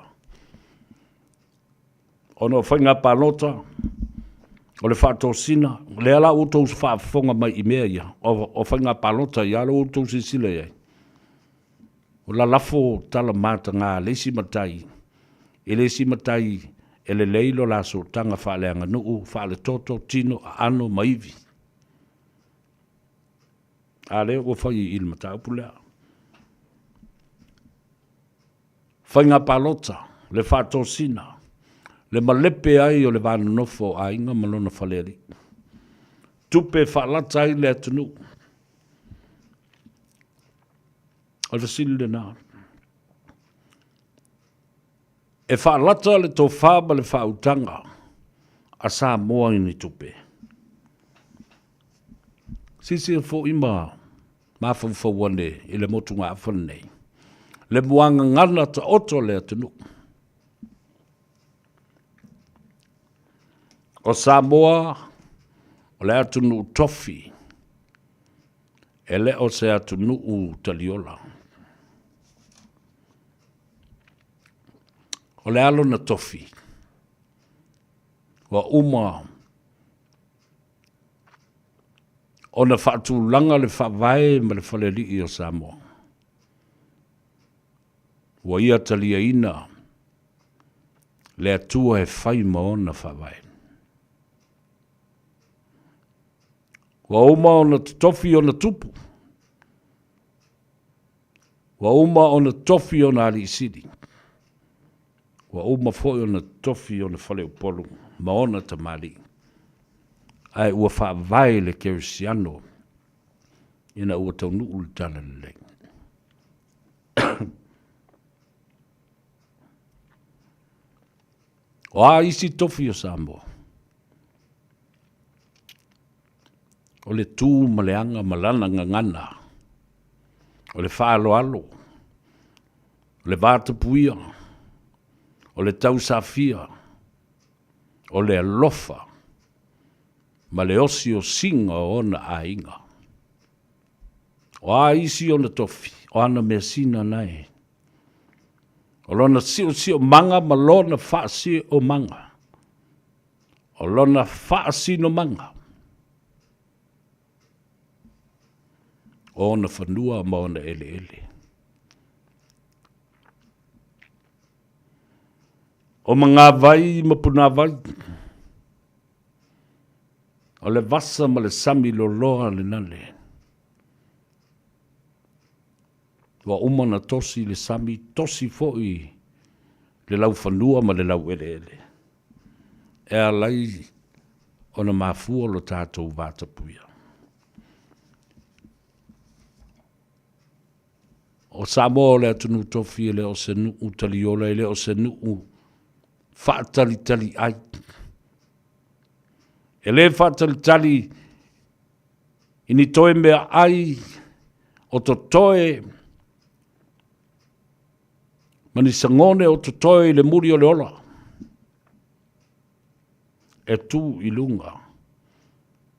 Ona o faiga palota, o le faatosina, o lea la ua outou faafofoga mai i mea ia, o faiga palota ia, lea ua outou silasila i ai. O lalafo tala mataga a le isi matai i le isi matai e lelei lo la sootaga faaleaganuu, faaletoto, tino, aano ma ivi. A lea ua fai i i le mataupu lea. Faiga palota, le faatosina, le malepe ai o le va nonofo o aiga ma lona falealii. Tupe e faalata ai le atunuu. O le fesili lena. E faalata le tofa ma le faautaga a Samoa i ni tupe. Silasila foi ma mafaufau ane i le motugaafa lenei, le muagagana taoto a le atunuu. O Samoa O le atunuu tofi, e le o se atunuu taliola. O le a lona tofi? Ua uma ona faatulaga le faavae ma le falealii o Samoa. Ua ia taliaina le Atua e fai ma ona faavae. Ua uma ona totofi ona tupu. Ua uma ona tofi ona alii sili. Ua uma foi ona tofi ona faleupolu ma ona tamalii. Ae ua faavae le kerisiano ina ua taunuu le Talalelei. O a isi tofi o Samoa? O le tu ma le aga ma lana gagana, o le faaaloalo, o le vatapuia, o le tausafia, o le alofa ma le osiosiga o ona aiga. O a isi ona tofi, o ana measina nae. O lona siosiomaga ma lona faasiomaga. O lona faasinomaga. O ona fanua ma ona eleele. O Magavai ma Punavai. O le vasa ma le sami loloa lenale. Ua uma ona tosi le sami, tosi foi le laufanua ma le laueleele e ala ai ona mafua lo tatou vatapuia. O Samoa o le atunuu tofi e le o se nuu taliola, e le o se nuu faatalitali ai. E le faatalitali i ni toe meaai o totoe ma ni sagone o totoe i le muli o le ola e tu i luga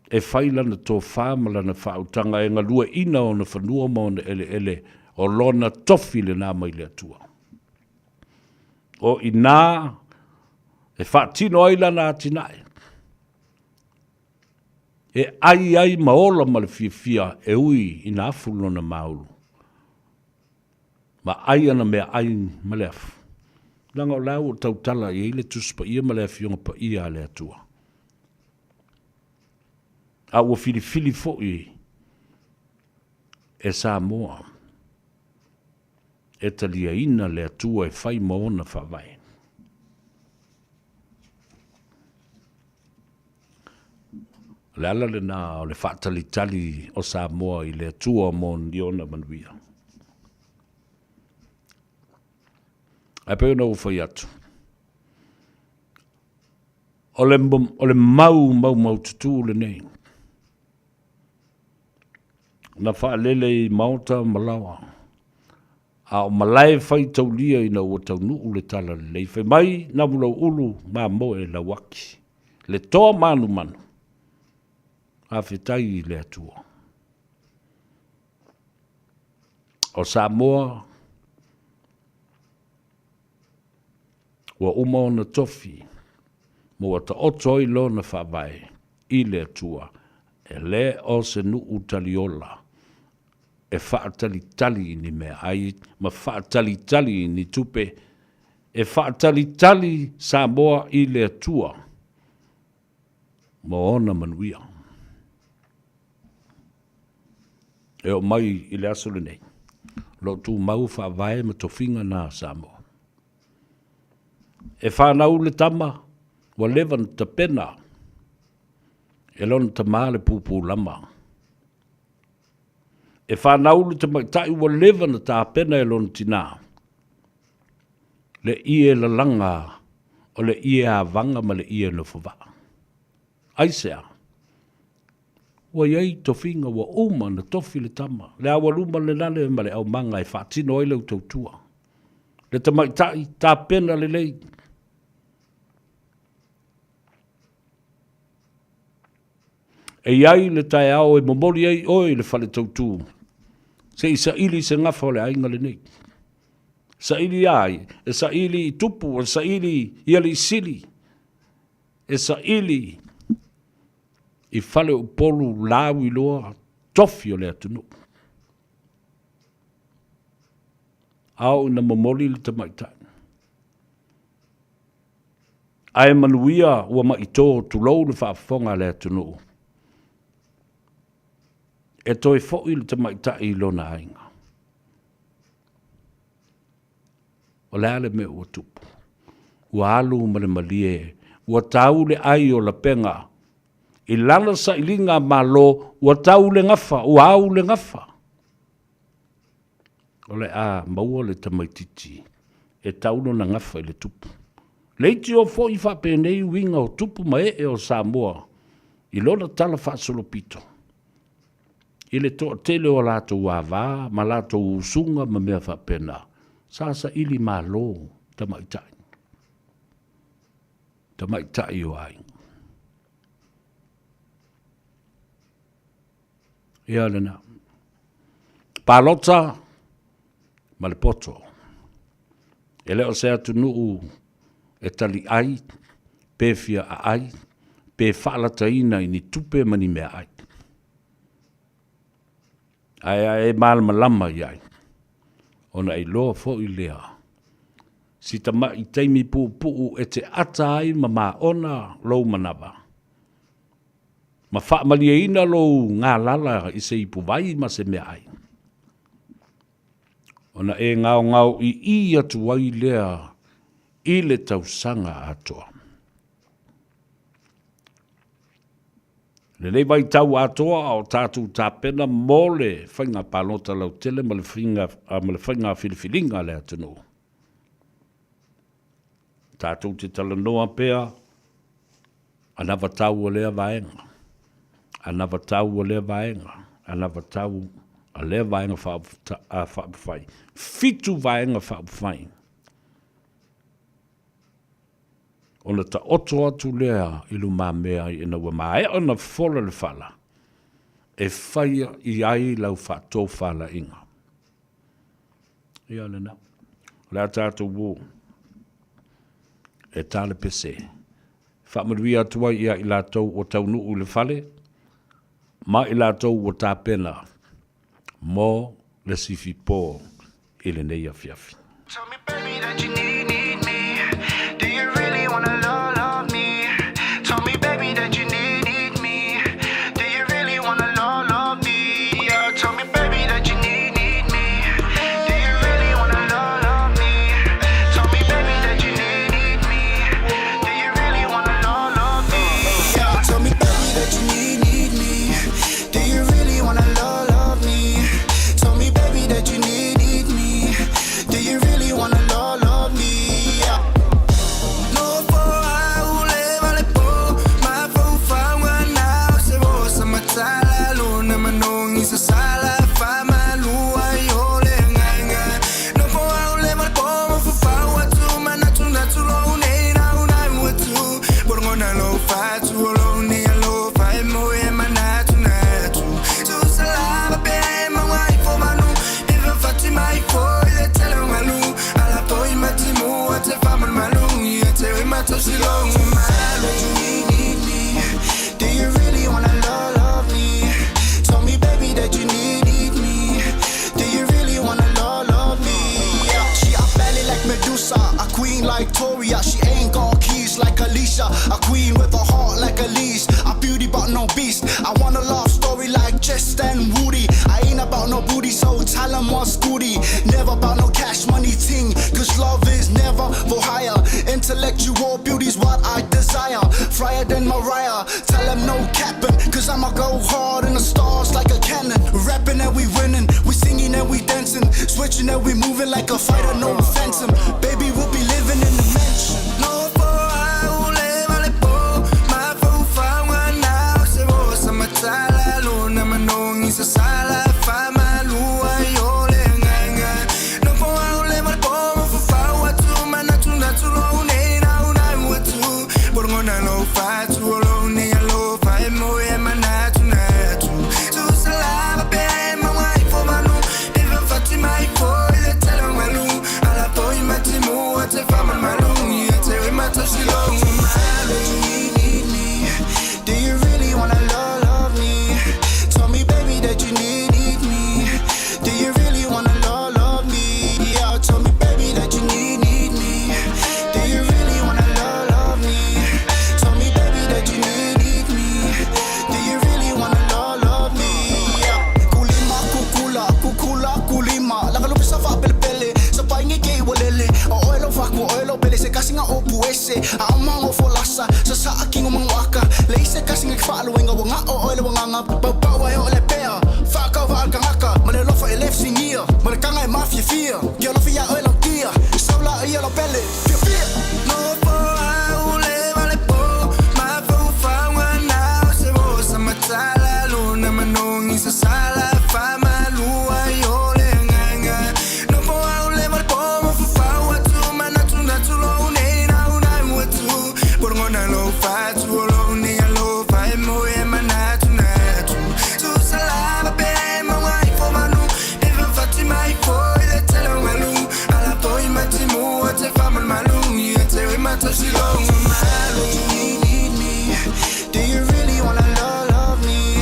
e fai lana tofa ma lana faautaga e galueaiina ona fanua ma ona eleele o lona tofi lena mai le Atua. O i ina e faatino ai lana atinae, e ai ai ma ola ma le fiafia e ui ina afu lona maulu, ma ai ana meaai ma le afu, leaga o la ua tautala i ai le Tusi Paia ma le Afioga Paia a le Atua. A ua filifili foi e Samoa e taliaina le Atua e fai ma ona faavae. O le ala lena o le faatalitali o Samoa i le Atua mo ni ona manuia. Ae pei ona ou fai atu, o le, o le mau maumaututu lenei na faalele i maota ma laoa, a o malae faitaulia ina ua taunuu le talalelei, fai mai Namulauulu mamoe lauaki, le toa manumanu, faafetai i le Atua. O Samoa ua uma ona tofi ma ua taoto ai lona faavae i le Atua, e le o se nuu taliola e faatalitali i ni meaai ma faatalitali i ni tupe, e faatalitali Samoa i le Atua mo ona manuia. E oo mai i le aso lenei, o lo o tumau faavae ma tofiga na a Samoa. E fanau le tama, ua leva ona tapena e lona tama le pupulama. E fanau le tamaitai ua leva ona tapena e lona tinā le ie lalaga o le ie avaga ma le ie nofovaa. Aisea? Ua i ai tofiga ua uma ona tofi le tama, le aualuma le lale ma le aumaga e faatino ai lau tautua. Le tamaitai tapena lelei. E i ai le taeao e momoli ai oe i le fale tautu, se i saili se gafa o le aiga lenei. Saili ia ai? E saili i tupu, e saili i alii sili, e saili i fale o Upolu lauiloa tofi o le atunuu. A oo ina momoli le tamaitai. Ae manuia ua maitō tulou le faafofoga a le atunuu. E toe foi le tamaitai i lona aiga. O le a le mea ua tupu? Ua alu ma le malie, ua tau le ai o lapega. I lana sailiga a Malo, ua tau le gafa, ua au le gafa. O le a maua le tamaitiiti e tau lona gafa i le tupu. Leitio foi faapenei uiga o tupu ma ee o Samoa i lona tala faasolopito i le toatele o a latou ava ma latou usuga ma mea faapena, sa saili malo tamaitai, tamaitai o aiga. Ia lena. Palota ma le poto. E le o se atunuu e taliai pe fia aai pe faalataina i ni tupe ma ni meaai. Ae a e malamalama i ai, ona e iloa foi lea si tamai taimi puupuu e te ata ai ma maona lou manava, ma faamalieina lou galala i se ipuvai ma se meaai, ona e gaogaoiii atu ai lea i le tausaga atoa. Lenei vaitau atoa a o tatou tapena mo le faiga palota lautele ma le faiga filifiliga a le atunuu. Tatou te talanoa pea anavatau a lea vaega, anavatau a lea vaega, anavatau a lea vaega faaupufai. Fitu vaega faaupufai. Ona taoto atu lea i lumamea ina ua maea ona fola le fala e faia i ai lau faatofalaiga. Ia lena. O le a tatou o e ta le pese. Faamanuia atu ai ia i latou ua taunuu i le fale ma i latou ua tapena mo le sifipo i lenei afiafi. Tell me baby that you need, need me. Do you really wanna love, love me? Tell me baby that you need, need me. Do you really wanna love, love me? Yeah, tell me baby that you need, need me. Do you really wanna love, love me? Tell me baby that you need, need me. Do you really wanna love, love me? Yeah, tell me baby that you need, need me. Do you really wanna love, love me? Tell me baby that you need, need me. Do you really wanna love, love me? Yeah. No for I le vale po ma fo fa na se vo sa matala lo na manong isa sala fa malua yo le nganga no for I le vale po ma fo fa wa tu mana tu na tu lo ne na una wa tu borngona lo fa tu lo ne lo fa e mo e mana tu na tu tu salava pe ma wa ifo manu ifa fatima ifo ile tele malu ala po imatimu ate fa malu ate we mato malu. Need me? Do you really wanna love, love me? Tell me baby that you need, need me. Do you really wanna love, love me? Yeah. She a belly like Medusa, a queen like Toria. She ain't got keys like Alicia, a queen with a heart like Elise, a beauty but no beast. I want a love story like Chester and Woody. I ain't about no booty, so tell 'em what's goody. Never about no cash money ting, cause love is never for hire. Intellectual beauty's what I desire. Flyer than Mariah, tell 'em no capping, cause I'ma go hard in the stars like a cannon. Rapping and we winning, we singing and we dancing, switching and we moving like a fighter, no phantom. Baby, we'll be living in the mansion. No for I le vale po ma fo fa na se vo sa matala lo na manong isa sala fa malua yo le nganga no for I le vale po ma fo fa wa tu mana tu na tu lo ne na una wa tu borngona lo fa tu lo ne lo fa e mo e mana. se kasi ngai whaaluinga Wa ngā o oele wa nganga Pau pau ai o le pea Whaakau wa al kangaka Ma le lofa e lef singia Ma le kanga e mafia fia Ke alofa ia oe lau tia Sau la ia lau pele Fia fia No po au le vale po Ma fau fau ngā nao se vo sa matala Luna manongi sa sala Fa malua i ole nganga No po au le vale po Ma fau fau atu Manatu natu lo nei nau nau atu Por ngona lo fatu o lo nei alo fa e mo e manatu natu Tu salava pe e mo ai fo manu E fa fati mai fo i le tele o malu Ala po i matimu o te fa mal malu I e te ui mata si lo malu Do you need me? Do you really wanna love, love me?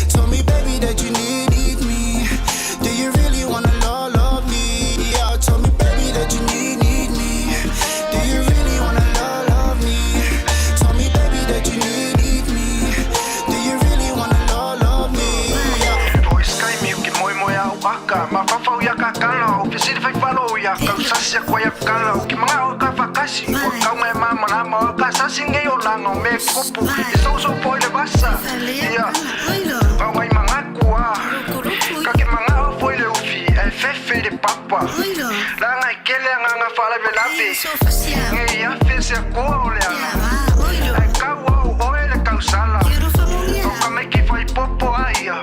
Tell me, baby, that you need, need me. Do you really wanna love, love me? Yeah, tell me, baby, that you need, need me. Do you really wanna love, love me? Tell me, baby, that you need, need me. Do you really wanna love, love me? Yeah. O i sky mi ke moe moe au aka Ma whawhau ia ka kala O ke siri whai whalo ia Kau sasi a koe a kala O ke manga o ka whakasi O kau ngai mama nā ma o ka sasi ngei o langa O me kupu I sou sou poi le vasa Ia Kau ngai mangaku a Ka ke manga o foi le ufi E fefe le papa La ngai kele a nganga whalave lave Ngei a fese a kua o le ana Ai kau au oe le kausala O ka meki whai popo a ia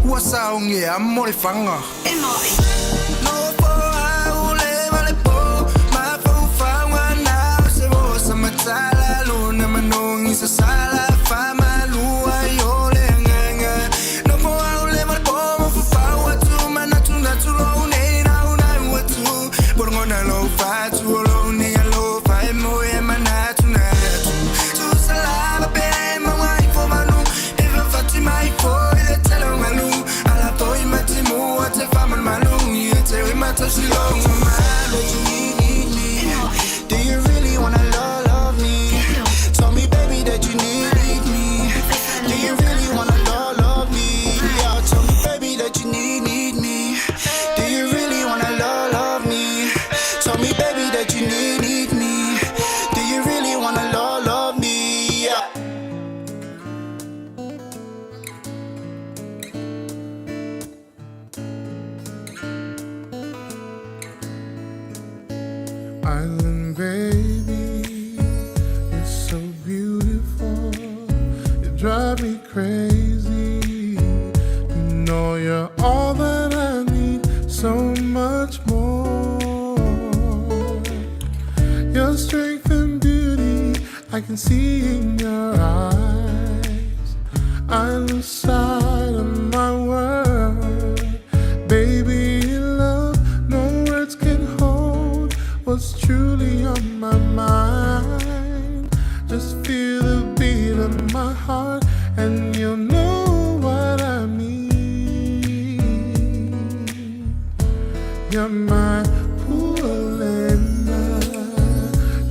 Ua saongi a mo le whanga No po au le vale po Ma fau fau ngā nao se vo sa matala Luna manongi sa sala Fa malua i ole nganga No po au le vale po Ma fau fau atu Manatu natu lo nei nau nau atu Por ngona lo fatu o lo nei alo fa e mo e manatu natu Tu salava pe e mo ai fo manu E fa fati mai fo i le tele o malu Ala po i matimu o te fa mal malu I e te ui mata si lo malu Do you need, need me? Do you really wanna love, love me? Tell me, baby, that you need, need me. Do you really wanna love, love me? Yeah, tell me, baby, that you need, need me. Do you really wanna love, love me? Tell me, baby, that you need, need me. Do you really wanna love, love me? Yeah. Island baby, you're so beautiful. You drive me crazy. You know you're all that I need, so much more. Your strength and beauty, I can see in your eyes. I lose sight of my world. Baby, love, no words can hold what's truly on my mind. Just feel the beat of my heart, and you'll know what I mean. You're my Pualena.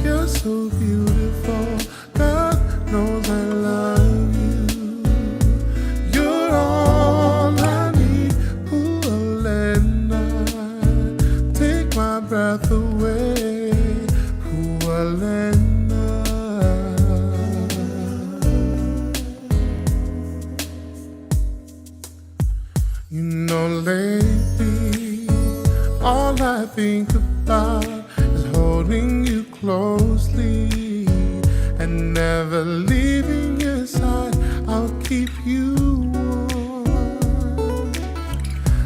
You're so beautiful. God knows I love you. You're all I need, Pualena. Take my breath away, Pualena. You know, lately, all I think about is holding you closely and never leaving your side. I'll keep you warm.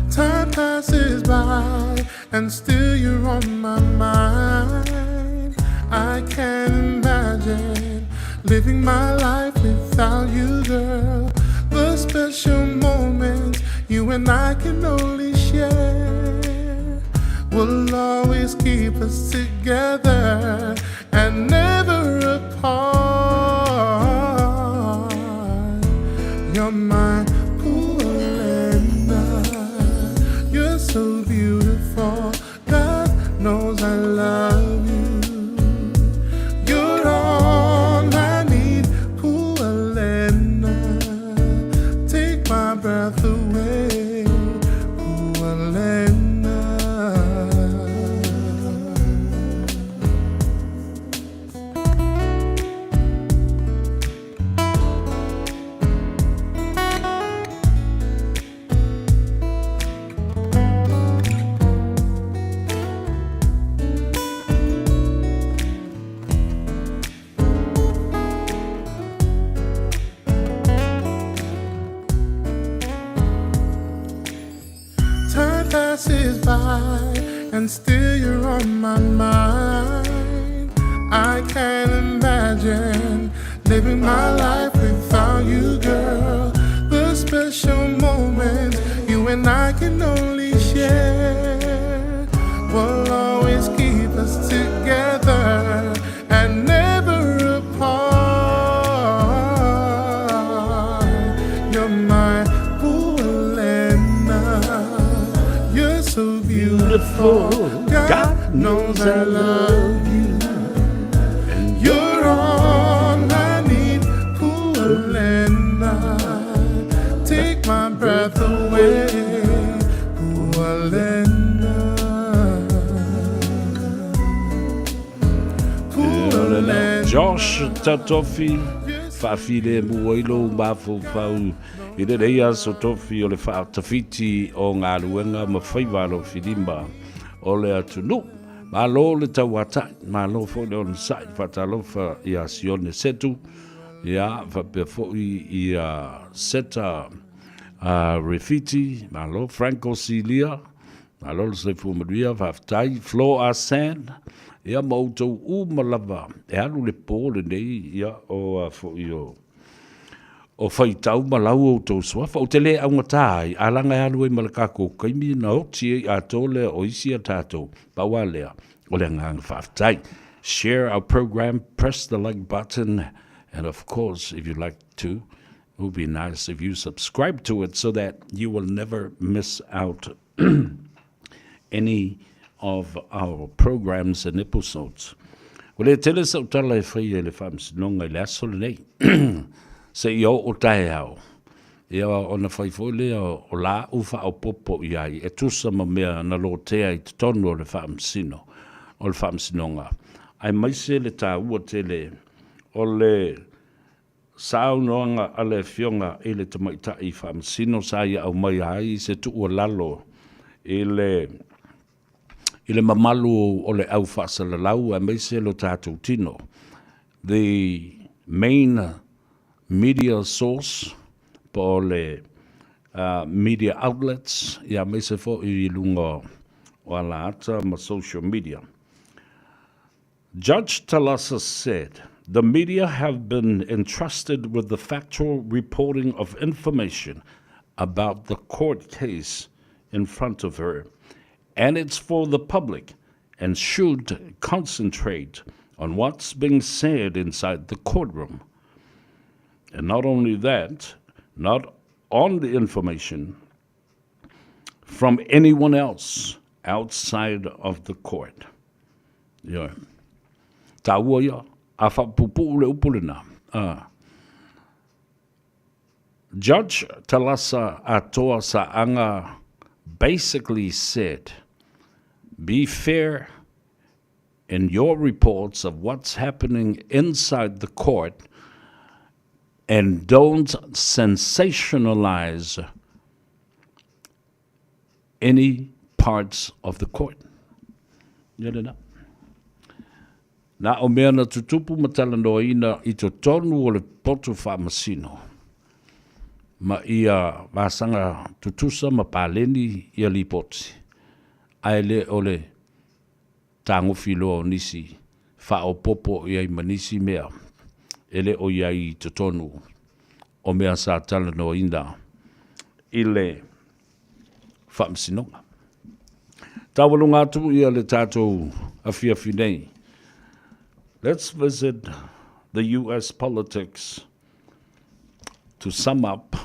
Time passes by, and still you're on my mind. I can't imagine living my life without you, girl. The special moments you and I can only share will always keep us together and never apart. You're my Pualena. You're so beautiful. God knows I love you. You're all I need, Pualena. Take my breath away, Pualena. passes by, and still you're on my mind. I can't imagine living my life without you, girl. The special moments you and I can only share will always keep us together and never apart. You're my Pualena. You're so beautiful. God knows I love you. And you're all I need, Pualena. Take my breath away, Pualena. Pualena. Josh Tatofi, faafilemu ai lou mafaufau i lenei aso tofi o le faatafiti o galuega ma faiva alofilima o le atunuu. Malo le tauatai, malo foi le onosai, faatalofa ia Sione Setu, ia faapea foi ia Seta Refiti, malo Franco Silia, malo le soifua manuia, faafetai Flo Asan, ia ma outou uma lava e alu le po lenei, ia o a foi o o faitau ma lau outou suafa. Ou te le augata ai, a laga e alu ai ma le kakou kaimi na oti ai atoa lea o isi a tatou. Pau a lea, o le agaga faafetai. Share our program, press the like button, and of course, if you'd like to, it would be nice if you subscribe to it so that you will never miss out any of our programs and episodes. Ua le tele sau tala e faia i le Faamasinoga i le aso lenei, seia oo taeao, ia ona fai foi lea o laʻu faaopoopo i ai e tusa ma mea na lotea i totonu o le Faamasino, o le Faamasinoga, aemaise le taua tele o le Saunoaga a le Afioga i le Tamaitai Faamasino sa ia aumaia ai se tuualalo i le i le mamalu o le au faasalalau aemaise lo tatou tino. The main media source po o le media outlets ia aemaise foi i luga o alaata ma social media. Judge Talasa said the media have been entrusted with the factual reporting of information about the court case in front of her, and it's for the public and should concentrate on what's being said inside the courtroom. And not only that, not on the information from anyone else outside of the court. Ioe. Taua ia, a faapupuu le upu lena. A. Judge Talasa Atoa Saaga basically said, be fair in your reports of what's happening inside the court and don't sensationalize any parts of the court. Ia lena. Na o mea na tutupu ma talanoaina i totonu o le poto faamasino ma ia vasaga tutusa ma paleni ia lipoti, ae le o le tagofi loa o nisi faaopoopo i ai ma nisi mea e le o i ai i totonu o mea sa talanoaina i le Faamasinoga. Taualuga atu ia le tatou afiafi nei. Let's visit the US politics to sum up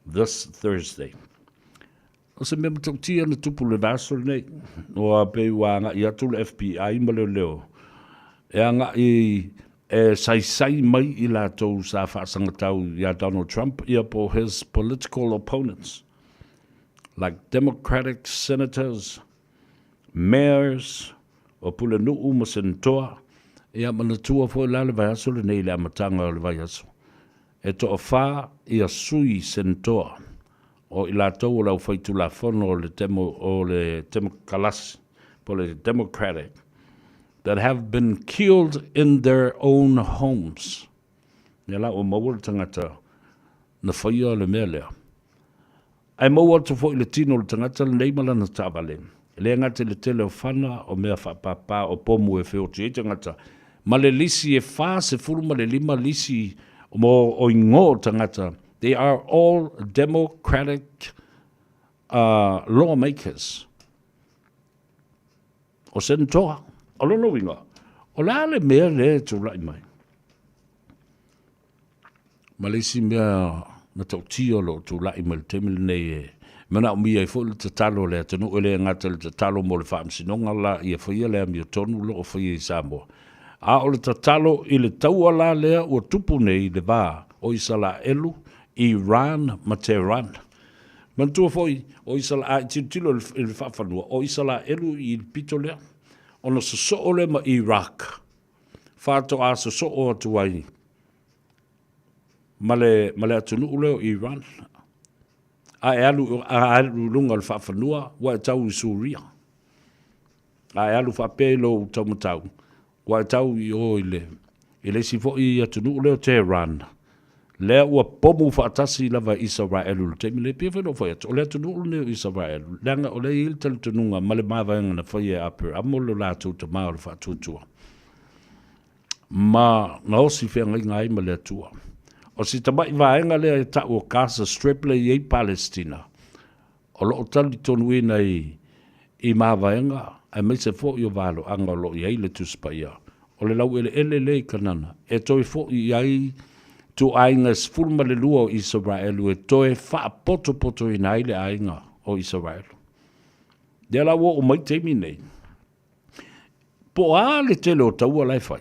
this Thursday. O se mea matautia na tupu le vaiaso lenei, ua pei ua agai atu le FBI ma leoleo e agai e saisai mai i latou sa faasagatau iā Donald Trump ia po his political opponents like Democratic Senators, Mayors o Pulenuu ma Senatoa, ia manatua foi la le vaiaso lenei i le amataga o le vaiaso. E toafa ia sui Senatoa o i latou o le aufaitulafono o le Demo, o le Temokalasi, po le Democratic, that have been killed in their own homes. Ia la ua maua le tagata na faia le mea lea. Ae maua atu foi i le tino o le tagata lenei ma lana taavale, e le gata i le tele o fana, o mea faapapa, o pomu e feoti ai tagata, ma le lisi e 45 lisi mo o igoa o tagata, they are all Democratic uh, lawmakers. O Senatoa, o lona uiga, o le a le mea lea e tulai mai? Ma le isi mea matautia o lo o tulai mai i le taimi lenei e manaomia ai foi le tatalo a le atunuu, e le gata i le tatalo mo le faamasinoga la ia faia le amiotonu o lo o faia i Samoa, a o le tatalo i le taua la lea ua tupu nei i le va o Isalaelu, Iran ma Tehran. Manatua foi, o Isala, a e tilotilo i le faafanua, o Isalaelu i le pito lea, ona sosoo lea ma Iraq, faatoa sosoo atu ai ma le, ma le atunuu lea o Iran. A e alu, a alu i luga o le faafanua, ua e tau i Suria. A e alu faapea i lou taumatau, ua e tau i o i le, i le isi foi atunuu lea o Tehran, lea ua pomu faatasi lava Isaraelu i le taimi lenei. Pei foi ona ou fai atu, o le atunuu lenei o Isaraelu, leaga o lea e i ai le talitonuga ma le mavaega na faia e Aperamo lo latou tama o le faatuatua, ma na osi feagaiga ai ma le Atua. O si tamai vaega lea e tau o Gaza Strip lea e i ai Palestina, o lo o talitonuina i, i mavaega aemaise foi o valoaga o lo o i ai le Tusi Paia, o le laueleele lea i Kanana, e toe foi i ai ituaiga e 12 o Isaraelu e toe faapotopotoina ai le aiga o Isaraelu. Lea la ua oo mai taimi nei, po o a le tele o taua la e fai,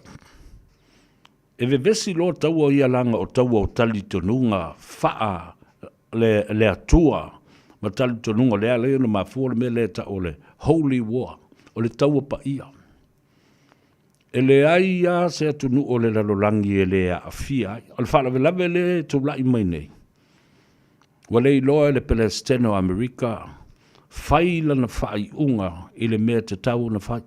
E vevesi loa taua ia leaga o taua o talitonuga faa le, le Atua ma talitonuga lea alai ona mafua le mea lea e tau o le holy war, o le taua paia. E leai lava se atunuu o le lalolagi e le aafia ai. O le faalavelave lea e tulai mai nei, ua le iloa e le Peresetene o Amerika fai lana faaiuga i le mea e tatau ona fai.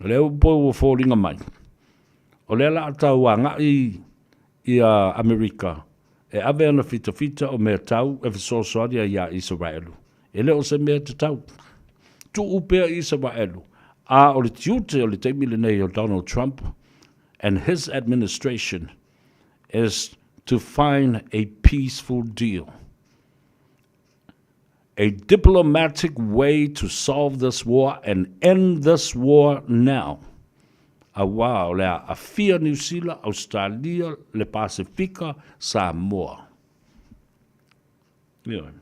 O lea ua ua foliga mai, o lea la a tau agai ia Amerika e ave ana fitafita o mea tau e fesoasoani ai iā Isaraelu. E le o se mea tatau. Tuu pea Isaraelu, a o le tiute o le taimi lenei o Donald Trump and his administration is to find a peaceful deal. A diplomatic way to solve this war and end this war now. Auā o le a aafia Niu Sila, Ausetalia, le Pasefika, Samoa. Ioe.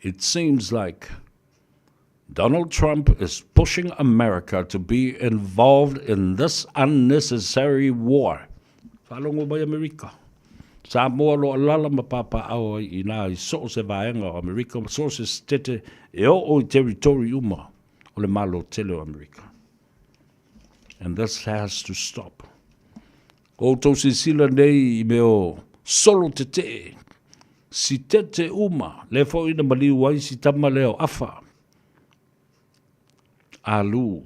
It seems like Donald Trump is pushing America to be involved in this unnecessary war. Faalogo mai Amerika. Samoa lo alala ma pāpāʻao ai i nā i so o se vaega o Amerika ma so o se setete e oo i territory uma o le Malo tele o Amerika. And this has to stop. Ko outou silasila nei i mea o solo tetee, sitete uma, lea foi na maliu ai si tama lea o Afa, Alu,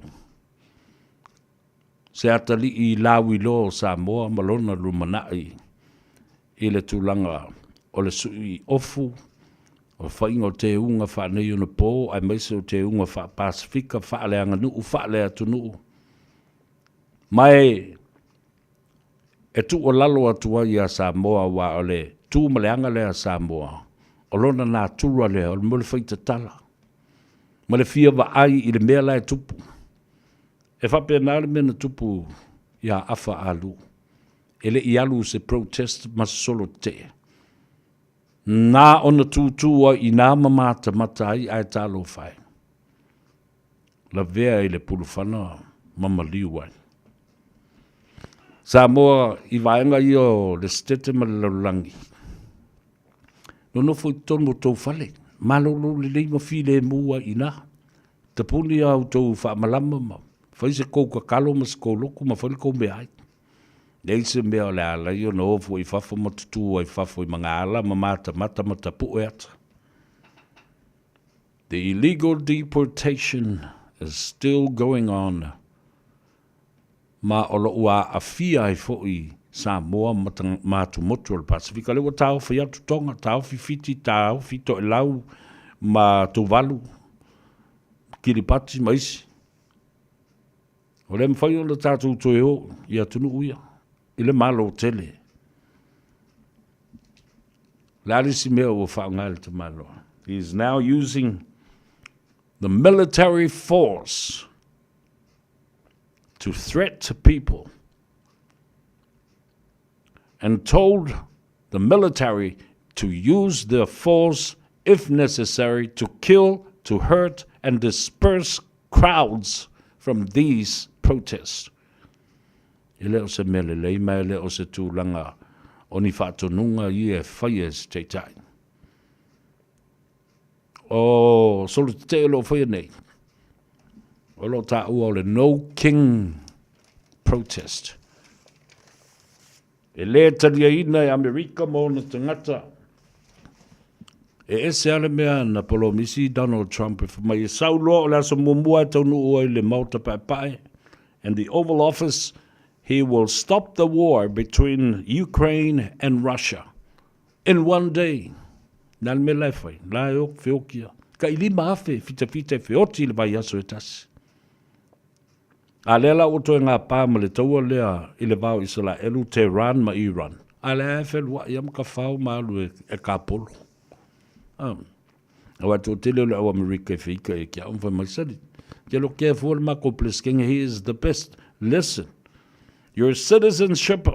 se atalii i lauiloa o Samoa ma lona lumanai i le tulaga o le sui ofu, o le faiga o teuga faaneionapo aemaise o teuga faa-Pasefika, faaleaganuu, faaleatunuu. Ma e e tuualalo atu ai ia Samoa aua o le tu ma le aga lea a Samoa, o lona natura lea o le mea o le faitatala ma le fia vaai i le mea la e tupu. E faapena le mea na tupu ia Afa Alu. E le i alu se protest ma se solo tetee. Na ona tūtū ai i nā ma matamata ai ae talofa e. Lavea i le pulufana ma maliu ai. Samoa i vaega ia o le Setete ma le Lalolagi. Nonofo i totonu o tou fale, malolo lelei ma filemu ai i ina. Tapuni a outou faamalama ma fai se kou kakalo ma se kou loku ma fai le kou meaai. Leai se mea o le a ala ai ona o fua i fafo ma tutū ai fafo i magaala ma matamata ma tapu'e ata. The illegal deportation is still going on ma o lo o aafia ai foi Samoa ma ma atumotu o le Pasefika. Lea ua taofi atu Tonga, taofi Fiti, taofi Toelau ma Tuvalu, Kiripati ma isi. O le mafai ona tatou toe o i atunuu ia i le Malo tele. O le a le isi mea ua faaaoga e le tamaloa? He is now using the military force to threat people and told the military to use their force if necessary to kill, to hurt and disperse crowds from these protests. E le o se mea lelei ma e le o se tulaga o ni faatonuga ia e faia e se taitai. O solo tetee o lo o faia nei, o lo o taua o le No King Protest. E lē taliaina e Amerika ma ona tagata. E ese lava le mea na polomisi Donald Trump e fai mai e sau loa o le aso muamua e taunuu ai i le Maota Paepae and the Oval Office he will stop the war between Ukraine and Russia in one day. Na le mea la e fai, la e feokia. Tai 5,000 fitafita e feoti i le vaiaso e tasi. A lea la ua toe gapa ma le taua lea i le va o Isalaelu, Tehran ma Iran. A lea e feluaʻi a ma kafao ma alu e kapolo. Aua e toatele o le au Amerika e feika ia ki a fai mai sali. Ke lo kea fua le mako Pleskenge, he is the best. Listen, your citizenship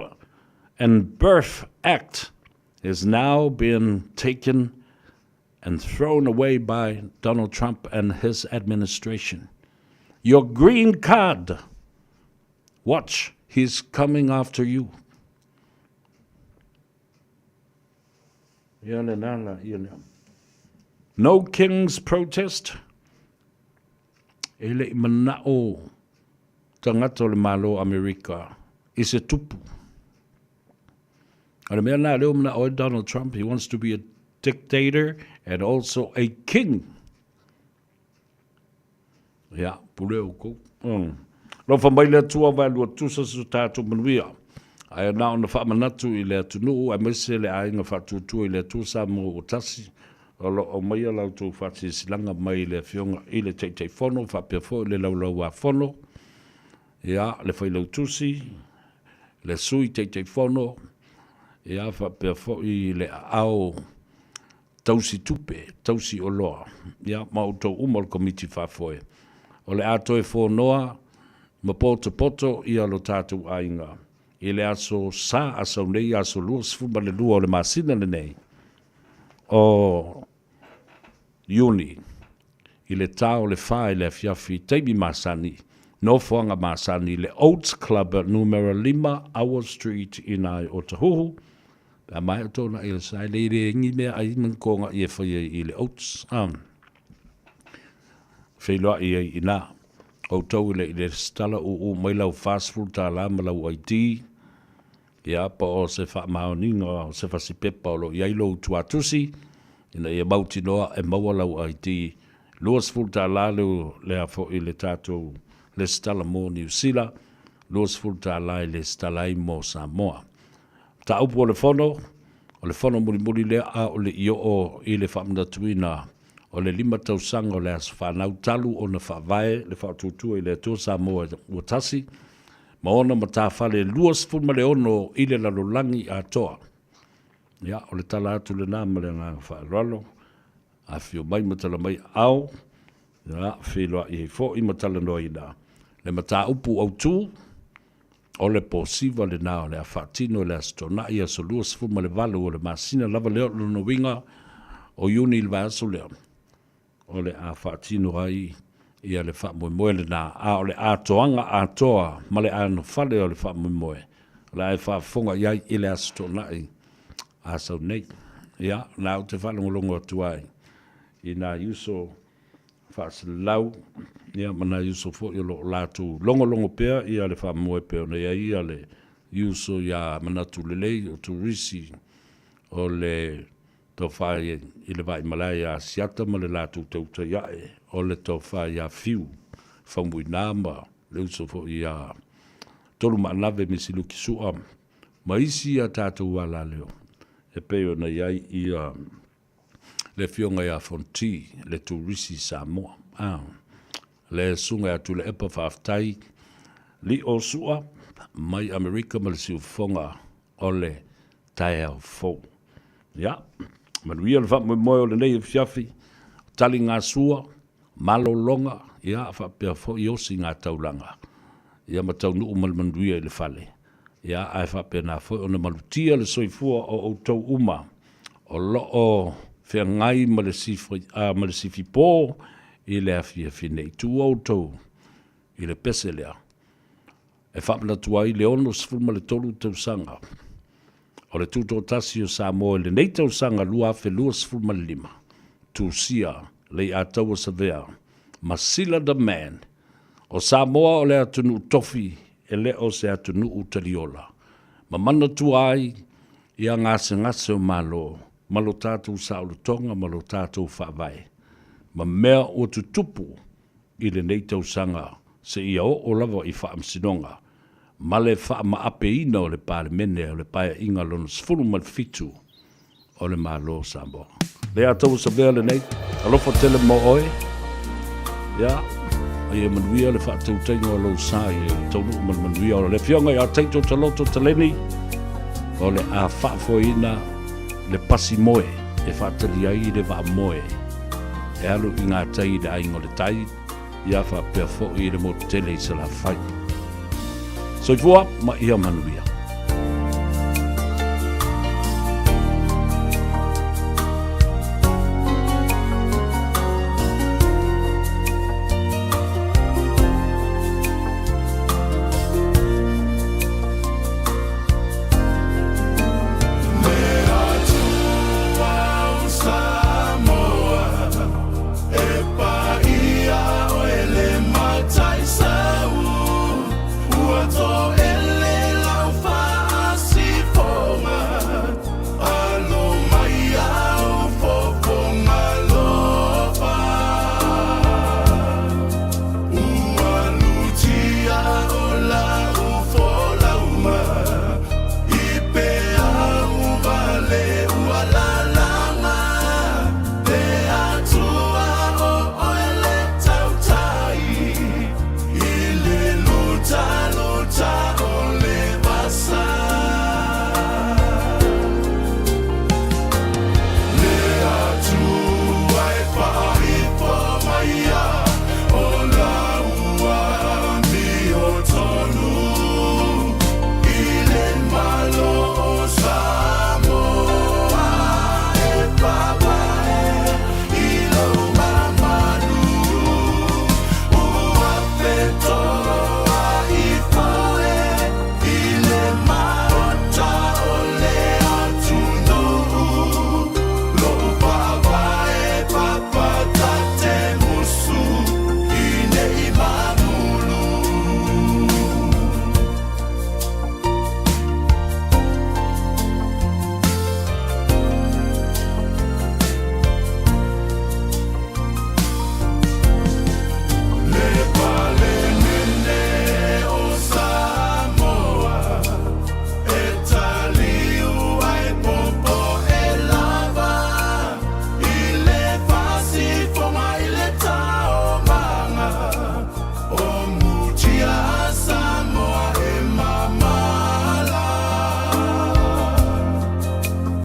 and birth act is now being taken and thrown away by Donald Trump and his administration. Your green card, watch, he's coming after you. No King's protest. E le i mana'o tagata o le Malo o Amerika i se tupu. O le mea lena lea ua mana'o ai Donald Trump, he wants to be a dictator and also a king. Ia, pule oukou. Alofa mai le Atua waelua tusa so tatou manuia. Ae na ona faamanatu i le atunuu aemaise le aiga faatuatua i le Atua Samoa ua tasi, o lo o aumaia la outou faasilasilaga mai le Afioga i le Taitaifono faapea foi le Laulauafono, ia, le Failautusi, le Sui Taitaifono, ia, faapea foi le aao tausi tupe, tausi oloa, ia, ma outou uma o le Komiti Faafoe. O le a toe fonoa ma potopoto ia lo tatou aiga i le aso Sa asau nei, aso 22 o le masina lenei o Iuni i le ta o le fa i le afiafi, taimi masani, nofoaga masani, le Oats Club numera 5 Awa Street i na i Otahuhu. Pe a maea tōna i le sa, e le rēngi mea ai ma ni kōga i e whai ai i le Oats. Feiloai ai i nā. Outou i le i le stala uu mai lau 40 tālā ma lau ID, Ia, po o se faamaoniga o se fasipepa o lo o i ai lou tuatusi, ina ia mautinoa e maua lau ID. $20 le, lea foi le tatou lesitala mo Niu Sila, $20 e lesitala ai mo Samoa. Mataupu o le Fono, o le fono mulimuli lea a o le i oo i le faamanatuina o le 5 tausaga o le aso fanau talu ona faavae le faatuatua i le Atua Samoa ua tasi, ma ona matafale e 26 i le lalolagi atoa. Ia, o le tala atu lena ma le agaga faaaloalo. Afifio mai ma tala mai aao, ia, feiloai ai foi ma talanoaina le mataupu autu o le posiva lena o le a faatino i le Aso Toonai, aso 28 o le masina lava lea o lona uiga o Iuni i le vaiaso lea. o le a faatino ai ia le faamoemoe lena, a o le atoaga atoa ma le anofale o le faamoemoe, o le a e faafofoga i ai i le Aso Toonai a sau nei. Ia, o lena ou te faalogologo atu ai i nai uso faaselelau, ia ma nai uso foi o lo o latou logologo pea ia le faamoemoe pei ona i ai ia le uso ia Manatu Lelei o Turisi o le Tofa i le Vaimalae ia Asiata ma le latou tautai ae o le tofa ia Fiu Faumuina ma le uso foi ia Tolumaanave Mesiluki Sua. ma isi a tatou alaleo e pei ona i ai ia le Afioga ia Fonti, le turisi Samoa. A, le Susuga ia Tuilaepa faafetai Lio Sua mai Amerika ma le siufofoga o le taeao fou. Ia, manuia le faamoemoe o lenei afiafi, taligasua, malologa, ia, faapea foi osiga taulaga, ia ma taunuu ma le manuia i le fale. Ia, ae faapena foi ona malutia le soifua o outou uma o lo o feagai ma le sifi, ma le sifipo i le afiafi nei. Tuu outou i le pese lea e faamanatu ai le 63 tausaga o le Tutoatasi o Samoa i lenei tausaga 2025, tusia Leiataua Savea ma Sila The Man. O Samoa o le atunuu tofi e le o se atunuu taliola, ma manatua ai ia gasegase o Malo ma lo tatou saolotoga ma lo tatou faavae ma mea ua tutupu i lenei tausaga seia oo lava i faamasinoga ma le faamaapeina o le Palemene o le Paeaiga Lona 17 o le Malo o Samoa. Leiataua Savea lenei, alofa tele mo oe. Ia, ia manuia le faatautaiga o lou sa ia taunuu ma le manuia o le Afioga ia Taito Taloto Taleni o le a faafoeina le pasi moe e faatali ai le vaa moe e alu i gatai i le aiga o le tai, ia faapea foi i le motu tele i Salafai. Soifua ma ia manuia.